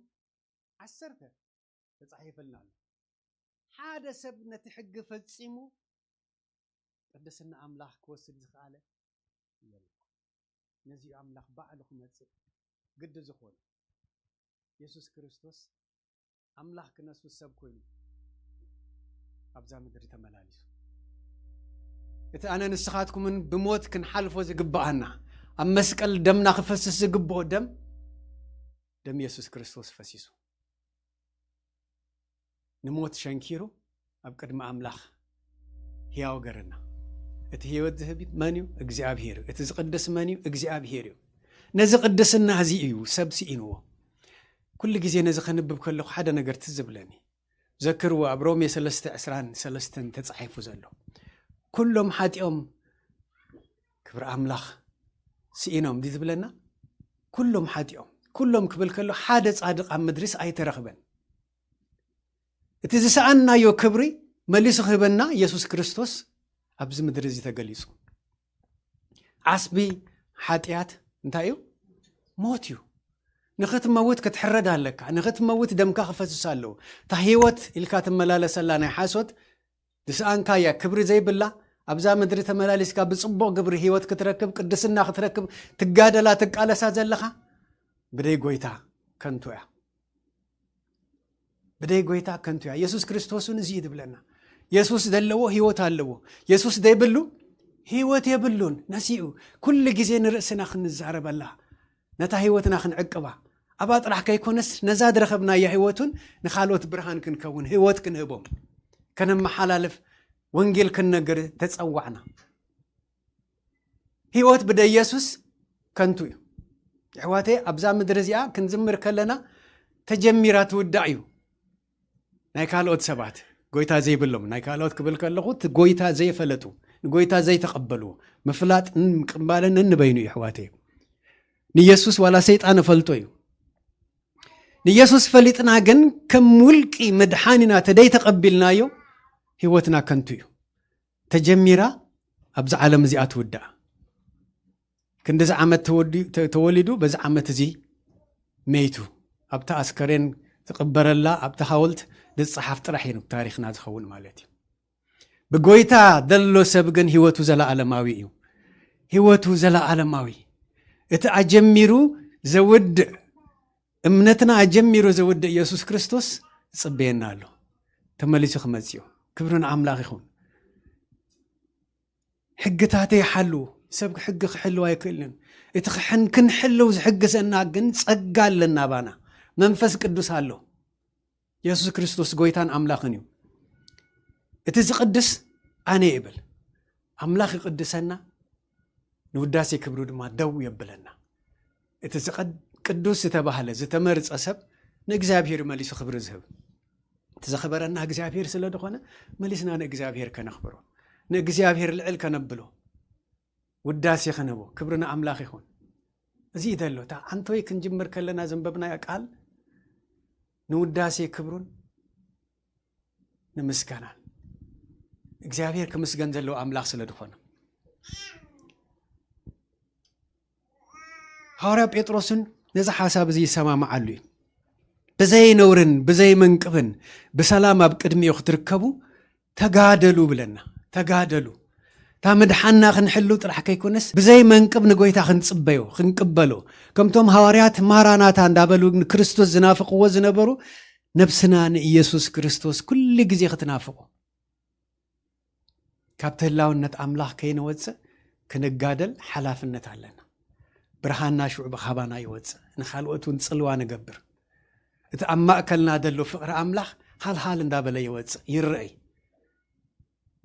ዓሰርተ ተጻሒፍልና ኣሎ። ሓደ ሰብ ነቲ ሕጊ ፈጺሙ ቅድስና ኣምላኽ ክወስድ ዝኸኣለ የለን። ነዚኡ ኣምላኽ ባዕሉ ክመጽእ ግዲ ዝኾነ የሱስ ክርስቶስ ኣምላኽ ክነሱ ሰብ ኮይኑ ኣብዛ ምድሪ ተመላሊሱ። እቲ ኣነ ንስኻትኩምን ብሞት ክንሓልፎ ዝግብኣና፣ ኣብ መስቀል ደምና ክፈስስ ዝግብኦ ደም፣ ደም የሱስ ክርስቶስ ፈሲሱ። ንሞት ሸንኪሩ ኣብ ቅድሚ ኣምላኽ ህያው ገረና። እቲ ህይወት ዝህብ መን እዩ? እግዚኣብሔር እዩ። እቲ ዝቕድስ መን እዩ? እግዚኣብሔር እዩ። ነዚ ቅድስና እዚ እዩ ሰብ ስኢንዎ። ኩሉ ግዜ ነዚ ከንብብ ከለኹ ሓደ ነገር ትዝ ዝብለኒ። ዘክርዎ ኣብ ሮሜ ሰለስተ ዕስራን ሰለስተን ተጻሒፉ ዘሎ። ኩሎም ሓጢኦም ክብሪ ኣምላኽ ስኢኖም ድዩ ዝብለና? ኩሎም ሓጢኦም። ኩሎም ክብል ከሎ ሓደ ጻድቕ ኣብ ምድሪስ ኣይተረኽበን። እቲ ዝሰኣንናዮ ክብሪ መሊሱ ክህበና የሱስ ክርስቶስ ኣብዚ ምድሪ እዚ ተገሊጹ። ዓስቢ ሓጢኣት እንታይ እዩ? ሞት እዩ። ንኽትመውት ክትሕረድ ኣለካ። ንኽትመውት ደምካ ክፈስስ ኣለዎ። እታ ህይወት ኢልካ ትመላለሰላ ናይ ሓሶት ዝሰኣንካያ፣ ክብሪ ዘይብላ፣ ኣብዛ ምድሪ ተመላሊስካ ብጽቡቕ ግብሪ ህይወት ክትረክብ፣ ቅድስና ክትረክብ ትጋደላ፣ ትቃለሳ ዘለኻ፣ ብደይ ጎይታ ከንቱ እያ። ብደይ ጎይታ ከንቱ እያ። የሱስ ክርስቶስ እውን እዚ እዩ ዝብለና። የሱስ ዘለዎ ህይወት ኣለዎ። የሱስ ዘይብሉ ህይወት የብሉን። ነሲኡ ኩሉ ግዜ ንርእስና ክንዛረበላ፣ ነታ ህይወትና ክንዕቅባ፣ ኣብኣ ጥራሕ ከይኮነስ ነዛ ዝረኸብናያ ህይወት እውን ንኻልኦት ብርሃን ክንከውን፣ ህይወት ክንህቦም፣ ከነመሓላልፍ፣ ወንጌል ክንነግር ተጸዋዕና። ህይወት ብደይ የሱስ ከንቱ እዩ። ኣሕዋተይ፣ ኣብዛ ምድሪ እዚኣ ክንዝምር ከለና ተጀሚራ ትውዳእ እዩ። ናይ ካልኦት ሰባት፣ ጎይታ ዘይብሎም፣ ናይ ካልኦት ክብል ከለኹ፣ እቲ ጎይታ ዘይፈለጡ፣ ንጎይታ ዘይተቐበልዎ፣ ምፍላጥ ን-፣ ምቅባልን ንበይኑ እዩ ኣሕዋተይ። ንየሱስ ዋላ ሰይጣን እፈልጦ እዩ። ንየሱስ ፈሊጥና ግን ከም ውልቂ መድሓኒና ተደይ ተቐቢልናዮ፣ ህይወትና ከንቱ እዩ። ተጀሚራ ኣብዛ ዓለም እዚኣ ትውዳእ። ክንዲዚ ዓመት ተወዲ-፣ ተ-፣ ተወሊዱ፣ በዚ ዓመት እዚ መይቱ። ኣብታ ኣስከሬን ትቕበረላ፣ ኣብታ ሃወልት ዝጸሓፍ ጥራሕ እዩ ታሪኽና ዝኸውን ማለት እዩ። ብጎይታ ዘሎ ሰብ ግን ህይወቱ ዘለኣለማዊ እዩ። ህይወቱ ዘለኣለማዊ። እቲ ኣጀሚሩ ዘውድእ፣ እምነትና ኣጀሚሩ ዘውድእ የሱስ ክርስቶስ ይጽበየና ኣሎ። ተመሊሱ ክመጽእ እዩ። ክብሪ ንኣምላኽ ይኹን። ሕግታተይ ሓልዉ። ሰብ ሕጊ ክሕልው ኣይክእልን። እቲ ክሕን-፣ ክንሕልው ዝሕግዘና ግን ጸጋ ኣለና ባና። መንፈስ ቅዱስ ኣሎ። የሱስ ክርስቶስ ጎይታን ኣምላኽን እዩ። እቲ ዝቕድስ ኣነ ይብል። ኣምላኽ ይቕድሰና፣ ንውዳሴ ክብሩ ድማ ደው የብለና። እቲ ዝቐድ-፣ ቅዱስ ዝተባህለ ዝተመርጸ ሰብ ንእግዚኣብሔር መሊሱ ክብሪ ዝህብ። እቲ ዘኽበረና እግዚኣብሔር ስለ ዝኾነ መሊስና ንእግዚኣብሔር ከነኽብሮ፣ ንእግዚኣብሔር ልዕል ከነብሎ፣ ውዳሴ ከነቦ፣ ክብሪ ንኣምላኽ ይኹን። እዚ እዩ ዘሎ። እታ ዓንተወይ ክንጅምር ከለና ዘንበብናዮ ቃል ንውዳሴ ክብሩን ንምስጋናን። እግዚኣብሔር ክምስገን ዘለዎ ኣምላኽ ስለ ዝኾነ። ሃዋርያ ጴጥሮስን ነዚ ሓሳብ እዚ ይሰማምዓሉ እዩ። ብዘይ ነውርን ብዘይ መንቅብን ብሰላም ኣብ ቅድሚኡ ክትርከቡ ተጋደሉ ብለና። ተጋደሉ። እታ ምድሓና ክንሕሉ ጥራሕ ከይኮነስ፣ ብዘይ መንቅብ ንጎይታ ክንጽበዮ፣ ክንቅበሎ። ከምቶም ሃዋርያት ማራናታ እንዳበሉ ንክርስቶስ ዝናፍቕዎ ዝነበሩ፣ ነብስና ንኢየሱስ ክርስቶስ ኩሉ ግዜ ክትናፍቑ። ካብቲ ህላውነት ኣምላኽ ከይንወጽእ ክንጋደል ሓላፍነት ኣለና። ብርሃንና ሽዑ ብኻባና ይወጽእ፣ ንኻልኦት እውን ጽልዋ ንገብር። እቲ ኣብ ማእከልና ዘሎ ፍቕሪ ኣምላኽ ሃልሃል እንዳበለ ይወጽእ፣ ይረኣይ።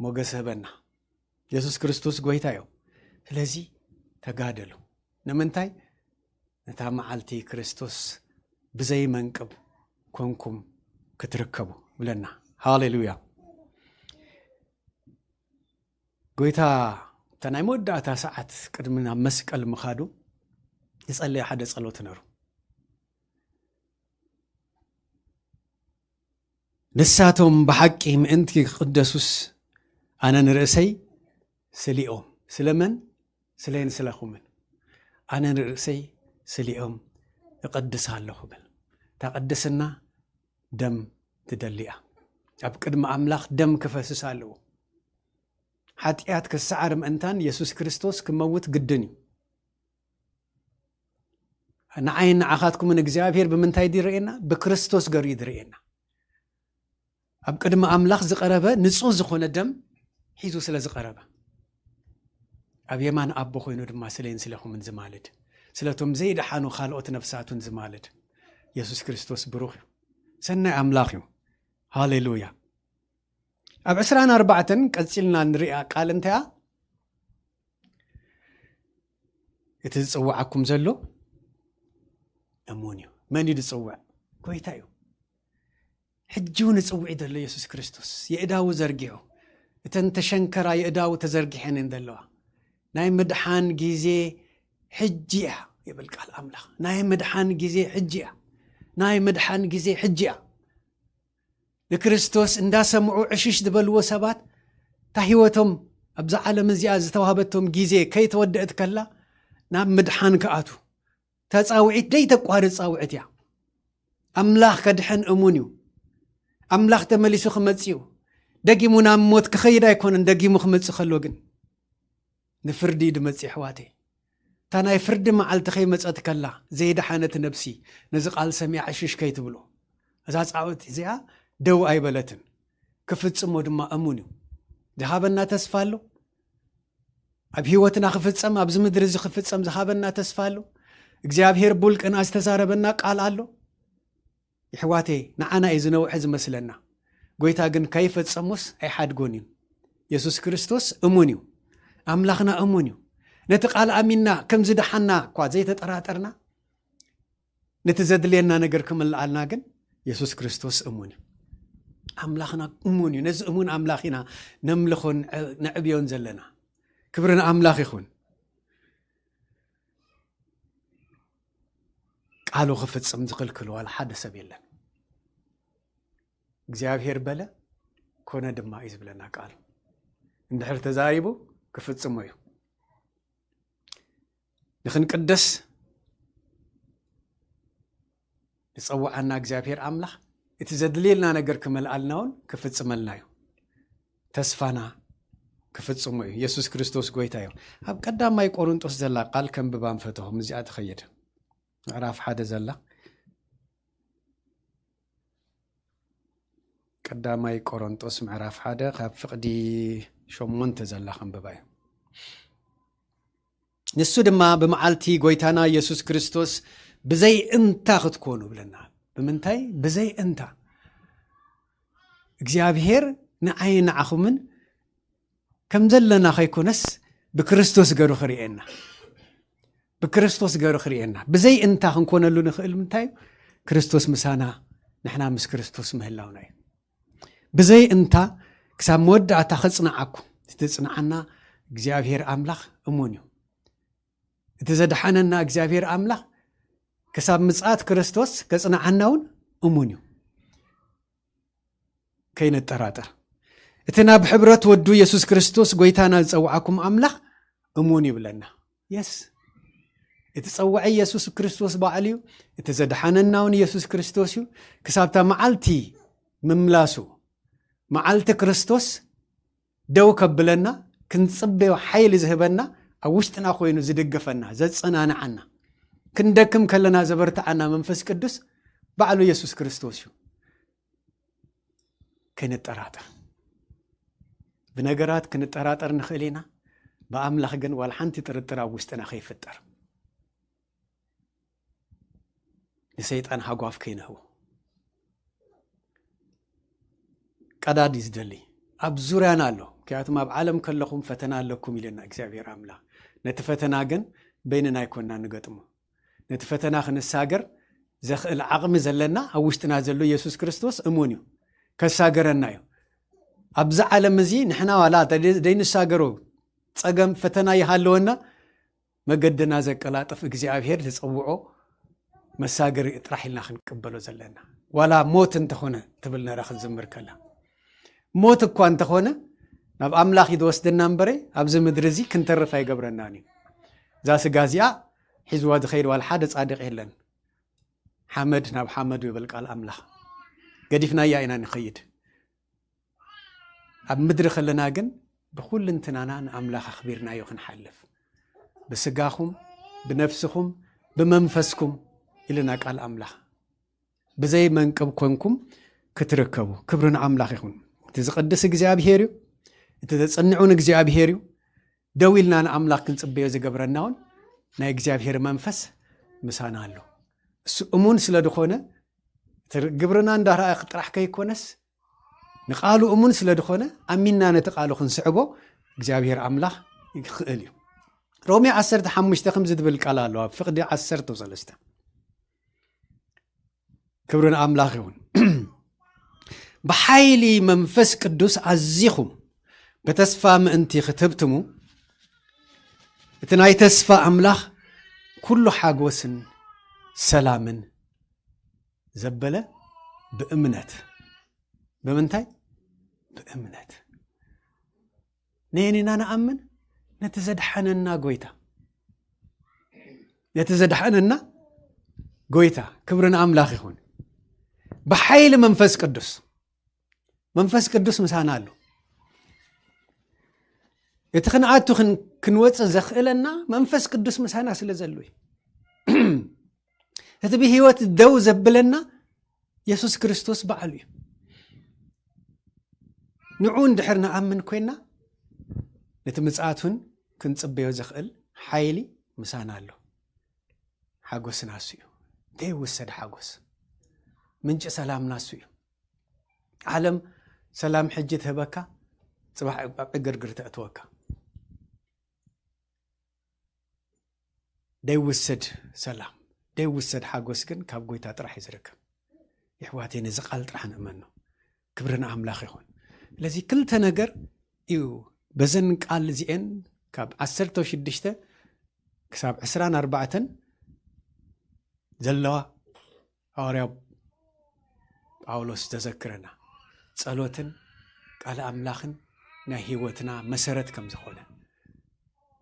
ሞገስ ህበና። የሱስ ክርስቶስ ጎይታ እዩ። ስለዚ ተጋደሉ። ንምንታይ? ነታ መዓልቲ ክርስቶስ ብዘይ መንቅብ ኮንኩም ክትርከቡ ብለና። ሃሌሉያ። ጎይታ እታ ናይ መወዳእታ ሰዓት ቅድሚ ናብ መስቀል ምኻዱ ዝጸለየ ሓደ ጸሎት ነሩ። ንሳቶም ብሓቂ ምእንቲ ክቕደሱስ ኣነ ንርእሰይ ስሊኦም። ስለመን? ስለይን ስለኹምን። ኣነ ንርእሰይ ስሊኦም እቐድስ ኣለኹ ብል። እታ ቅድስና ደም ትደሊ እያ። ኣብ ቅድሚ ኣምላኽ ደም ክፈስስ ኣለዎ። ሓጢኣት ክሰዓር ምእንታን የሱስ ክርስቶስ ክመውት ግድን እዩ። ንዓይን ንዓኻትኩምን እግዚኣብሔር ብምንታይ ድዩ ይርእየና? ብክርስቶስ ገሩ እዩ ዝርእየና። ኣብ ቅድሚ ኣምላኽ ዝቐረበ ንጹህ ዝኾነ ደም ሒዙ ስለ ዝቐረበ፣ ኣብ የማን ኣቦ ኮይኑ ድማ ስለይን ስለኹምን ዝማልድ፣ ስለቶም ዘይደሓኑ ካልኦት ነፍሳቱን ዝማልድ የሱስ ክርስቶስ ብሩኽ እዩ። ሰናይ ኣምላኽ እዩ። ሃሌሉያ። ኣብ ዕስራን ኣርባዕተን ቀጺልና ንሪኣ ቃል እንተያ፣ እቲ ዝጽውዓኩም ዘሎ እሙን እዩ። መን እዩ ዝጽውዕ? ጎይታ እዩ። ሕጂ እውን ይጽውዕ እዩ ዘሎ የሱስ ክርስቶስ። የእዳዉ ዘርጊሑ። እተን ተሸንከራ የእዳዉ ተዘርጊሐን እየን ዘለዋ። ናይ ምድሓን ግዜ ሕጂ እያ ይብል ቃል ኣምላኽ። ናይ ምድሓን ግዜ ሕጂ እያ። ናይ ምድሓን ግዜ ሕጂ እያ። ንክርስቶስ እንዳሰምዑ ዕሽሽ ዝበልዎ ሰባት፣ እታ ህይወቶም ኣብዛ ዓለም እዚኣ ዝተዋህበቶም ግዜ ከይተወደእት ከላ ናብ ምድሓን ክኣቱ። ተጻውዒት ደይተቋርጽ ጻውዒት እያ። ኣምላኽ ከድሕን እሙን እዩ። ኣምላኽ ተመሊሱ ክመጽእ እዩ። ደጊሙ ናብ ሞት ክኸይድ ኣይኮነን፣ ደጊሙ ክመጽእ ከሎ ግን ንፍርዲ እዩ ድመጽእ፣ ኣሕዋተይ። እታ ናይ ፍርዲ መዓልቲ ከይመጸት ከላ፣ ዘይደሓነት ነብሲ ነዚ ቃል ሰሚዓ ዕሽሽ ከይትብሎ። እዛ ጻውዒት እዚኣ ደው ኣይበለትን። ክፍጽሞ ድማ እሙን እዩ። ዝሃበና ተስፋ ኣሎ። ኣብ ህይወትና ክፍጸም፣ ኣብዚ ምድሪ እዚ ክፍጸም ዝሃበና ተስፋ ኣሎ። እግዚኣብሔር ብውልቅና ዝተዛረበና ቃል ኣሎ። ይሕዋተይ፣ ንዓና እዩ ዝነውሐ ዝመስለና። ጎይታ ግን ከይፈጸሞስ ኣይሓድጎን እዩ። የሱስ ክርስቶስ እሙን እዩ። ኣምላኽና እሙን እዩ። ነቲ ቃል ኣሚንና ከም ዝደሓና እኳ ዘይተጠራጠርና፣ ነቲ ዘድልየና ነገር ክምልኣልና ግን የሱስ ክርስቶስ እሙን እዩ። ኣምላኽና እሙን እዩ። ነዚ እሙን ኣምላኽ ኢና ነምልኾን ነዕብዮን ዘለና። ክብሪ ንኣምላኽ ይኹን። ቃሉ ክፍጽም ዝኽልክል ዋላ ሓደ ሰብ የለን። እግዚኣብሔር በለ፣ ኮነ ድማ እዩ ዝብለና ቃሉ። እንድሕር ተዛሪቡ ክፍጽሞ እዩ። ንኽንቅደስ ዝጸውዓና እግዚኣብሔር ኣምላኽ እቲ ዘድልየልና ነገር ክመልኣልና እውን ክፍጽመልና እዩ። ተስፋና ክፍጽሞ እዩ። የሱስ ክርስቶስ ጎይታ እዩ። ኣብ ቀዳማይ ቆሮንጦስ ዘላ ቃል ከንብባ ንፈትኹም፣ እዚኣ ትኸይድ። ምዕራፍ ሓደ ዘላ፣ ቀዳማይ ቆሮንጦስ ምዕራፍ ሓደ ካብ ፍቕዲ ሸሞንተ ዘላ ከንብባ እዩ። ንሱ ድማ ብመዓልቲ ጎይታና የሱስ ክርስቶስ ብዘይ እንታ ክትኮኑ ብለና። ብምንታይ? ብዘይ እንታ። እግዚኣብሔር ንዓይ ንዓኹምን ከም ዘለና ከይኮነስ ብክርስቶስ ገሩ ክርእየና። ብክርስቶስ ገሩ ክርእየና። ብዘይ እንታ ክንኮነሉ ንኽእል ምንታይ እዩ? ክርስቶስ ምሳና፣ ንሕና ምስ ክርስቶስ ምህላውና እዩ። ብዘይ እንታ ክሳብ መወዳእታ ከጽንዓኩም። እቲ ዘጽንዓና እግዚኣብሔር ኣምላኽ እሙን እዩ። እቲ ዘድሓነና እግዚኣብሔር ኣምላኽ ክሳብ ምጽኣት ክርስቶስ ከጽንዓና እውን እሙን እዩ። ከይንጠራጠር። እቲ ናብ ሕብረት ወዱ የሱስ ክርስቶስ ጎይታና ዝጸውዓኩም ኣምላኽ እሙን ይብለና። የስ። እቲ ጸዋዒ የሱስ ክርስቶስ ባዕሉ እዩ። እቲ ዘድሓነና እውን የሱስ ክርስቶስ እዩ። ክሳብታ መዓልቲ ምምላሱ፣ መዓልቲ ክርስቶስ ደው ከብለና፣ ክንጽበዮ ሓይሊ ዝህበና፣ ኣብ ውሽጥና ኮይኑ ዝድግፈና፣ ዘጸናንዓና፣ ክንደክም ከለና ዘበርትዓና መንፈስ ቅዱስ ባዕሉ የሱስ ክርስቶስ እዩ። ከይንጠራጠር። ብነገራት ክንጠራጠር ንኽእል ኢና፣ ብኣምላኽ ግን ዋላ ሓንቲ ጥርጥር ኣብ ውሽጥና ከይፍጠር፣ ንሰይጣን ሃጓፍ ከይንህቦ። ቀዳዲ ዝደሊ ኣብ ዙርያና ኣሎ። ምክንያቱም ኣብ ዓለም ከለኹም ፈተና ኣለኩም ኢለና እግዚኣብሔር ኣምላኽ። ነቲ ፈተና ግን በይንና ኣይኮንና ንገጥሞ። ነቲ ፈተና ክንሳገር ዘኽእል ዓቕሚ ዘለና ኣብ ውሽጥና ዘሎ የሱስ ክርስቶስ እሙን እዩ። ከሳገረና እዩ። ኣብዚ ዓለም እዚ ንሕና ዋላ ዘይንሳገሮ ጸገም ፈተና ይሃለወና፣ መገድና ዘቀላጥፍ እግዚኣብሔር ዝጸውዖ መሳገሪ ጥራሕ ኢልና ክንቀበሎ ዘለና። ዋላ ሞት እንተኾነ ትብል ነራ ክንዝምር ከላ። ሞት እኳ እንተኾነ ናብ ኣምላኽ እዩ ዝወስደና እምበረ ኣብዚ ምድሪ እዚ ክንተርፍ ኣይገብረናን እዩ። እዛ ስጋ እዚኣ ሒዝዋ ዝኸይድ ዋላ ሓደ ጻድቕ የለን። ሓመድ ናብ ሓመዱ ይብል ቃል ኣምላኽ። ገዲፍናያ ኢና ንኸይድ። ኣብ ምድሪ ከለና ግን ብኹልንትናና ንኣምላኽ ኣኽቢርናዮ ክንሓልፍ። ብስጋኹም፣ ብነፍስኹም፣ ብመንፈስኩም ኢልና ቃል ኣምላኽ። ብዘይ መንቅብ ኮንኩም ክትርከቡ። ክብሪ ንኣምላኽ ይኹን። እቲ ዝቕድስ እግዚኣብሔር እዩ። እቲ ዘጽንዑን እግዚኣብሔር እዩ። ደው ኢልና ንኣምላኽ ክንጽበዮ ዝገብረና እውን ናይ እግዚኣብሔር መንፈስ ምሳና ኣሎ። እሱ እሙን ስለ ዝኾነ፣ እቲ ግብርና እንዳረኣየ ጥራሕ ከይኮነስ፣ ንቃሉ እሙን ስለ ዝኾነ፣ ኣሚንና ነቲ ቃሉ ክንስዕቦ እግዚኣብሔር ኣምላኽ ይኽእል እዩ። ሮሜ ዓሰርተ ሓሙሽተ ከምዚ ዝብል ቃል ኣሎ፣ ኣብ ፍቕዲ ዓሰርተ ሰለስተ። ክብሪ ንኣምላኽ ይኹን። ብሓይሊ መንፈስ ቅዱስ ኣዚኹም ብተስፋ ምእንቲ ክትህብትሙ፣ እቲ ናይ ተስፋ ኣምላኽ ኩሉ ሓጎስን ሰላምን ዘበለ ብእምነት። ብምንታይ? ብእምነት። ነየን ኢና ንኣምን? ነቲ ዘድሓነና ጎይታ፣ ነቲ ዘድሓነና ጎይታ። ክብሪ ንኣምላኽ ይኹን። ብሓይሊ መንፈስ ቅዱስ፣ መንፈስ ቅዱስ ምሳና ኣሎ። እቲ ክንኣቱ ክን- ክንወፅእ ዘኽእለና መንፈስ ቅዱስ ምሳና ስለ ዘሎ እዩ። እቲ ብህይወት ደው ዘብለና የሱስ ክርስቶስ ባዕሉ እዩ። ንዑ እንድሕር ንኣምን ኮይና፣ ነቲ ምጽኣቱን ክንጽበዮ ዘኽእል ሓይሊ ምሳና ኣሎ። ሓጎስና እሱ እዩ። ዘይውሰድ ሓጎስ፣ ምንጪ ሰላምና እሱ እዩ። ዓለም ሰላም ሕጂ ትህበካ፣ ጽባሕ ኣብ ዕግርግር ተእትወካ። ደይውሰድ ሰላም፣ ደይውሰድ ሓጎስ ግን ካብ ጎይታ ጥራሕ እዩ ዝርከብ። ይሕዋተይ፣ ነዚ ቃል ጥራሕ ንእመኖ። ክብሪ ንኣምላኽ ይኹን። ስለዚ ክልተ ነገር እዩ በዘን ቃል እዚኤን ካብ ዓሰርተ ሽዱሽተ ክሳብ ዕስራን ኣርባዕተን ዘለዋ ሃዋርያ ጳውሎስ ዘዘክረና፣ ጸሎትን ቃል ኣምላኽን ናይ ህይወትና መሰረት ከም ዝኾነ፣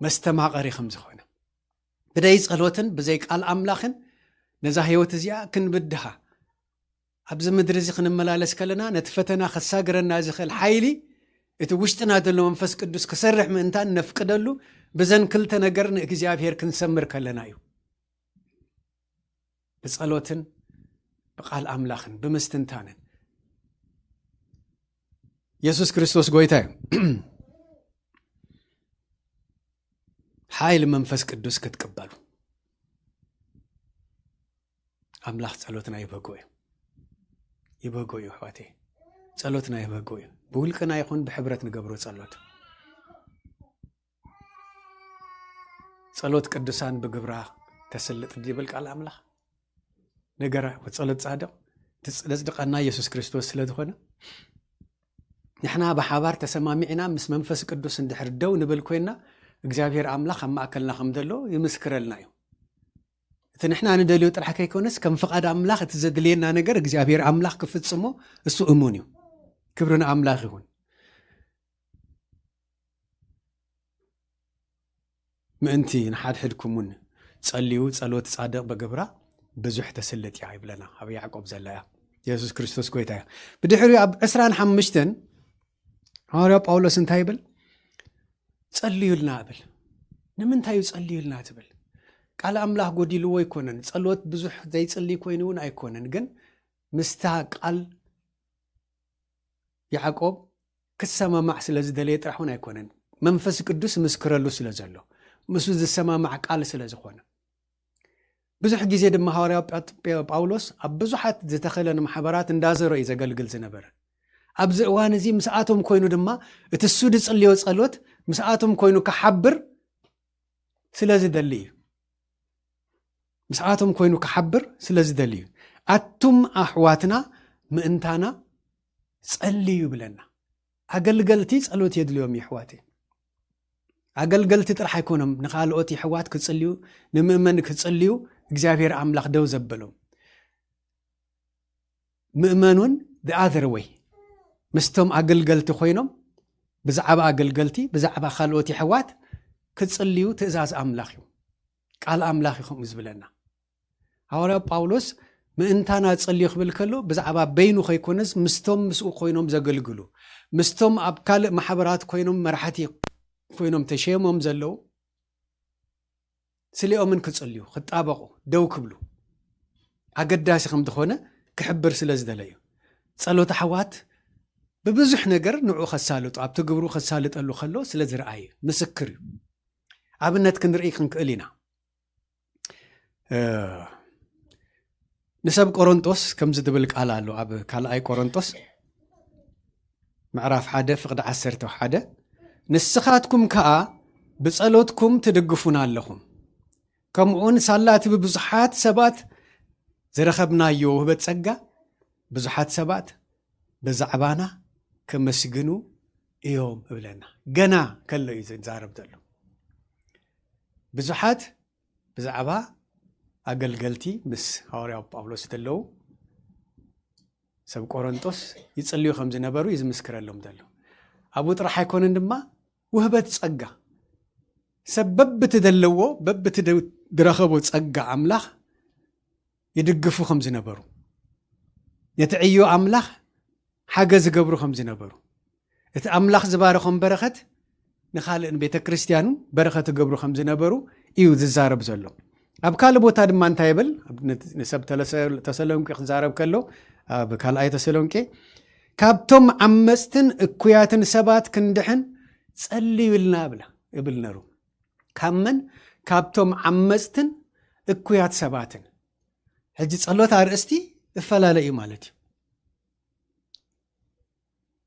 መስተማቐሪ ከም ዝኾነ፣ ብደይ ጸሎትን ብዘይ ቃል ኣምላኽን ነዛ ህይወት እዚኣ ክንብድሃ፣ ኣብዚ ምድሪ እዚ ክንመላለስ ከለና ነቲ ፈተና ከሳግረና ዝኽእል ሓይሊ እቲ ውሽጥና ዘሎ መንፈስ ቅዱስ ክሰርሕ ምእንታን ነፍቅደሉ፣ ብዘን ክልተ ነገር ንእግዚኣብሔር ክንሰምር ከለና እዩ። ብጸሎትን ብቃል ኣምላኽን ብምስትንታንን። የሱስ ክርስቶስ ጎይታ እዩ። ሓይሊ መንፈስ ቅዱስ ክትቅበሉ ኣምላኽ ጸሎትና ይበጎ እዩ። ይበጎ እዩ ኣሕዋተይ። ጸሎትና ይበጎ እዩ። ብውልቅና ይኹን ብሕብረት ንገብሮ ጸሎት። ጸሎት ቅዱሳን ብግብራ ተስልጥ ይብል ቃል ኣምላኽ። ነገር ጸሎት ጻድቕ ዘጽድቐና የሱስ ክርስቶስ ስለ ዝኾነ፣ ንሕና ብሓባር ተሰማሚዕና ምስ መንፈስ ቅዱስ እንድሕር ደው ንብል ኮይና፣ እግዚኣብሔር ኣምላኽ ኣብ ማእከልና ከም ዘሎ ይምስክረልና እዩ። እቲ ንሕና ንደልዮ ጥራሕ ከይኮነስ፣ ከም ፍቓድ ኣምላኽ እቲ ዘድልየና ነገር እግዚኣብሔር ኣምላኽ ክፍጽሞ እሱ እሙን እዩ። ክብሪ ንኣምላኽ ይኹን። ምእንቲ ንሓድሕድኩም እውን ጸልዩ፣ ጸሎት ጻድቕ ብግብራ ብዙሕ ተስልጥ እያ ይብለና ኣብ ያዕቆብ ዘላ እያ። የሱስ ክርስቶስ ጎይታ እያ። ብድሕሪኡ ኣብ ዕስራን ሓሙሽተን ሃዋርያ ጳውሎስ እንታይ ይብል? "ጸልዩልና" እብል። ንምንታይ እዩ "ጸልዩልና" ትብል? ቃል ኣምላኽ ጎዲልዎ ኣይኮነን። ጸሎት ብዙሕ ዘይጽልይ ኮይኑ እውን ኣይኮነን። ግን ምስታ ቃል ያዕቆብ ክሰማማዕ ስለ ዝደለየ ጥራሕ እውን ኣይኮነን። መንፈስ ቅዱስ ምስክረሉ ስለ ዘሎ፣ ምስኡ ዝሰማማዕ ቃል ስለ ዝኾነ። ብዙሕ ግዜ ድማ ሃዋርያ ጳ-፣ ጳ-፣ ጳውሎስ ኣብ ብዙሓት ዝተኸለን ማሕበራት እንዳዘረ እዩ ዘገልግል ዝነበረ። ኣብዚ እዋን እዚ ምስኣቶም ኮይኑ ድማ እቲ እሱ ዝጽልዮ ጸሎት ምስኣቶም ኮይኑ ክሓብር ስለ ዝደሊ እዩ። ምስኣቶም ኮይኑ ክሓብር ስለ ዝደሊ እዩ። "ኣቱም ኣሕዋትና ምእንታና ጸልዩ" ይብለና። ኣገልገልቲ ጸሎት የድልዮም እዩ ኣሕዋተይ። ኣገልገልቲ ጥራሕ ኣይኮኖም ንኻልኦት የሕዋት ክጽልዩ፣ ንምእመን ክጽልዩ እግዚኣብሔር ኣምላኽ ደው ዘበሎም። ምእመኑን the other way ምስቶም ኣገልገልቲ ኮይኖም ብዛዕባ ኣገልገልቲ፣ ብዛዕባ ካልኦት የሕዋት ክጽልዩ ትእዛዝ ኣምላኽ እዩ። ቃል ኣምላኽ እዩ ከምኡ ዝብለና። ሃዋርያ ጳውሎስ ምእንታና ጸልዩ ክብል ከሎ ብዛዕባ በይኑ ከይኮነስ ምስቶም ምስኡ ኮይኖም ዘገልግሉ፣ ምስቶም ኣብ ካልእ ማሕበራት ኮይኖም መራሕቲ ኮይኖም ተሸይሞም ዘለዉ ስሊኦምን ክጽልዩ፣ ክጣበቑ፣ ደው ክብሉ ኣገዳሲ ከም ዝኾነ ክሕብር ስለ ዝደለ እዩ። ጸሎት ኣሕዋት ብብዙሕ ነገር ንዕኡ ከሳልጡ፣ ኣብቲ ግብሩ ከሳልጠሉ ከሎ ስለ ዝረኣየ ምስክር እዩ። ኣብነት ክንርኢ ክንክእል ኢና። እ፣ ንሰብ ቆሮንጦስ ከምዚ ዝብል ቃል ኣሎ ኣብ ካልኣይ ቆሮንጦስ ምዕራፍ ሓደ ፍቕዲ ዓሰርተ ሓደ፣ "ንስኻትኩም ከኣ ብጸሎትኩም ትድግፉና ኣለኹም፣ ከምኡውን ሳላ እቲ ብብዙሓት ሰባት ዝረኸብናዮ ውህበት ጸጋ ብዙሓት ሰባት ብዛዕባና ከመስግኑ እዮም" እብለና። ገና ከሎ እዩ ዝዛረብ ዘሎ። ብዙሓት ብዛዕባ ኣገልገልቲ ምስ ሃዋርያው ጳውሎስ ዘለዉ ሰብ ቆሮንጦስ ይጽልዩ ከም ዝነበሩ እዩ ዝምስክረሎም ዘሎ። ኣብኡ ጥራሕ ኣይኮነን ድማ ውህበት ጸጋ፣ ሰብ በብቲ ዘለዎ፣ በብቲ ደ-፣ ዝረኸቦ ጸጋ ኣምላኽ ይድግፉ ከም ዝነበሩ፣ ነቲ ዕዮ ኣምላኽ ሓገዝ ዝገብሩ ከም ዝነበሩ፣ እቲ ኣምላኽ ዝባረኾም በረኸት ንኻልእን ቤተ ክርስቲያኑ በረኸት ይገብሩ ከም ዝነበሩ እዩ ዝዛረብ ዘሎ። ኣብ ካልእ ቦታ ድማ እንታይ ይብል? ኣብ ነ-፣ ንሰብ ተለሰ-፣ ተሰሎንቄ ክዛረብ ከሎ፣ ኣብ ካልኣይ ተሰሎንቄ፣ "ካብቶም ዓመጽትን እኩያትን ሰባት ክንድሕን ጸልዩልና" ብላ፣ ይብል ነሩ። ካብ መን? ካብቶም ዓመጽትን እኩያት ሰባትን። ሕጂ ጸሎት ኣርእስቲ እፈላለ እዩ ማለት እዩ።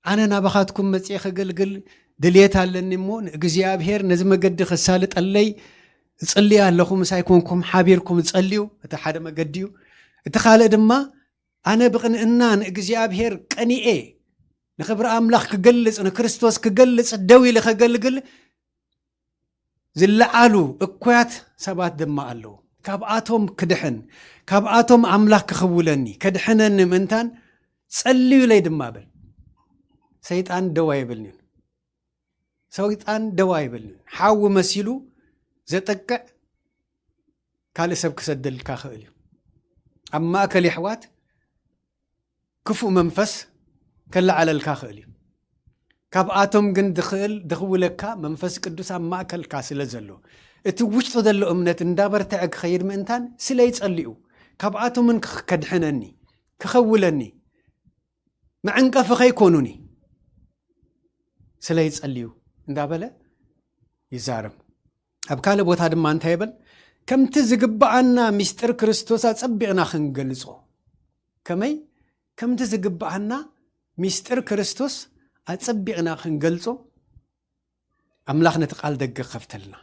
ኣነ ናባኻትኩም መጽየ ከገልግል ድልየት ኣለኒ እሞ፣ ንእግዚኣብሔር ነዚ መገዲ ከሳልጠለይ እጽልየ ኣለኹ፣ ምሳይ ኮንኩም ሓቢርኩም ጸልዩ። እቲ ሓደ መገዲ እዩ። እቲ ካልእ ድማ፣ ኣነ ብቕንእና ንእግዚኣብሔር ቀኒኤ፣ ንኽብሪ ኣምላኽ ክገልጽ፣ ንክርስቶስ ክገልጽ ደው ኢለ ከገልግል ዝለዓሉ እኩያት ሰባት ድማ ኣለዉ። ካብኣቶም ክድሕን፣ ካብኣቶም ኣምላኽ ክኽውለኒ፣ ከድሕነኒ ምእንታን ጸልዩለይ ድማ በል። ሰይጣን ደው ኣይብልን'ዩ። ሰይጣን ደው ኣይብልን'ዩ። ሓዊ መሲሉ ዘጥቅዕ ካልእ ሰብ ክሰደልካ ክእል እዩ። ኣብ ማእከል የሕዋት ክፉእ መንፈስ ከለዓለልካ ክእል እዩ። ካብኣቶም ግን ድኽእል፣ ድኽውለካ መንፈስ ቅዱስ ኣብ ማእከልካ ስለ ዘሎ፣ እቲ ውሽጡ ዘሎ እምነት እንዳበርትዐ ክኸይድ ምእንታን ስለ ይጸልዩ፣ ካብኣቶም እውን ክኽ-፣ ከድሕነኒ፣ ክኸውለኒ፣ መዕንቀፊ ከይኮኑኒ ስለ ይጸልዩ እንዳበለ ይዛረብ። ኣብ ካልእ ቦታ ድማ እንታይ ይብል? "ከምቲ ዝግብኣና ሚስጥር ክርስቶስ ኣጸቢቕና ክንገልጾ።" ከመይ? ከምቲ ዝግብኣና ሚስጥር ክርስቶስ ኣጸቢቕና ክንገልጾ ኣምላኽ ነቲ ቃል ደገ ክኸፍተልና።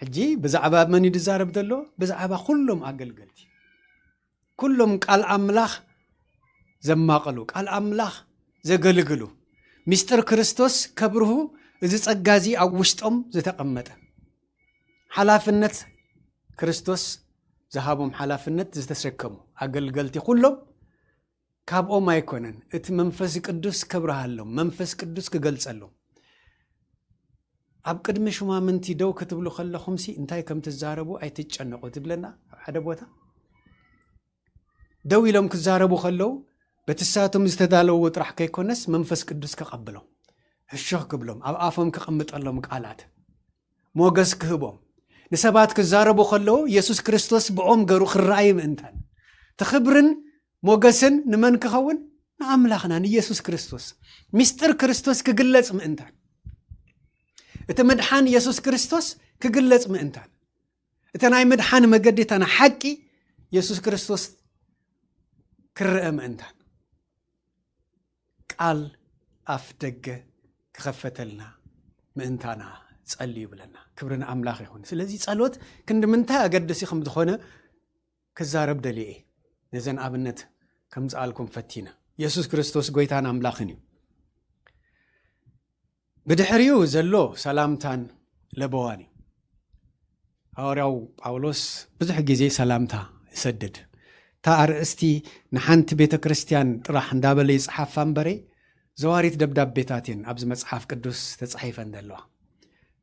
ሕጂ ብዛዕባ መን እዩ ዝዛረብ ዘሎ? ብዛዕባ ኩሎም ኣገልገልቲ። ኩሎም ቃል ኣምላኽ ዘማቕሉ፣ ቃል ኣምላኽ ዘገልግሉ፣ ሚስጥር ክርስቶስ ከብርሁ፣ እዚ ጸጋ እዚ ኣብ ውሽጦም ዝተቐመጠ፣ ሓላፍነት ክርስቶስ ዝሃቦም ሓላፍነት ዝተሸከሙ ኣገልገልቲ ኩሎም ካብኦም ኣይኮነን። እቲ መንፈስ ቅዱስ ከብርሃሎም፣ መንፈስ ቅዱስ ክገልጸሎም። ኣብ ቅድሚ ሹማምንቲ ደው ክትብሉ ከለኹምሲ እንታይ ከም ትዛረቡ ኣይትጨነቑ ትብለና ኣብ ሓደ ቦታ። ደው ኢሎም ክዛረቡ ከለዉ በቲ ሳቶም ዝተዳለዎ ጥራሕ ከይኮነስ መንፈስ ቅዱስ ከቐብሎም፣ ህሾኽ ክብሎም፣ ኣብ ኣፎም ከቐምጠሎም ቃላት፣ ሞገስ ክህቦም፣ ንሰባት ክዛረቡ ከለዉ የሱስ ክርስቶስ ብኦም ገሩ ክረኣዩ ምእንታን፣ እቲ ክብርን ሞገስን ንመን ክኸውን? ንኣምላኽና ንየሱስ ክርስቶስ። ሚስጥር ክርስቶስ ክግለጽ ምእንታን፣ እቲ ምድሓን የሱስ ክርስቶስ ክግለጽ ምእንታን፣ እቲ ናይ ምድሓን መገዲ፣ እታ ናይ ሓቂ የሱስ ክርስቶስ ክረአ ምእንታን፣ ቃል ኣፍ ደገ ክኸፈተልና ምእንታና ጸልዩ ይብለና። ክብሪ ንኣምላኽ ይኹን። ስለዚ ጸሎት ክንዲ ምንታይ ኣገደሲ ከም ዝኾነ ክዛረብ ደልየ እየ። ነዘን ኣብነት ከምጽኣልኩም ፈቲነ። የሱስ ክርስቶስ ጎይታን ኣምላኽን እዩ። ብድሕሪኡ ዘሎ ሰላምታን ለበዋን እዩ። ሃዋርያው ጳውሎስ ብዙሕ ግዜ ሰላምታ ይሰድድ። እታ ኣርእስቲ ንሓንቲ ቤተ ክርስቲያን ጥራሕ እንዳበለ ይጽሓፋ እምበረ፣ ዘዋሪት ደብዳቤታት እየን ኣብዚ መጽሓፍ ቅዱስ ተጻሒፈን ዘለዋ።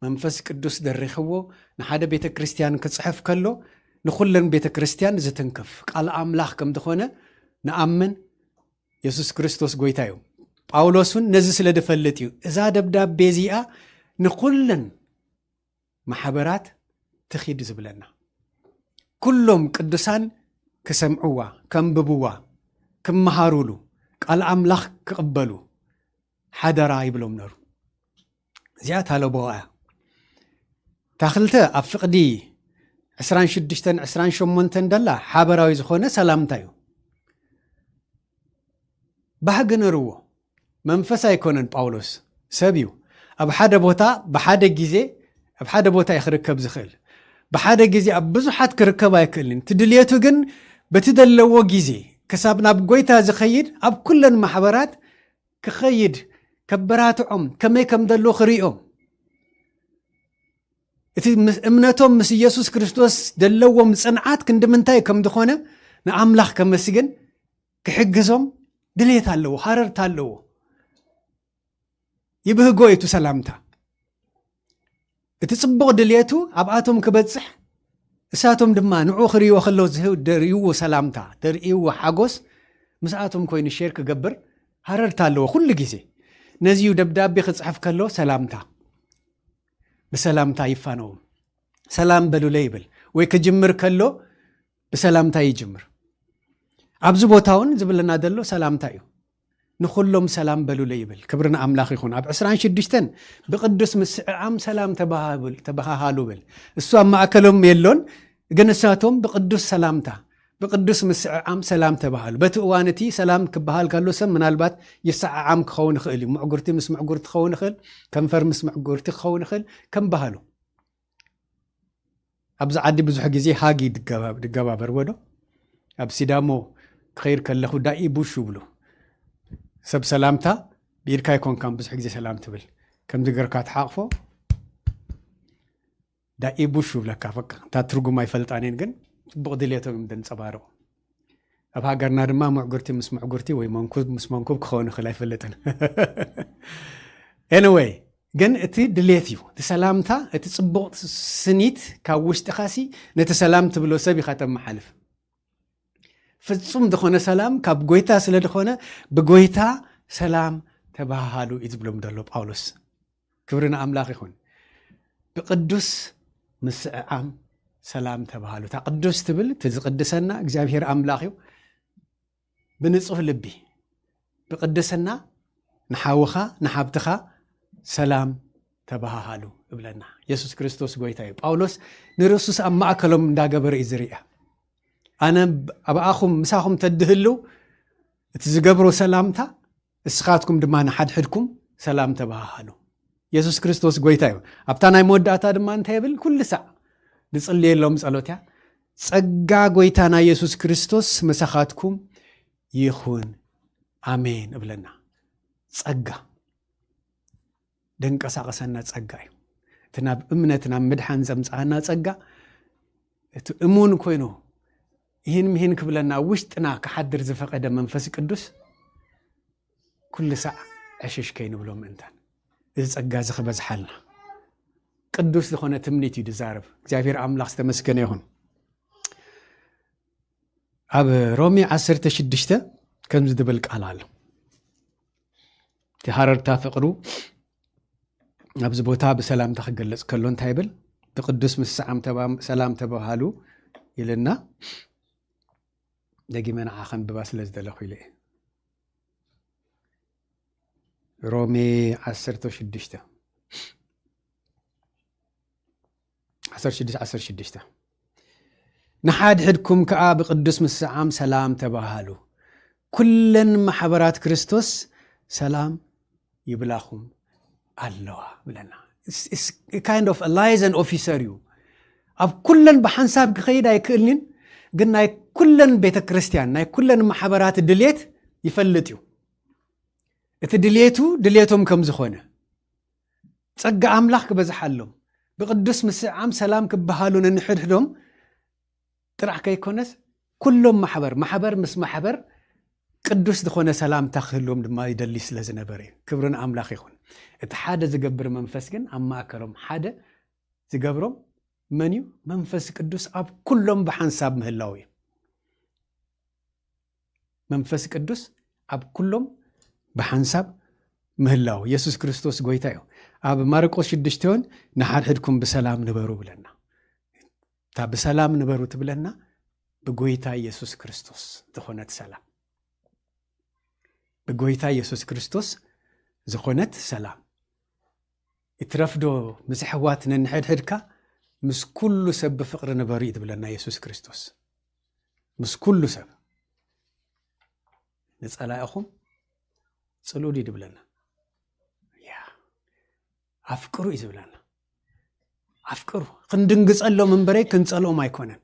መንፈስ ቅዱስ ደሪኽዎ ንሓደ ቤተ ክርስቲያን ክጽሕፍ ከሎ፣ ንኹለን ቤተ ክርስቲያን ዝትንክፍ ቃል ኣምላኽ ከም ዝኾነ ንኣምን። የሱስ ክርስቶስ ጎይታ እዩ። ጳውሎስ እውን ነዚ ስለ ዝፈልጥ እዩ፣ "እዛ ደብዳቤ እዚኣ ንኹለን ማሕበራት ትኺድ" ዝብለና። ኩሎም ቅዱሳን ክሰምዕዋ፣ ከንብብዋ፣ ክመሃሩሉ፣ ቃል ኣምላኽ ክቕበሉ ሓደራ ይብሎም ነሩ። እዚኣ እታ ለበዋ እያ። እታ ክልተ ኣብ ፍቕዲ ዕስራን ሽዱሽተን ዕስራን ሸሞንተን ደላ ሓበራዊ ዝኾነ ሰላምታ እዩ። ባህጊ ነርዎ። መንፈስ ኣይኮነን ጳውሎስ፣ ሰብ እዩ። ኣብ ሓደ ቦታ ብሓደ ግዜ፣ ኣብ ሓደ ቦታ እዩ ክርከብ ዝኽእል። ብሓደ ግዜ ኣብ ብዙሓት ክርከብ ኣይክእልን። እቲ ድልየቱ ግን በቲ ዘለዎ ግዜ ክሳብ ናብ ጎይታ ዝኸይድ ኣብ ኩለን ማሕበራት ክኸይድ፣ ከበራትዖም፣ ከመይ ከም ዘሎ ክርእዮም፣ እቲ ምስ-፣ እምነቶም ምስ ኢየሱስ ክርስቶስ ዘለዎም ጽንዓት ክንዲ ምንታይ ከም ዝኾነ ንኣምላኽ ከመስግን ክሕግዞም ድሌት ኣለዎ፣ ሃረርታ ኣለዎ። ይብህጎ እዩ እቲ ሰላምታ። እቲ ጽቡቕ ድልየቱ ኣብኣቶም ክበጽሕ፣ እሳቶም ድማ ንዑ ክርእይዎ ከለዉ ዝህብ-፣ ደርእይዎ ሰላምታ፣ ደርእይዎ ሓጎስ ምስኣቶም ኮይኑ ሼር ክገብር ሃረርታ ኣለዎ ኩሉ ግዜ። ነዚ እዩ ደብዳቤ ክጽሕፍ ከሎ ሰላምታ፣ ብሰላምታ ይፋነዎም። ሰላም በሉለይ ይብል። ወይ ክጅምር ከሎ ብሰላምታ ይጅምር። ኣብዚ ቦታ እውን ዝብለና ዘሎ ሰላምታ እዩ። ንኹሎም ሰላም በሉለይ ይብል። ክብሪ ንኣምላኽ ይኹን። ኣብ ዕስራን ሽዱሽተን ብቕዱስ ምስዕዓም ሰላም ተባሃብል-፣ ተበሃሃሉ ብል። እሱ ኣብ ማእከሎም የሎን፣ ግን እሳቶም ብቕዱስ ሰላምታ፣ ብቕዱስ ምስዕዓም ሰላም ተባሃሉ። በቲ እዋን እቲ ሰላም ክበሃል ከሎ ሰብ ምናልባት ይሰዓዓም ክኸውን ይኽእል እዩ። ምዕጉርቲ ምስ ምዕጉርቲ ክኸውን ይኽእል፣ ከንፈር ምስ ምዕጉርቲ ክኸውን ይኽእል፣ ከም ባህሉ። ኣብዚ ዓዲ ብዙሕ ግዜ ሃግ ይድገባ-፣ ድገባበር ወዶ። ኣብ ሲዳሞ ክኸይድ ከለኹ ዳኢ ቡሽ ይብሉ። ሰብ ሰላምታ ብኢድካ ኣይኮንካን ብዙሕ ግዜ ሰላም ትብል። ከምዚ ገርካ ትሓቕፎ፣ ዳኢ ቡሽ ይብለካ። በቃ፣ እታ ትርጉም ኣይፈልጣን እየን፣ ግን ጽቡቕ ድሌቶም እዮም ዘንጸባርቑ። ኣብ ሃገርና ድማ ምዕጉርቲ ምስ ምዕጉርቲ ወይ መንኩብ ምስ መንኩብ ክኸውን ይኽእል፣ ኣይፈልጥን። ኤኒወይ፣ ግን እቲ ድሌት እዩ። እቲ ሰላምታ፣ እቲ ጽቡቕ ስኒት ካብ ውሽጥኻሲ ነቲ ሰላም ትብሎ ሰብ ኢኻ ተመሓልፍ። ፍጹም ዝኾነ ሰላም ካብ ጎይታ ስለ ዝኾነ፣ ብጎይታ ሰላም ተበሃሃሉ እዩ ዝብሎም ዘሎ ጳውሎስ። ክብሪ ንኣምላኽ ይኹን። ብቅዱስ ምስዕዓም ሰላም ተበሃሉ። እታ ቅዱስ ትብል፣ እቲ ዝቅድሰና እግዚኣብሔር ኣምላኽ እዩ። ብንጹህ ልቢ፣ ብቅድስና ንሓውኻ ንሓብትኻ ሰላም ተበሃሃሉ እብለና። የሱስ ክርስቶስ ጎይታ እዩ። ጳውሎስ ንርእሱስ ኣብ ማእከሎም እንዳገበረ እዩ ዝርኣ። ኣነ ኣብኣኹም ምሳኹም ተድህልው፣ እቲ ዝገብሮ ሰላምታ፣ እስኻትኩም ድማ ንሓድሕድኩም ሰላም ተበሃሃሉ። የሱስ ክርስቶስ ጎይታ እዩ። ኣብታ ናይ መወዳእታ ድማ እንታይ ይብል? ኩሉ ሳዕ ዝጽልየሎም ጸሎት እያ። ጸጋ ጎይታና የሱስ ክርስቶስ ምሳኻትኩም ይኹን። ኣሜን እብለና። ጸጋ ደንቀሳቐሰና ጸጋ እዩ። እቲ ናብ እምነት፣ ናብ ምድሓን ዘምጽኣና ጸጋ፣ እቲ እሙን ኮይኑ ይህን ምሂን ክብለና፣ ኣብ ውሽጥና ክሓድር ዝፈቐደ መንፈስ ቅዱስ፣ ኩሉ ሳዕ ዕሽሽ ከይንብሎ ምእንታን፣ እዚ ጸጋ እዚ ክበዝሓልና። ቅዱስ ዝኾነ ትምኒት እዩ ዝዛረብ። እግዚኣብሔር ኣምላኽ ዝተመስገነ ይኹን። ኣብ ሮሜ ዓሰርተ ሽዱሽተ ከምዚ ዝብል ቃል ኣሎ። እቲ ሃረርታ ፍቕሩ ኣብዚ ቦታ ብሰላምታ ክገልጽ ከሎ እንታይ ይብል? ብቅዱስ ምስዓም ተባ-፣ ሰላም ተባሃሉ ኢልና፣ ደጊመ ንዓ ከንብባ ስለ ዝደለኹ ኢለ እየ። ሮሜ ዓሰርተ ሽዱሽተ፣ ዓሰርተ ሽዱሽተ፣ ዓሰርተ ሽዱሽተ፣ "ንሓድሕድኩም ከኣ ብቅዱስ ምስዓም ሰላም ተባሃሉ። ኩለን ማሕበራት ክርስቶስ ሰላም ይብላኹም ኣለዋ" ብለና። It's, it's kind of a liaison officer እዩ። ኣብ ኩለን ብሓንሳብ ክኸይድ ኣይክእልንን፣ ግን ናይ ኩለን ቤተ ክርስቲያን፣ ናይ ኩለን ማሕበራት ድሌት ይፈልጥ እዩ። እቲ ድሌቱ ድሌቶም ከም ዝኾነ፣ ጸጋ ኣምላኽ ክበዝሓሎም፣ ብቅዱስ ምስዓም ሰላም ክበሃሉ ነንሕድሕዶም ጥራሕ ከይኮነስ፣ ኩሎም ማሕበር፣ ማሕበር ምስ ማሕበር ቅዱስ ዝኾነ ሰላምታ ክህልዎም ድማ ይደሊ ስለ ዝነበረ እዩ። ክብሪ ንኣምላኽ ይኹን። እቲ ሓደ ዝገብር መንፈስ ግን ኣብ ማእከሎም ሓደ ዝገብሮም መን እዩ? መንፈስ ቅዱስ ኣብ ኩሎም ብሓንሳብ ምህላው እዩ። መንፈስ ቅዱስ ኣብ ኩሎም ብሓንሳብ ምህላው። የሱስ ክርስቶስ ጎይታ እዩ። ኣብ ማርቆስ ሽዱሽተ እውን "ንሓድሕድኩም ብሰላም ንበሩ" ብለና። እታ "ብሰላም ንበሩ" ትብለና ብጎይታ የሱስ ክርስቶስ ዝኾነት ሰላም። ብጎይታ የሱስ ክርስቶስ ዝኾነት ሰላም። ይትረፍዶ ምስ ኣሕዋት ነንሕድሕድካ፣ ምስ ኩሉ ሰብ ብፍቕሪ ንበሩ እዩ ዝብለና የሱስ ክርስቶስ። ምስ ኩሉ ሰብ። ንጸላኢኹም ጽልኡ ድዩ ዝብለና? ያ። ኣፍቅሩ እዩ ዝብለና። ኣፍቅሩ። ክንድንግጸሎም እምበረይ ክንጸልኦም ኣይኮነን።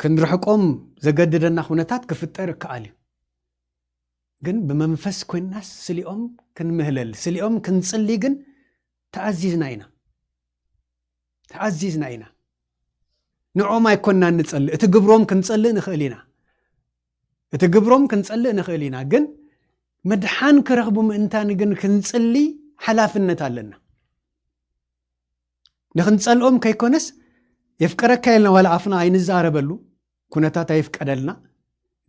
ክንርሕቆም ዘገድደና ኩነታት ክፍጠር ይከኣል እዩ። ግን ብመንፈስ ኮይንናስ ስሊኦም ክንምህለል፣ ስሊኦም ክንጽሊ ግን ተኣዚዝና ኢና። ተኣዚዝና ኢና። ንዕኦም ኣይኮንናን ንጸልእ፣ እቲ ግብሮም ክንጸልእ ንኽእል ኢና። እቲ ግብሮም ክንጸልእ ንኽእል ኢና፣ ግን ምድሓን ክረኽቡ ምእንታን ግን ክንጽሊ ሓላፍነት ኣለና። ንኽንጸልኦም ከይኮነስ፣ የፍቀረካ ኢልና ዋላ ኣፍና ኣይንዛረበሉ፣ ኩነታት ኣይፍቀደልና፣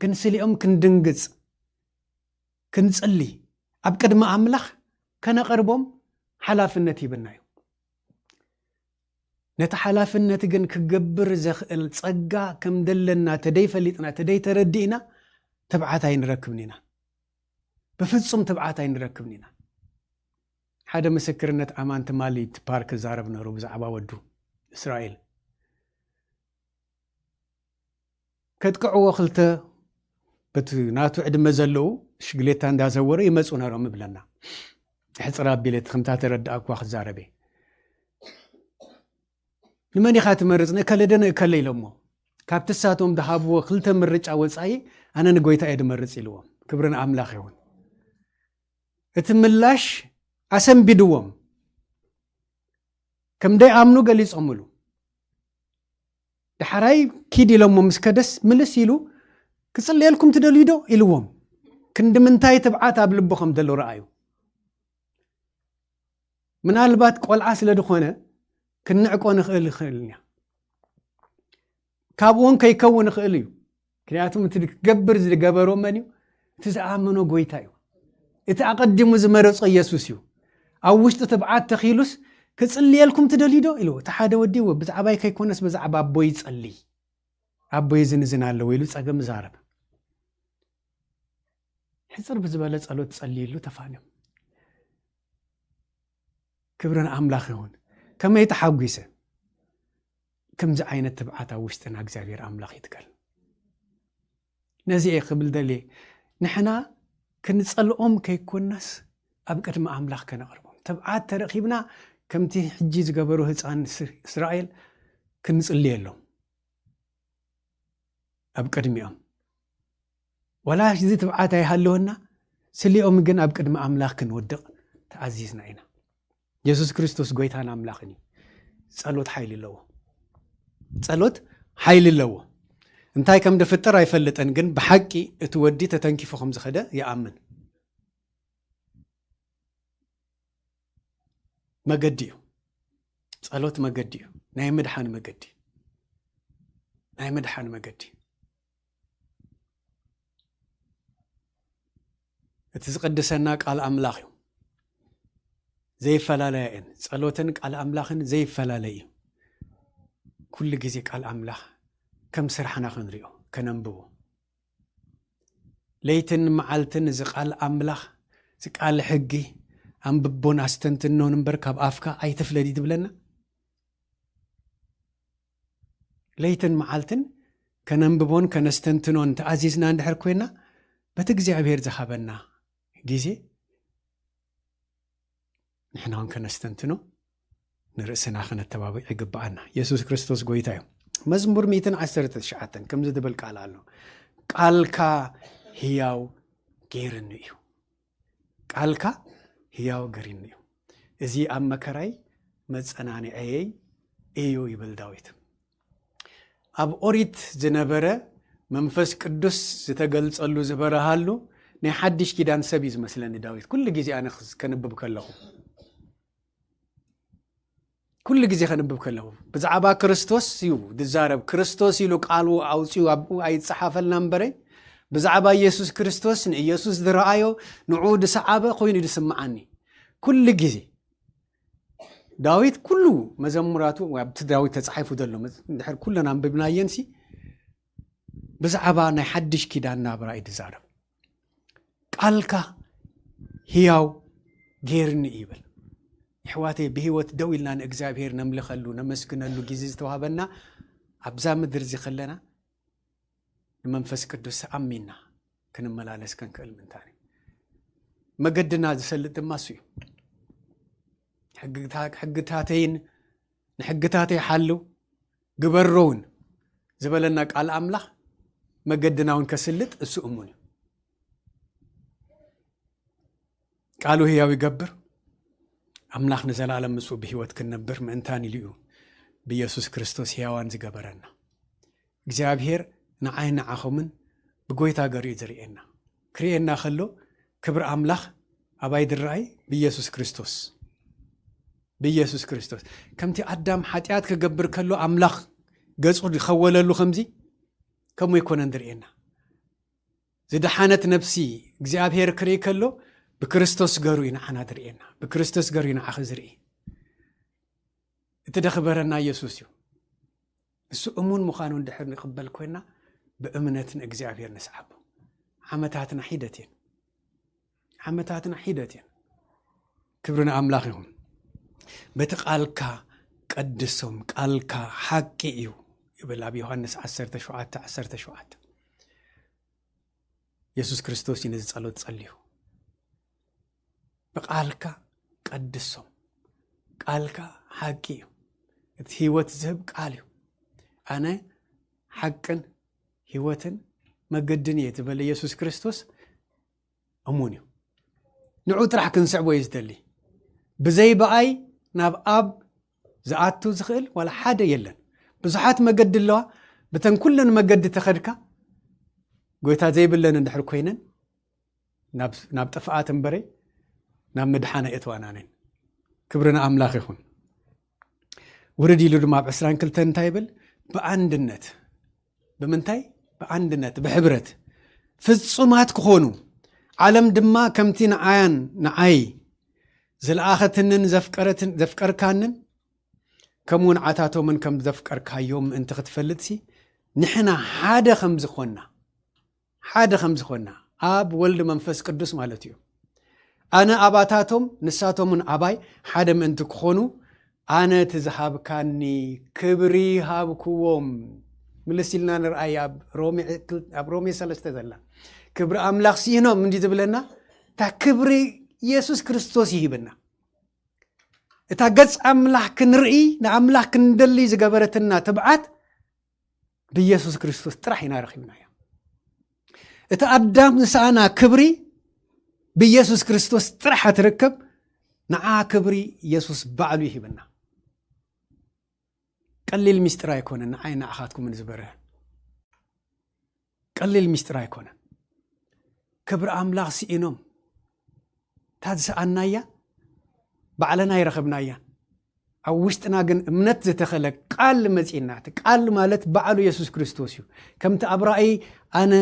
ግን ስሊኦም ክንድንግጽ፣ ክንጽሊ፣ ኣብ ቅድሚ ኣምላኽ ከነቐርቦም ሓላፍነት ሂብና እዩ። ነቲ ሓላፍነት ግን ክገብር ዘኽእል ጸጋ ከም ደለና ተደይፈሊጥና፣ ተደይተረዲእና፣ ትብዓት ኣይንረክብን ኢና። ብፍጹም ትብዓት ኣይንረክብን ኢና። ሓደ ምስክርነት ኣማን ትማሊ እቲ ፓርክ ክዛረብ ነሩ ብዛዕባ ወዱ እስራኤል። ከጥቅዕዎ ክልተ በቲ ናቱ ዕድመ ዘለዉ ሽግሌታ እንዳዘወረ ይመጹ ነሮም ይብለና። ሕጽር ኣቢለ እቲ ከምታ ተረዳእኳ ክዛረበ። "ንመን ኢኻ ትመርጽ? ንእከለ ዶ ንእከለ?" ኢሎሞ። ካብቲ ሳቶም ዝሃብዎ ክልተ ምርጫ ወጻኢ፣ "ኣነ ንጎይታ እየ ድመርጽ" ኢልዎም። ክብሪ ንኣምላኽ ይኹን። እቲ ምላሽ ኣሰንቢድዎም። ከም ደይኣምኑ ገሊጾምሉ። ዳሕራይ ኪድ ኢሎሞ ምስ ከደስ፣ ምልስ ኢሉ፣ "ክጽልየልኩም ትደልዩ ዶ?" ኢልዎም። ክንዲ ምንታይ ትብዓት ኣብ ልቡ ከም ዘሎ ረኣዩ። ምናልባት ቆልዓ ስለ ዝኾነ ክንዕቆ ንኽእል፣ ይኽእል ኢና። ካብኡ እውን ከይከውን ይኽእል እዩ። ምክንያቱም እቲ ክገብር ዝገበሮ መን እዩ? እቲ ዝኣመኖ ጎይታ እዩ። እቲ ኣቐዲሙ ዝመረጾ ኢየሱስ እዩ። ኣብ ውሽጡ ትብዓት ተኺሉስ፣ "ክጽልየልኩም ትደልዩ ዶ?" ኢልዎ። እቲ ሓደ ወዲ፣ "ብዛዕባይ ከይኮነስ ብዛዕባ ኣቦይ ይጸልይ። ኣቦይ ዝንዝን ኣለዎ" ኢሉ ጸገም ዛረብ። ሕጽር ብዝበለ ጸሎት ጸልይሉ ተፋንዮም። ክብሪ ንኣምላኽ ይኹን። ከመይ ተሓጒሰ! ከምዚ ዓይነት ትብዓት ኣብ ውሽጥና እግዚኣብሔር ኣምላኽ ይትከል። ነዚ እየ ክብል ደልየ። ንሕና ክንጸልኦም ከይኮናስ ኣብ ቅድሚ ኣምላኽ ከነቕርቦም። ትብዓት ተረኺብና ከምቲ ሕጂ ዝገበሩ ህጻን ስ-፣ እስራኤል ክንጽልየሎም ኣብ ቅድሚኦም። ዋላ እዚ ትብዓት ኣይሃለወና፣ ስሊኦም ግን ኣብ ቅድሚ ኣምላኽ ክንወድቕ ተኣዚዝና ኢና። የሱስ ክርስቶስ ጎይታን ኣምላኽን እዩ። ጸሎት ሓይሊ ኣለዎ። ጸሎት ሓይሊ ኣለዎ። እንታይ ከም ድፍጠር ኣይፈልጥን፣ ግን ብሓቂ እቲ ወዲ ተተንኪፉ ከም ዝኸደ ይኣምን። መገዲ እዩ። ጸሎት መገዲ እዩ። ናይ ምድሓን መገዲ። ናይ ምድሓን መገዲ። እቲ ዝቕድሰና ቃል ኣምላኽ እዩ። ዘይፈላለያ እየን። ጸሎትን ቃል ኣምላኽን ዘይፈላለይ እዩ። ኩሉ ግዜ ቃል ኣምላኽ ከም ስራሕና ክንሪኦ፣ ከነንብቦ። ለይትን መዓልትን እዚ ቃል ኣምላኽ፣ እዚ ቃል ሕጊ ኣንብቦን ኣስተንትኖን እምበር ካብ ኣፍካ ኣይትፍለድ እዩ ዝብለና። ለይትን መዓልትን ከነንብቦን ከነስተንትኖን ተኣዚዝና እንድሕር ኮይና፣ በቲ እግዚኣብሔር ዝሃበና ግዜ ንሕና እውን ከነስተንትኖ፣ ንርእስና ከነተባብዕ ይግብኣና። የሱስ ክርስቶስ ጎይታ እዩ። መዝሙር ሚእትን ዓሰርተ ትሽዓተን ከምዚ ዝብል ቃል ኣሎ፣ "ቃልካ ህያው ገይርኒ እዩ። ቃልካ ህያው ገይርኒ እዩ። እዚ ኣብ መከራይ መጸናንዐየይ እዩ" ይብል ዳዊት። ኣብ ኦሪት ዝነበረ መንፈስ ቅዱስ ዝተገልጸሉ ዝበረሃሉ ናይ ሓድሽ ኪዳን ሰብ እዩ ዝመስለኒ ዳዊት። ኩሉ ግዜ ኣነ ክዝ-፣ ከንብብ ከለኹ፣ ኩሉ ግዜ ከንብብ ከለኹ ብዛዕባ ክርስቶስ እዩ ዝዛረብ። ክርስቶስ ኢሉ ቃሉ ኣውጺኡ ኣብኡ ኣይጸሓፈልና እምበረ፣ ብዛዕባ ኢየሱስ ክርስቶስ ንኢየሱስ ዝረኣዮ ንዕኡ ዝሰዓበ ኮይኑ እዩ ዝስምዓኒ። ኩሉ ግዜ ዳዊት ኩሉ መዘሙራቱ፣ ወይ ኣብቲ ዳዊት ተጻሒፉ ዘሎ መዝ-፣ እንድሕር ኩለን ኣንብብናየንሲ፣ ብዛዕባ ናይ ሓድሽ ኪዳን ናብራ እዩ ዝዛረብ። "ቃልካ ህያው ገይርኒ" እዩ ይብል። የሕዋተይ፣ ብህይወት ደው ኢልና ንእግዚኣብሔር ነምልኸሉ፣ ነመስግነሉ ግዜ ዝተዋህበና ኣብዛ ምድሪ እዚ ከለና፣ ንመንፈስ ቅዱስ ኣሚንና ክንመላለስ ክንክእል ምንታን እዩ። መገድና ዝሰልጥ ድማ እሱ እዩ። ሕግታ-፣ ሕግታተይን ንሕግታተይ ሓልው ግበሮ እውን ዝበለና ቃል ኣምላኽ መገድና እውን ከስልጥ እሱ እሙን እዩ። ቃሉ ህያው ይገብር። ኣምላኽ ንዘላለም ምስኡ ብህይወት ክንነብር ምእንታን ኢሉ እዩ ብኢየሱስ ክርስቶስ ህያዋን ዝገበረና። እግዚኣብሔር ንዓይ ንዓኹምን ብጎይታ ገሪኡ ዝርእየና። ክርእየና ከሎ ክብሪ ኣምላኽ ኣባይ ድረኣይ ብኢየሱስ ክርስቶስ። ብኢየሱስ ክርስቶስ። ከምቲ ኣዳም ሓጢኣት ክገብር ከሎ ኣምላኽ ገጹ ዝኸወለሉ ከምዚ፣ ከምኡ ኣይኮነን ዝርእየና። ዝደሓነት ነፍሲ እግዚኣብሔር ክርኢ ከሎ፣ ብክርስቶስ ገሩ እዩ ንዓና ዝርእየና። ብክርስቶስ ገሩ እዩ ንዓኺ ዝርኢ። እቲ ደኽበረና ኢየሱስ እዩ። እሱ እሙን ምዃኑ እንድሕር ንቕበል ኮይና፣ ብእምነት ንእግዚኣብሔር ንስዓቦ። ዓመታትና ሒደት እየን። ዓመታትና ሒደት እየን። ክብሪ ንኣምላኽ ይኹን። በቲ ቃልካ ቀድሶም፣ ቃልካ ሓቂ እዩ ይብል ኣብ ዮሃንስ ዓሰርተ ሸውዓተ ዓሰርተ ሸውዓተ። የሱስ ክርስቶስ እዩ ነዚ ጸሎት ጸልዩ። ብቃልካ ቀድሶም፣ ቃልካ ሓቂ እዩ፣ እቲ ህይወት ዝህብ ቃል እዩ። ኣነ ሓቅን ህይወትን መገድን እየ ዝበለ የሱስ ክርስቶስ እሙን እዩ። ንዑ ጥራሕ ክንስዕቦ እዩ ዝደሊ። ብዘይ ብኣይ ናብ ኣብ ዝኣቱ ዝኽእል ዋላ ሓደ የለን። ብዙሓት መገዲ ኣለዋ። ብተን ኩለን መገዲ ተኸድካ፣ ጎይታ ዘይብለን እንድሕር ኮይነን፣ ናብ፣ ናብ ጥፍኣት እምበረይ ናብ ምድሓን ኣየእትዋናንን። ክብሪ ንኣምላኽ ይኹን። ውርድ ኢሉ ድማ ኣብ ዕስራን ክልተን እንታይ ይብል? ብኣንድነት። ብምንታይ? ብኣንድነት፣ ብሕብረት ፍጹማት ክኾኑ፣ ዓለም ድማ ከምቲ ንዓያን ንዓይ ዝለኣኸትንን ዘፍቀረትን፣ ዘፍቀርካንን ከምኡ ንዓታቶምን ከም ዘፍቀርካዮም ምእንቲ ክትፈልጥሲ፣ ንሕና ሓደ ከም ዝኾንና፣ ሓደ ከም ዝኾንና፣ ኣብ ወልድ መንፈስ ቅዱስ ማለት እዩ። ኣነ ኣባታቶም ንሳቶምን ኣባይ ሓደ ምእንቲ ክኾኑ፣ ኣነ እቲ ዝሃብካኒ ክብሪ ሃብክዎም። ምልስ ኢልና ንርኣይ ኣብ ሮሜ፣ ኣብ ሮሜ ሰለስተ ዘላ። ክብሪ ኣምላኽ ስኢኖም እንዲ ዝብለና፣ እታ ክብሪ የሱስ ክርስቶስ ይሂበና። እታ ገጽ ኣምላኽ ክንርኢ፣ ንኣምላኽ ክንደሊ ዝገበረትና ትብዓት ብኢየሱስ ክርስቶስ ጥራሕ ኢና ረኺብናዮ። እቲ ኣዳም ዝሰኣና ክብሪ ብኢየሱስ ክርስቶስ ጥራሕ ትርከብ። ንዓ ክብሪ ኢየሱስ ባዕሉ ይሂበና። ቀሊል ሚስጥር ኣይኮነን፣ ንዓይ ንዓኻትኩምን ዝበርሀ። ቀሊል ሚስጥር ኣይኮነን። ክብሪ ኣምላኽ ስኢኖም፣ እታ ዝሰኣናያ ባዕልና ኣይረኸብናያ። ኣብ ውሽጥና ግን እምነት ዝተኸለ ቃል መጺእና። እቲ ቃል ማለት ባዕሉ የሱስ ክርስቶስ እዩ። ከምቲ ኣብ ራእይ ኣነ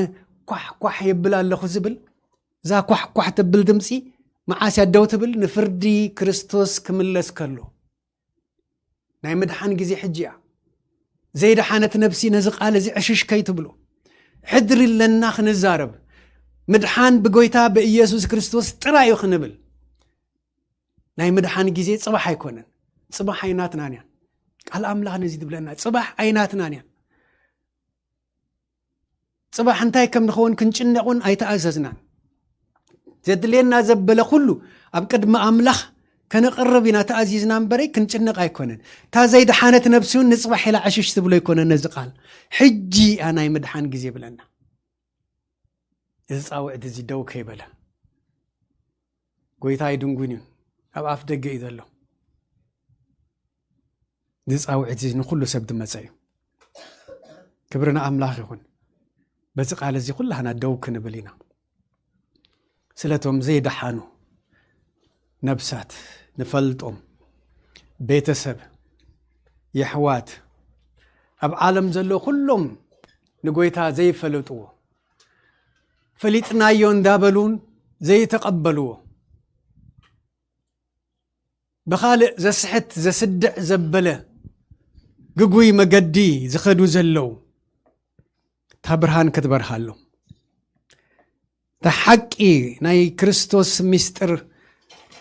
ኳሕ ኳሕ የብል ኣለኹ ዝብል፣ እዛ ኳሕ ኳሕ ትብል ድምጺ መዓስ እያ ደው ትብል? ንፍርዲ ክርስቶስ ክምለስ ከሎ። ናይ ምድሓን ግዜ ሕጂ እያ። ዘይደሓነት ነብሲ ነዚ ቃል እዚ ዕሽሽ ከይትብሉ። ሕድሪ ኣለና ክንዛረብ። ምድሓን ብጎይታ ብኢየሱስ ክርስቶስ ጥራይ እዩ ክንብል። ናይ ምድሓን ግዜ ጽባሕ ኣይኮነን። ጽባሕ ኣይናትናን እያ። ቃል ኣምላኽ ነዚ ትብለና። ጽባሕ ኣይናትናን እያ። ጽባሕ እንታይ ከም ንኸውን ክንጭነቕ እውን ኣይተኣዘዝናን። ዘድልየና ዘበለ ኩሉ ኣብ ቅድሚ ኣምላኽ ከነቕርብ ኢና ተኣዚዝና እምበረይ ክንጭነቕ ኣይኮነን። እታ ዘይደሓነት ነብሲ እውን ንጽባሕ ኢላ ዕሽሽ ትብሎ ኣይኮነን ነዚ ቃል። ሕጂ እያ ናይ ምድሓን ግዜ ይብለና። እዚ ጻውዕት እዚ ደው ከይበለ፣ ጎይታ ኣይድንጉን እዩ፣ ኣብ ኣፍ ደገ እዩ ዘሎ። እዚ ጻውዒት እዚ ንኹሉ ሰብ ዝመጸ እዩ። ክብሪ ንኣምላኽ ይኹን። በዚ ቃል እዚ ኩላህና ደው ክንብል ኢና። ስለቶም ዘይደሓኑ ነብሳት ንፈልጦም፣ ቤተሰብ፣ የሕዋት፣ ኣብ ዓለም ዘለዉ ኩሎም ንጎይታ ዘይፈለጥዎ፣ ፈሊጥናዮ እንዳበሉን ዘይተቐበልዎ፣ ብኻልእ ዘስሕት ዘስድዕ ዘበለ ግጉይ መገዲ ዝኸዱ ዘለዉ፣ እታ ብርሃን ክትበርሃሎም፣ እታ ሓቂ ናይ ክርስቶስ ምስጢር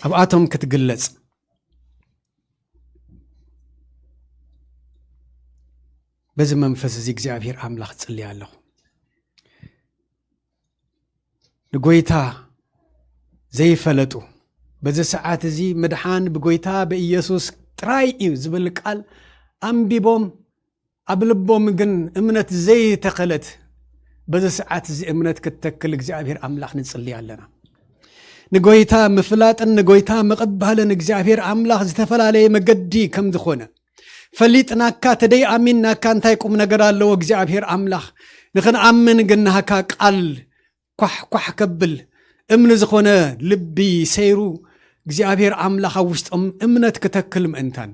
ኣብኣቶም ክትግለጽ፣ በዚ መንፈስ እዚ እግዚኣብሔር ኣምላኽ ጽልያ ኣለኹ። ንጎይታ ዘይፈለጡ፣ በዚ ሰዓት እዚ ምድሓን ብጎይታ ብኢየሱስ ጥራይ እዩ ዝብል ቃል ኣንቢቦም፣ ኣብ ልቦም ግን እምነት ዘይተኸለት፣ በዚ ሰዓት እዚ እምነት ክትተክል እግዚኣብሔር ኣምላኽ ንጽሊ ኣለና። ንጎይታ ምፍላጥን ንጎይታ ምቕባልን እግዚኣብሔር ኣምላኽ ዝተፈላለየ መገዲ ከም ዝኾነ ፈሊጥናካ፣ ተደይ ኣሚንናካ እንታይ ቁም ነገር ኣለዎ እግዚኣብሔር ኣምላኽ? ንኽንኣምን ግን ናህካ ቃል ኳሕ ኳሕ ከብል፣ እምኒ ዝኾነ ልቢ ሰይሩ፣ እግዚኣብሔር ኣምላኽ ኣብ ውሽጦም እምነት ክተክል ምእንታን፣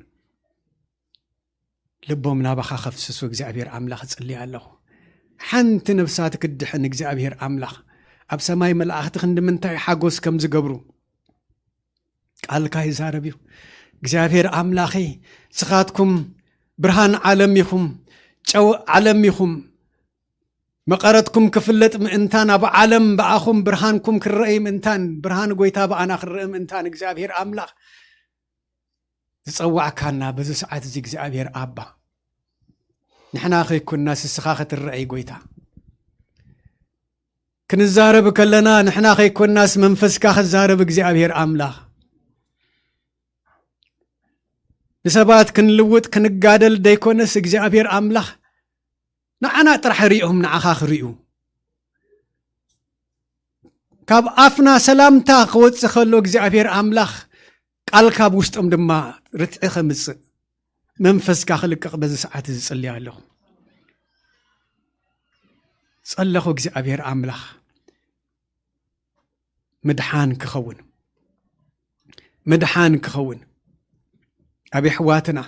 ልቦም ናባኻ ከፍስሱ እግዚኣብሔር ኣምላኽ እጽሊ ኣለኹ። ሓንቲ ነፍሳት ክድሕን እግዚኣብሔር ኣምላኽ፣ ኣብ ሰማይ መላእኽቲ ክንዲ ምንታይ ሓጎስ ከም ዝገብሩ ቃልካ ይዛረብ እዩ። እግዚኣብሔር ኣምላኸይ፣ ስኻትኩም ብርሃን ዓለም ኢኹም፣ ጨው ዓለም ኢኹም። መቐረትኩም ክፍለጥ ምእንታን፣ ኣብ ዓለም ብኣኹም ብርሃንኩም ክረአይ ምእንታን፣ ብርሃን ጎይታ ብኣና ክረአ ምእንታን፣ እግዚኣብሔር ኣምላኽ ዝጸዋዕካና በዚ ሰዓት እዚ እግዚኣብሔር ኣባ፣ ንሕና ከይኮንናስ ንስኻ ክትረአይ ጎይታ፣ ክንዛረብ ከለና ንሕና ከይኮንናስ መንፈስካ ክዛረብ እግዚኣብሔር ኣምላኽ፣ ንሰባት ክንልውጥ ክንጋደል ደይኮነስ እግዚኣብሔር ኣምላኽ ንዓና ጥራሕ ሪኦም ንዓኻ ክርእዩ፣ ካብ ኣፍና ሰላምታ ክወጽእ ከሎ እግዚኣብሔር ኣምላኽ ቃልካ ኣብ ውሽጦም ድማ ርትዒ ከምጽእ መንፈስካ ክልቀቕ በዚ ሰዓት እዚ ጽልያ ኣለኹ። ጸለኹ እግዚኣብሔር ኣምላኽ ምድሓን ክኸውን፣ ምድሓን ክኸውን ኣብ የሕዋትና፣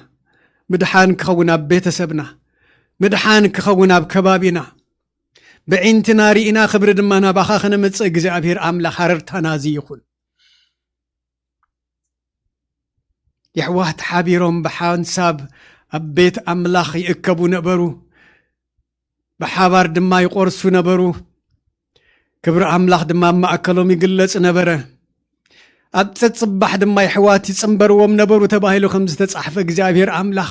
ምድሓን ክኸውን ኣብ ቤተሰብና፣ ምድሓን ክኸውን ኣብ ከባቢና። ብዒንትና ርኢና ክብሪ ድማ ናባኻ ክነምጽእ እግዚኣብሔር ኣምላኽ ሃረርታና እዚ ይኹን። የሕዋት ሓቢሮም ብሓንሳብ ኣብ ቤት ኣምላኽ ይእከቡ ነበሩ፣ ብሓባር ድማ ይቖርሱ ነበሩ። ክብሪ ኣምላኽ ድማ ኣብ ማእከሎም ይግለጽ ነበረ። ኣብ ጸጽባሕ ድማ የሕዋት ይጽንበርዎም ነበሩ ተባሂሉ ከም ዝተጻሕፈ እግዚኣብሔር ኣምላኽ፣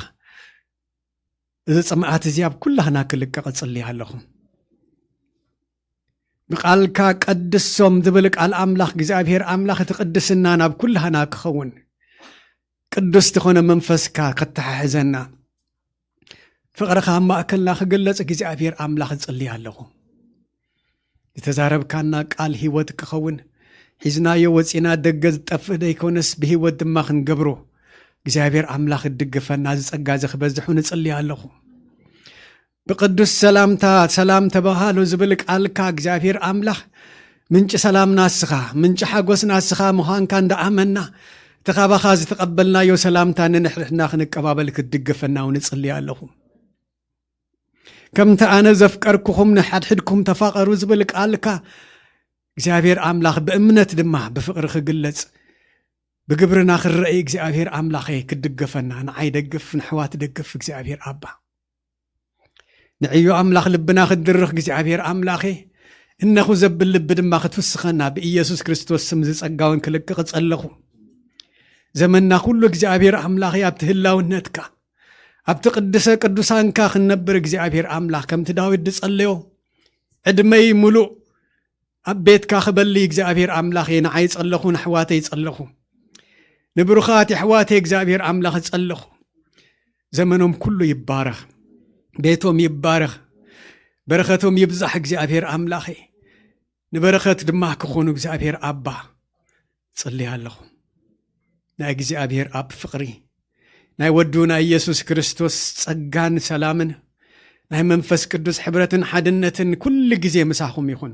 እዚ ጽምኣት እዚ ኣብ ኩላህና ክልቀቕ እጽሊ ኣለኹ። ብቃልካ ቀድሶም ዝብል ቃል ኣምላኽ እግዚኣብሔር ኣምላኽ እቲ ቅድስና ናብ ኩላህና ክኸውን፣ ቅዱስ ዝኾነ መንፈስካ ከተሓሕዘና፣ ፍቕርኻ ኣብ ማእከልና ክግለጽ እግዚኣብሔር ኣምላኽ እጽሊ ኣለኹ። ዝተዛረብካና ቃል ህይወት ክኸውን፣ ሒዝናዮ ወጺና ደገ ዝጠፍእ ደይኮነስ ብህይወት ድማ ክንገብሮ እግዚኣብሔር ኣምላኽ እድግፈና፣ እዚ ጸጋ እዚ ክበዝሑ ንጽሊ ኣለኹ። ብቅዱስ ሰላምታ ሰላም ተባሃሉ ዝብል ቃልካ እግዚኣብሔር ኣምላኽ ምንጪ ሰላምና እስኻ፣ ምንጪ ሓጎስና እስኻ ምዃንካ እንዳኣመና፣ እቲ ካባኻ ዝተቐበልናዮ ሰላምታ ንንሕድሕድና ክንቀባበል ክትድግፈና እውን እጽሊ ኣለኹ። ከምቲ ኣነ ዘፍቀርኩኹም ንሓድሕድኩም ተፋቐሩ ዝብል ቃልካ እግዚኣብሔር ኣምላኽ ብእምነት ድማ ብፍቕሪ ክግለጽ፣ ብግብርና ክረኣይ እግዚኣብሔር ኣምላኸይ ክድግፈና፣ ንዓይ ደግፍ፣ ንሕዋት ደግፍ እግዚኣብሔር ኣባ። ንዕዮ ኣምላኽ ልብና ክትድርኽ እግዚኣብሔር ኣምላኸ፣ እነኹ ዘብል ልቢ ድማ ክትውስኸና ብኢየሱስ ክርስቶስ ስም ዝጸጋውን ክልቅቕ ጸለኹ። ዘመንና ኩሉ እግዚኣብሔር ኣምላኸ ኣብቲ ህላውነትካ፣ ኣብቲ ቅድሰ ቅዱሳንካ ክንነብር እግዚኣብሔር ኣምላኽ ከምቲ ዳዊት ዝጸለዮ፣ ዕድመይ ምሉእ ኣብ ቤትካ ክበሊ እግዚኣብሔር ኣምላኸ፣ ንዓይ ጸለኹ፣ ንኣሕዋተይ ጸለኹ፣ ንብሩኻት ኣሕዋተይ እግዚኣብሔር ኣምላኽ ጸለኹ። ዘመኖም ኩሉ ይባረኽ፣ ቤቶም ይባረኽ፣ በረኸቶም ይብዛሕ እግዚኣብሔር ኣምላኸ። ንበረኸት ድማ ክኾኑ እግዚኣብሔር ኣባ ጽልይ ኣለኹ። ናይ እግዚኣብሔር ኣብ ፍቕሪ፣ ናይ ወዱ ናይ ኢየሱስ ክርስቶስ ጸጋን ሰላምን፣ ናይ መንፈስ ቅዱስ ሕብረትን ሓድነትን ኩሉ ግዜ ምሳኹም ይኹን።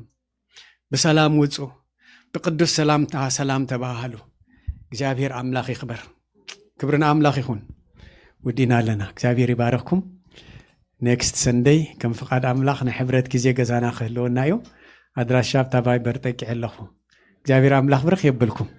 ብሰላም ውጹ፣ ብቅዱስ ሰላምታ ሰላም ተባሃሉ። እግዚኣብሔር ኣምላኽ ይኽበር። ክብሪ ንኣምላኽ ይኹን። ውዲና ኣለና። እግዚኣብሔር ይባረኽኩም። ኔክስት ሰንደይ ከም ፍቓድ ኣምላኽ ናይ ሕብረት ግዜ ገዛና ክህልወና እዩ። ኣድራሻ ኣብታ ቫይበር ጠቂዐ ኣለኹ። እግዚኣብሔር ኣምላኽ ብርኽ የብልኩም።